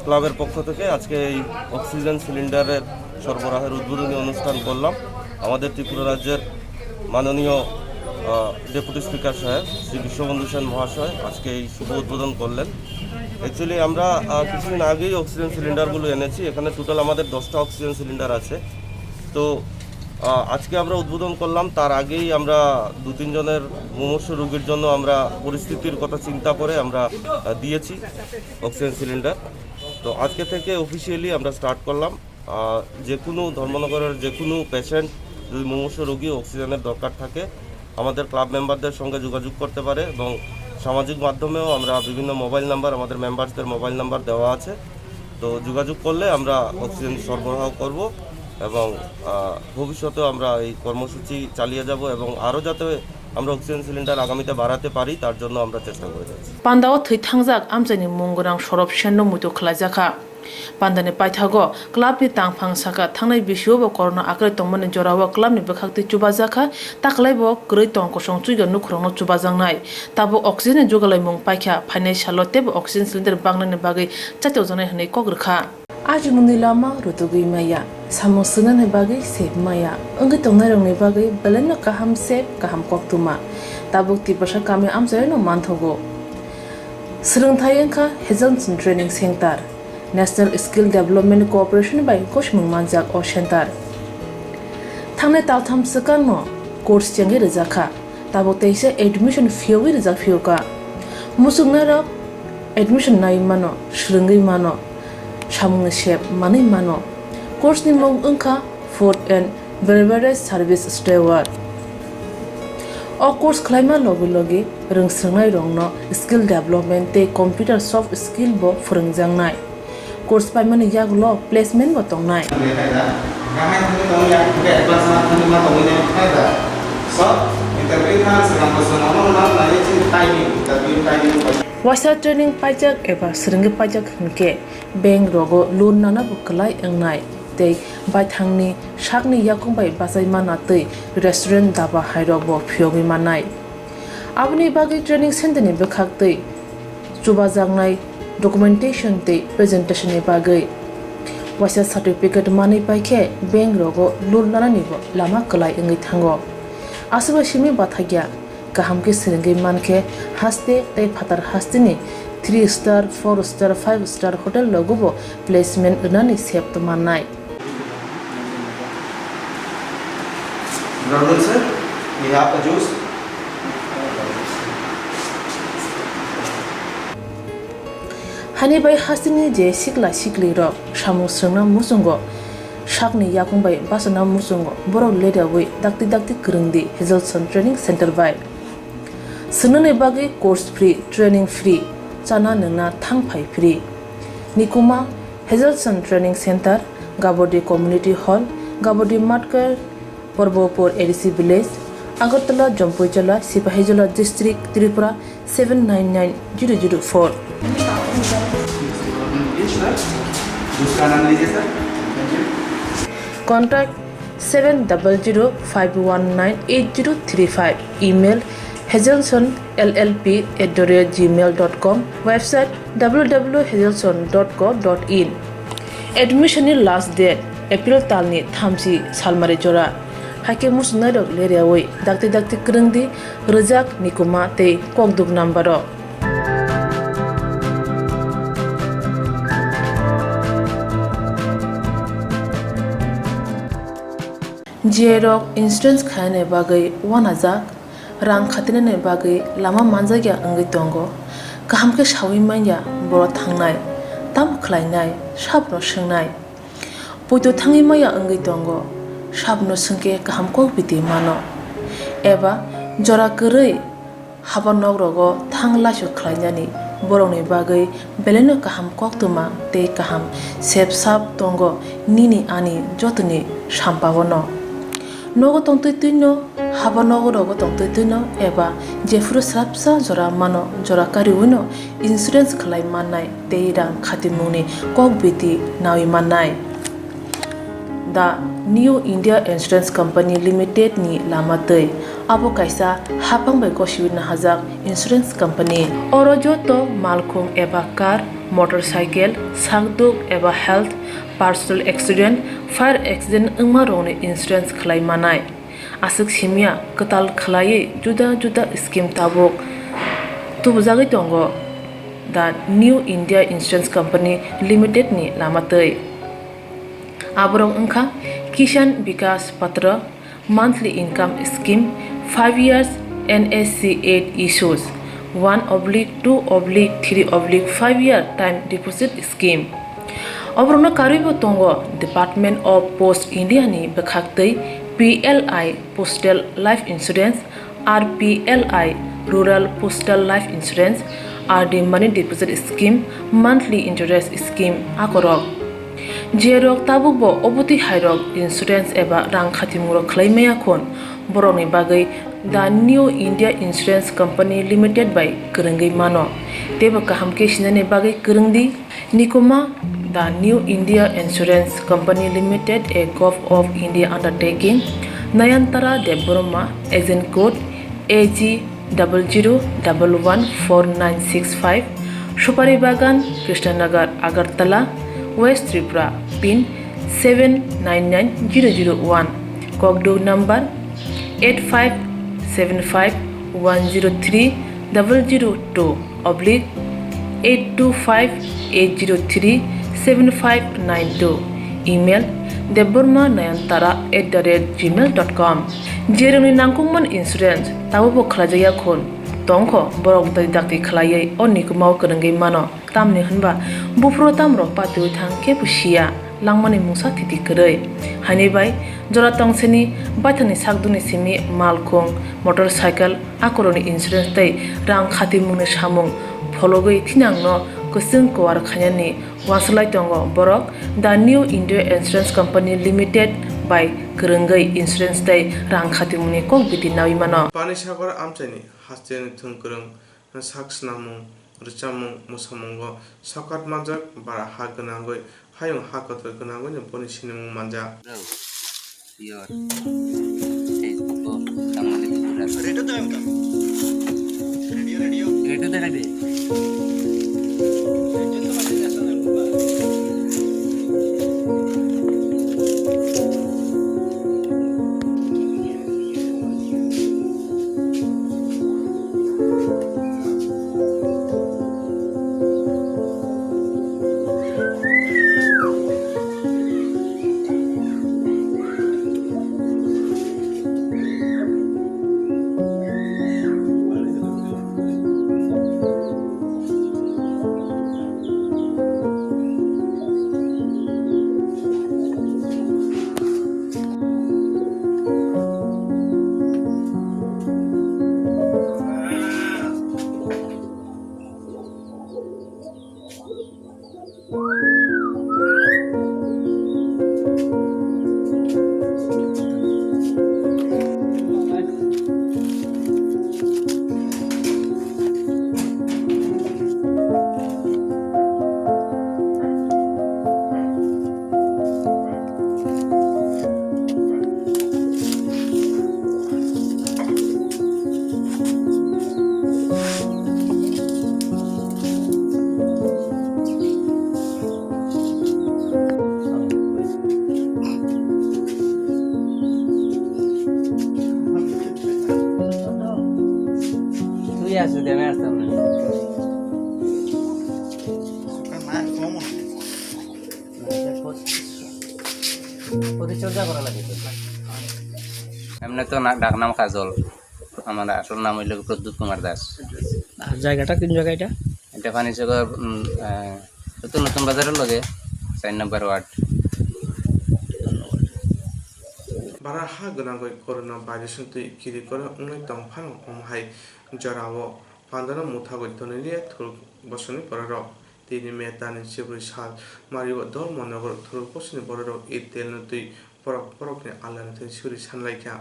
ক্লাবের পক্ষ থেকে আজকে এই অক্সিজেন সিলিন্ডারের সরবরাহের উদ্বোধনী অনুষ্ঠান করলাম। আমাদের ত্রিপুরা রাজ্যের মাননীয়, আহ, ডেপুটি স্পিকার সাহেব শ্রী বিশ্ববন্ধু সেন মহাশয় আজকে এই শুভ উদ্বোধন করলেন। অ্যাকচুয়ালি আমরা, আহ, কিছুদিন আগেই অক্সিজেন সিলিন্ডারগুলো এনেছি। এখানে টোটাল আমাদের দশটা অক্সিজেন সিলিন্ডার আছে। তো, আহ, আজকে আমরা উদ্বোধন করলাম, তার আগেই আমরা দু তিনজনের মুমূর্ষু রোগীর জন্য আমরা পরিস্থিতির কথা চিন্তা করে আমরা, আহ, দিয়েছি অক্সিজেন সিলিন্ডার। তো আজকে থেকে অফিসিয়ালি আমরা স্টার্ট করলাম। আহ, যে কোনো ধর্মনগরের যে কোনো পেশেন্ট যদি মুমূর্ষু রোগী অক্সিজেনের দরকার থাকে, আমাদের ক্লাব মেম্বারদের সঙ্গে যোগাযোগ করতে পারে এবং সামাজিক মাধ্যমেও আমরা বিভিন্ন মোবাইল নাম্বার, আমাদের মেম্বারসদের মোবাইল নাম্বার দেওয়া আছে। তো যোগাযোগ করলে আমরা অক্সিজেন সরবরাহ করব এবং, আহ, ভবিষ্যতেও আমরা এই কর্মসূচি চালিয়ে যাব এবং আরও যাতে আমরা অক্সিজেন সিলিন্ডার আগামীতে বাড়াতে পারি, তার জন্য আমরা চেষ্টা করে যাচ্ছি। Pandao thwi thangjak amchaini mung gwnang Sorop Senno muitu khlaijakha. Pandani paithago clubni tangphang sakha, thangnai bisio bo corona akwlai tongmani jorao clubni bwkhaktwi chubajakha, taklaibo kwrwi tong kosong chuiga nukhurokno chubajaknai. Tabuk oxygenni jugalaimung paikha, phainai salo teibo oxygen cylinder bangnani bagwi chaithokjaknai hwnwi kok rwkha. Ajimungni lama rutugwi maya, samung swngnani bagwi sep maya, wngwi tongnairokni bagwi belaino kaham sep, kaham koktwma. Tabuk Tiprasa kami amchaino manthogo. Swrwngthai wngkha Hazelson Training Center, National Skill Development Corporation bai gosimung manjak o center. Thangnai taltham swkangno course chengwi rwjakha, tabuk teisa admission phiyogwi rwjak phiyokha. Muchungnairok admission naiwi mano, swrwngwi mano, samungni sep manwi mano. Course ni mung wngkha Food and Beverage Service Steward. O course khlaima logi logi rwngswrwngnairokno skill development tei computer soft skill bo phwrwngjaknai. Course paimani yagulo placement bo tongnai. Waisa training paijak eba swrwngwi paijak hwnkhe bank rogo loan nana bo kwlai wngnai tei baithangni sakni yakung bai bachai manna tei restaurant, daba hairok bo phiyogwi mannai. Aboni bagwi training center ni bwkhaktwi chubajaknai documentation tei presentation ni bagwi waisa certificate manwi paikhe bank rogo loan nanani bo lama kwlai wngwi thango. Aswk bai simi bathakya. Kaham khe swrwngwi mankhe haste tei phatar hasteni three star, four star, five star hotel rogo bo placement rwnani sep mannai. Good afternoon, sir. We have a juice. Hani bai hasteni je sikla siklirok samung swrwngna muchungo, sakni yakung bai bachana muchungo borok leriawi dakti dakti kwrwngdi Hazelson Training Center bai. Swngnani bagwi course free, training free, chana nwngna thang phai free. Nikuma Hazelson Training Center, Gabodi Community Hall, Gabodi Matkar, Porbopur A D C Village, Agartala, Jampuijala, Sipahijola District, Tripura seven nine nine zero zero four. Contact seven double zero five one nine eight zero three five, email hazelson L L P at the rate gmail dot com, website W W W hazelson dot co dot in. Admission ni last date April talni thamchi salmari jora. Haikhe muchungnairok leriawi dakti dakti kwrwngdi, rwjak, nikuma tei kokduk number o. J rok insurance khainani bagwi uanajak, rang khatinani bagwi lama manjakya wngwi tongo. Kaham khe saui manya boro thangnai, tamo khlainai, sabno swngnai. Poito thangwi maya wngwi tongo, sabno swngkhe kaham kok biti mano. Eba jora kwrwi haba nok rogo thang laisu khlainani borokni bagwi belaino kaham koktwma tei kaham sep sap tongo nini ani jotoni sampao no. Nogo tongtwi twino, haba nogo rogo tongtwi twino eba jephuru swrapsa jora mano, jora kariwino insurance khlai mannai tei rang khatimungni kok biti naui mannai. The New India Insurance Company Limited ni lama twi. Abo kaisa haphang bai gosiwi nahajak insurance company. Oro joto malkhung eba car, motorcycle, sakduk eba health, personal accident, fire accident wngma rokni insurance khlai manai. Aswk simya kwtal khlaiwi juda juda scheme tabuk tubujagwi tongo The New India Insurance Company Limited ni lama twi. Aborok wngkha Kisan Vikas Patra, monthly income scheme, five years N S C eight issues, one oblique two oblique three oblique five year time deposit scheme. Oborokno karwibo tongo Department of Post India ni bwkhaktwi P L I Postal Life Insurance, R P L I Rural Postal Life Insurance, R D Money Deposit Scheme, Monthly Interest Scheme akorok. Jerok tabukbo obotwi hairok insurance eba rang khatimungrok khlai maya khun, borokni bagwi The New India Insurance Company Limited bai kwrwngwi mano. Teibo kaham khe sinani bagwi kwrwng di. Nikuma, The New India Insurance Company Limited, a Govt of India undertaking. Nayantara Debbarma, agent code A G double zero double one four nine six five, Supari Bagan, Krishnanagar, Agartala, West Tripura, pin seven nine nine zero zero one, kokduk number eight five seven five one zero three double zero two oblique eight two five eight zero three seven five nine two, email debbarma nayantara at the rate gmail dot com. Jerwngni nangkukmani insurance tabukbo khlaijakya khun tongkho, borok dai dakti khlaiwi o Nikumao kwrwngwi mano. Tamni hwnba buphuru tamrok patiwi thang khe bo siya, langmani mungsa thiti kwrwi. Haini bai jora tongseni baithangni sakdukni simi malkhung, motorcycle, akorokni insurance tei rang khatimungni samung phologwi thinangno kwchwng kuar khainani uansuk lai tongo borok. The New India Insurance Company Limited bai kwrwngwi insurance tei rang khatimungni kok biti naui mano. Panisagar amchaini hasteni thwngkwrwng sak swnamung, rwchapmung, mwsamungo sokat manjak, bara ha gwnangwi, hayung ha kotor gwnangwino boni sinimung manjak. Your Facebook o tangmani pura. Radio to M K. Radio, radio. Radio to radio. Tuya su de me hasta. পরিচর্যা করা লাগে তো। এমনি তো না, ডাক নাম কাজল, আমার আসল নাম হইল প্রদ্যুৎ কুমার দাস। আর জায়গাটা কোন জায়গা এটা? এটা পানিসাগর, উম, আহ, নতুন নতুন বাজারের লগে, চার নম্বর word. Bara ha gwnangwi corona virus ni twi kiri koro wngnai tong phano, omo hai jorao pandano muthagwi tonwi liya thuruk bosongni bororok. Tini May talni chibwi sal mario Dharmanagar thuruk bosongni bororok Eid telno twi borok borokni Allahni thani suri sanlaikha.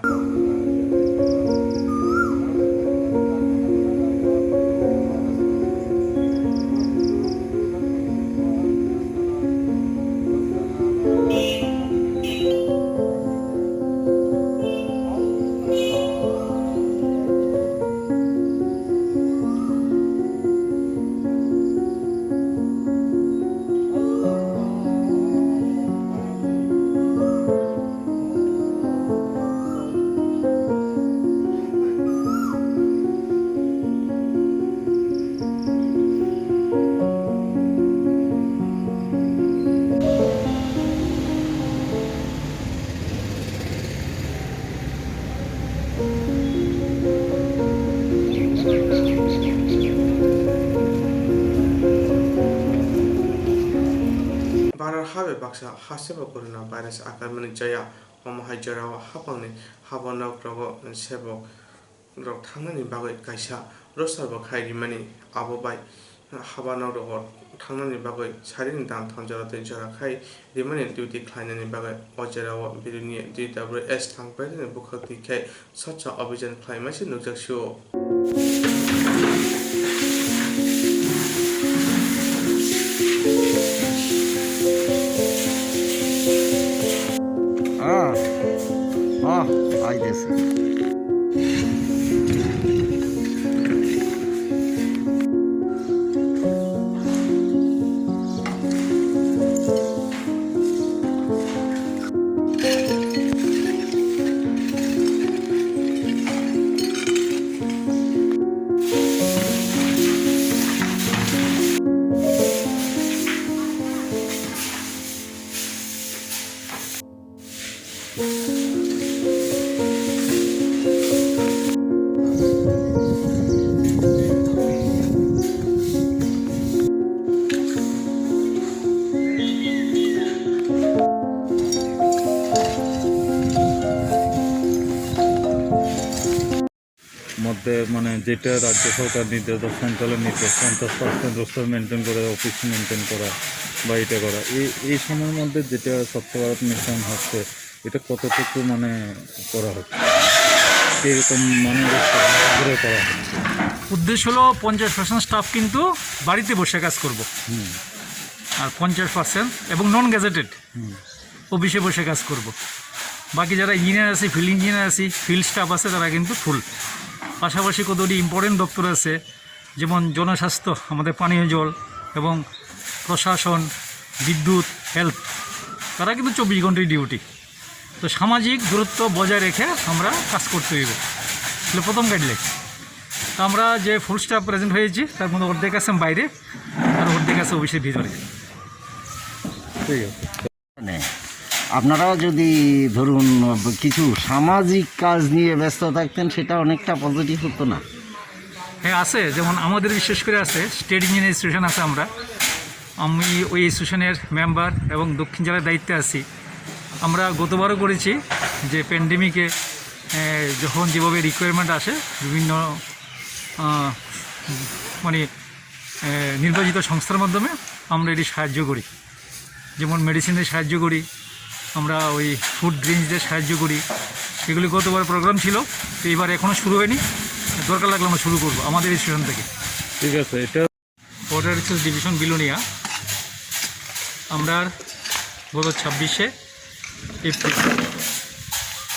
Bharat ha bai baksa hasteo corona virus akromoni chaya, omo hai jorao haphangni habo nok rogo sebok rok thangnani bagwi kaisa roster bo khai rimani, abo bai haba nokrogo thangnani bagwi sarini dan thon jora tei jora khai rimani duty khlainani bagwi o jerao Biruni D W S thangpairani bwkhak twi khai Swachha Abhijan khlaima se nukjak sio. Ah, ah, aidesi. মধ্যে মানে যেটা রাজ্য সরকার নির্দেশ বা সেন্ট্রালের নির্দেশ, পঞ্চাশ percent roaster maintain করে, অফিস মেনটেন করা বা এটা করা, এই এই সময়ের মধ্যে যেটা স্বচ্ছ ভারত মিশন হচ্ছে, এটা কতটুকু মানে করা হচ্ছে, কিরকম মানে করে করা হচ্ছে? উদ্দেশ্য হলো পঞ্চাশ পার্সেন্ট স্টাফ কিন্তু বাড়িতে বসে কাজ করব। হুম। আর পঞ্চাশ পার্সেন্ট এবং নন গ্যাজেটেড হুম। অফিসে বসে কাজ করব। বাকি যারা ইঞ্জিনিয়ার আছে, ফিল্ড ইঞ্জিনিয়ার আছে, ফিল্ড স্টাফ আছে, তারা কিন্তু ফুল। পাশাপাশি কতগুলি ইম্পর্টেন্ট দপ্তর আছে, যেমন জনস্বাস্থ্য, আমাদের পানীয় জল এবং প্রশাসন, বিদ্যুৎ, হেলথ, তারা কিন্তু চব্বিশ ঘন্টাই ডিউটি। তো সামাজিক দূরত্ব বজায় রেখে আমরা কাজ করতে হইবে, এটা প্রথম গাইডলাইন। তো আমরা যে ফুল স্টাফ প্রেজেন্ট হয়েছি, তার মধ্যে অর্ধেক আছে বাইরে আর অর্ধেক আছে অফিসের ভিতরে। ঠিক আছে। মানে, আপনারাও যদি, ধরুন, কিছু সামাজিক কাজ নিয়ে ব্যস্ত থাকতেন, সেটা অনেকটা পজিটিভ হতো না? হ্যাঁ, আছে। যেমন আমাদের বিশেষ করে আছে, ট্রেড ইউনিয়ন অ্যাসোসিয়েশন আছে, আমরা, আমি ওই অ্যাসোসিয়েশনের মেম্বার এবং দক্ষিণ জেলার দায়িত্বে আছি। আমরা গতবারও করেছি যে প্যান্ডেমিকে, এ, যখন যেভাবে রিকোয়ারমেন্ট আসে, বিভিন্ন, আহ, মানে, এ, নির্বাচিত সংস্থার মাধ্যমে আমরা এটি সাহায্য করি। যেমন মেডিসিনের সাহায্য করি, আমরা ওই ফুড গ্রেইনসদের সাহায্য করি। এগুলি গতবার প্রোগ্রাম ছিল, তো এবার এখনও শুরু হয়নি। দরকার লাগলে আমরা শুরু করব আমাদের অ্যাসোসিয়েশন থেকে। ঠিক আছে, এটা ওয়াটার রিসোর্স ডিভিশন বিলোনিয়া। আমরা গত ছাব্বিশে এপ্রিল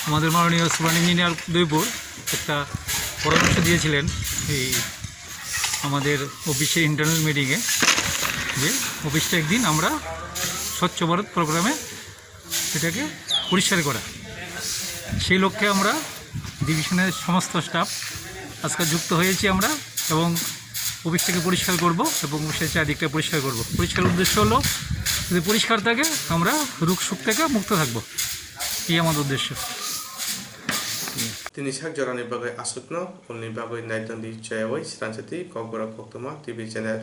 আমাদের মাননীয় সুপার ইঞ্জিনিয়ার উদয়পুর একটা পরামর্শ দিয়েছিলেন এই আমাদের অফিসে ইন্টারনাল মিটিংয়ে, যে অফিসটা একদিন আমরা স্বচ্ছ ভারত প্রোগ্রামে এটাকে পরিষ্কার করা। সেই লক্ষ্যে আমরা ডিভিশনের সমস্ত স্টাফ আজকে যুক্ত হয়েছি আমরা এবং অফিসটাকে পরিষ্কার করব এবং অফিসের চারিদিকটা পরিষ্কার করব। পরিষ্কার উদ্দেশ্য হলো, যদি পরিষ্কার থাকে, আমরা রোগ শোক থেকে মুক্ত থাকব, এই আমাদের উদ্দেশ্য। Tini sak jorani bagwi aswkno, ulni bagwi naitandi chayawi sranchati Kokborok Koktwma T V channel.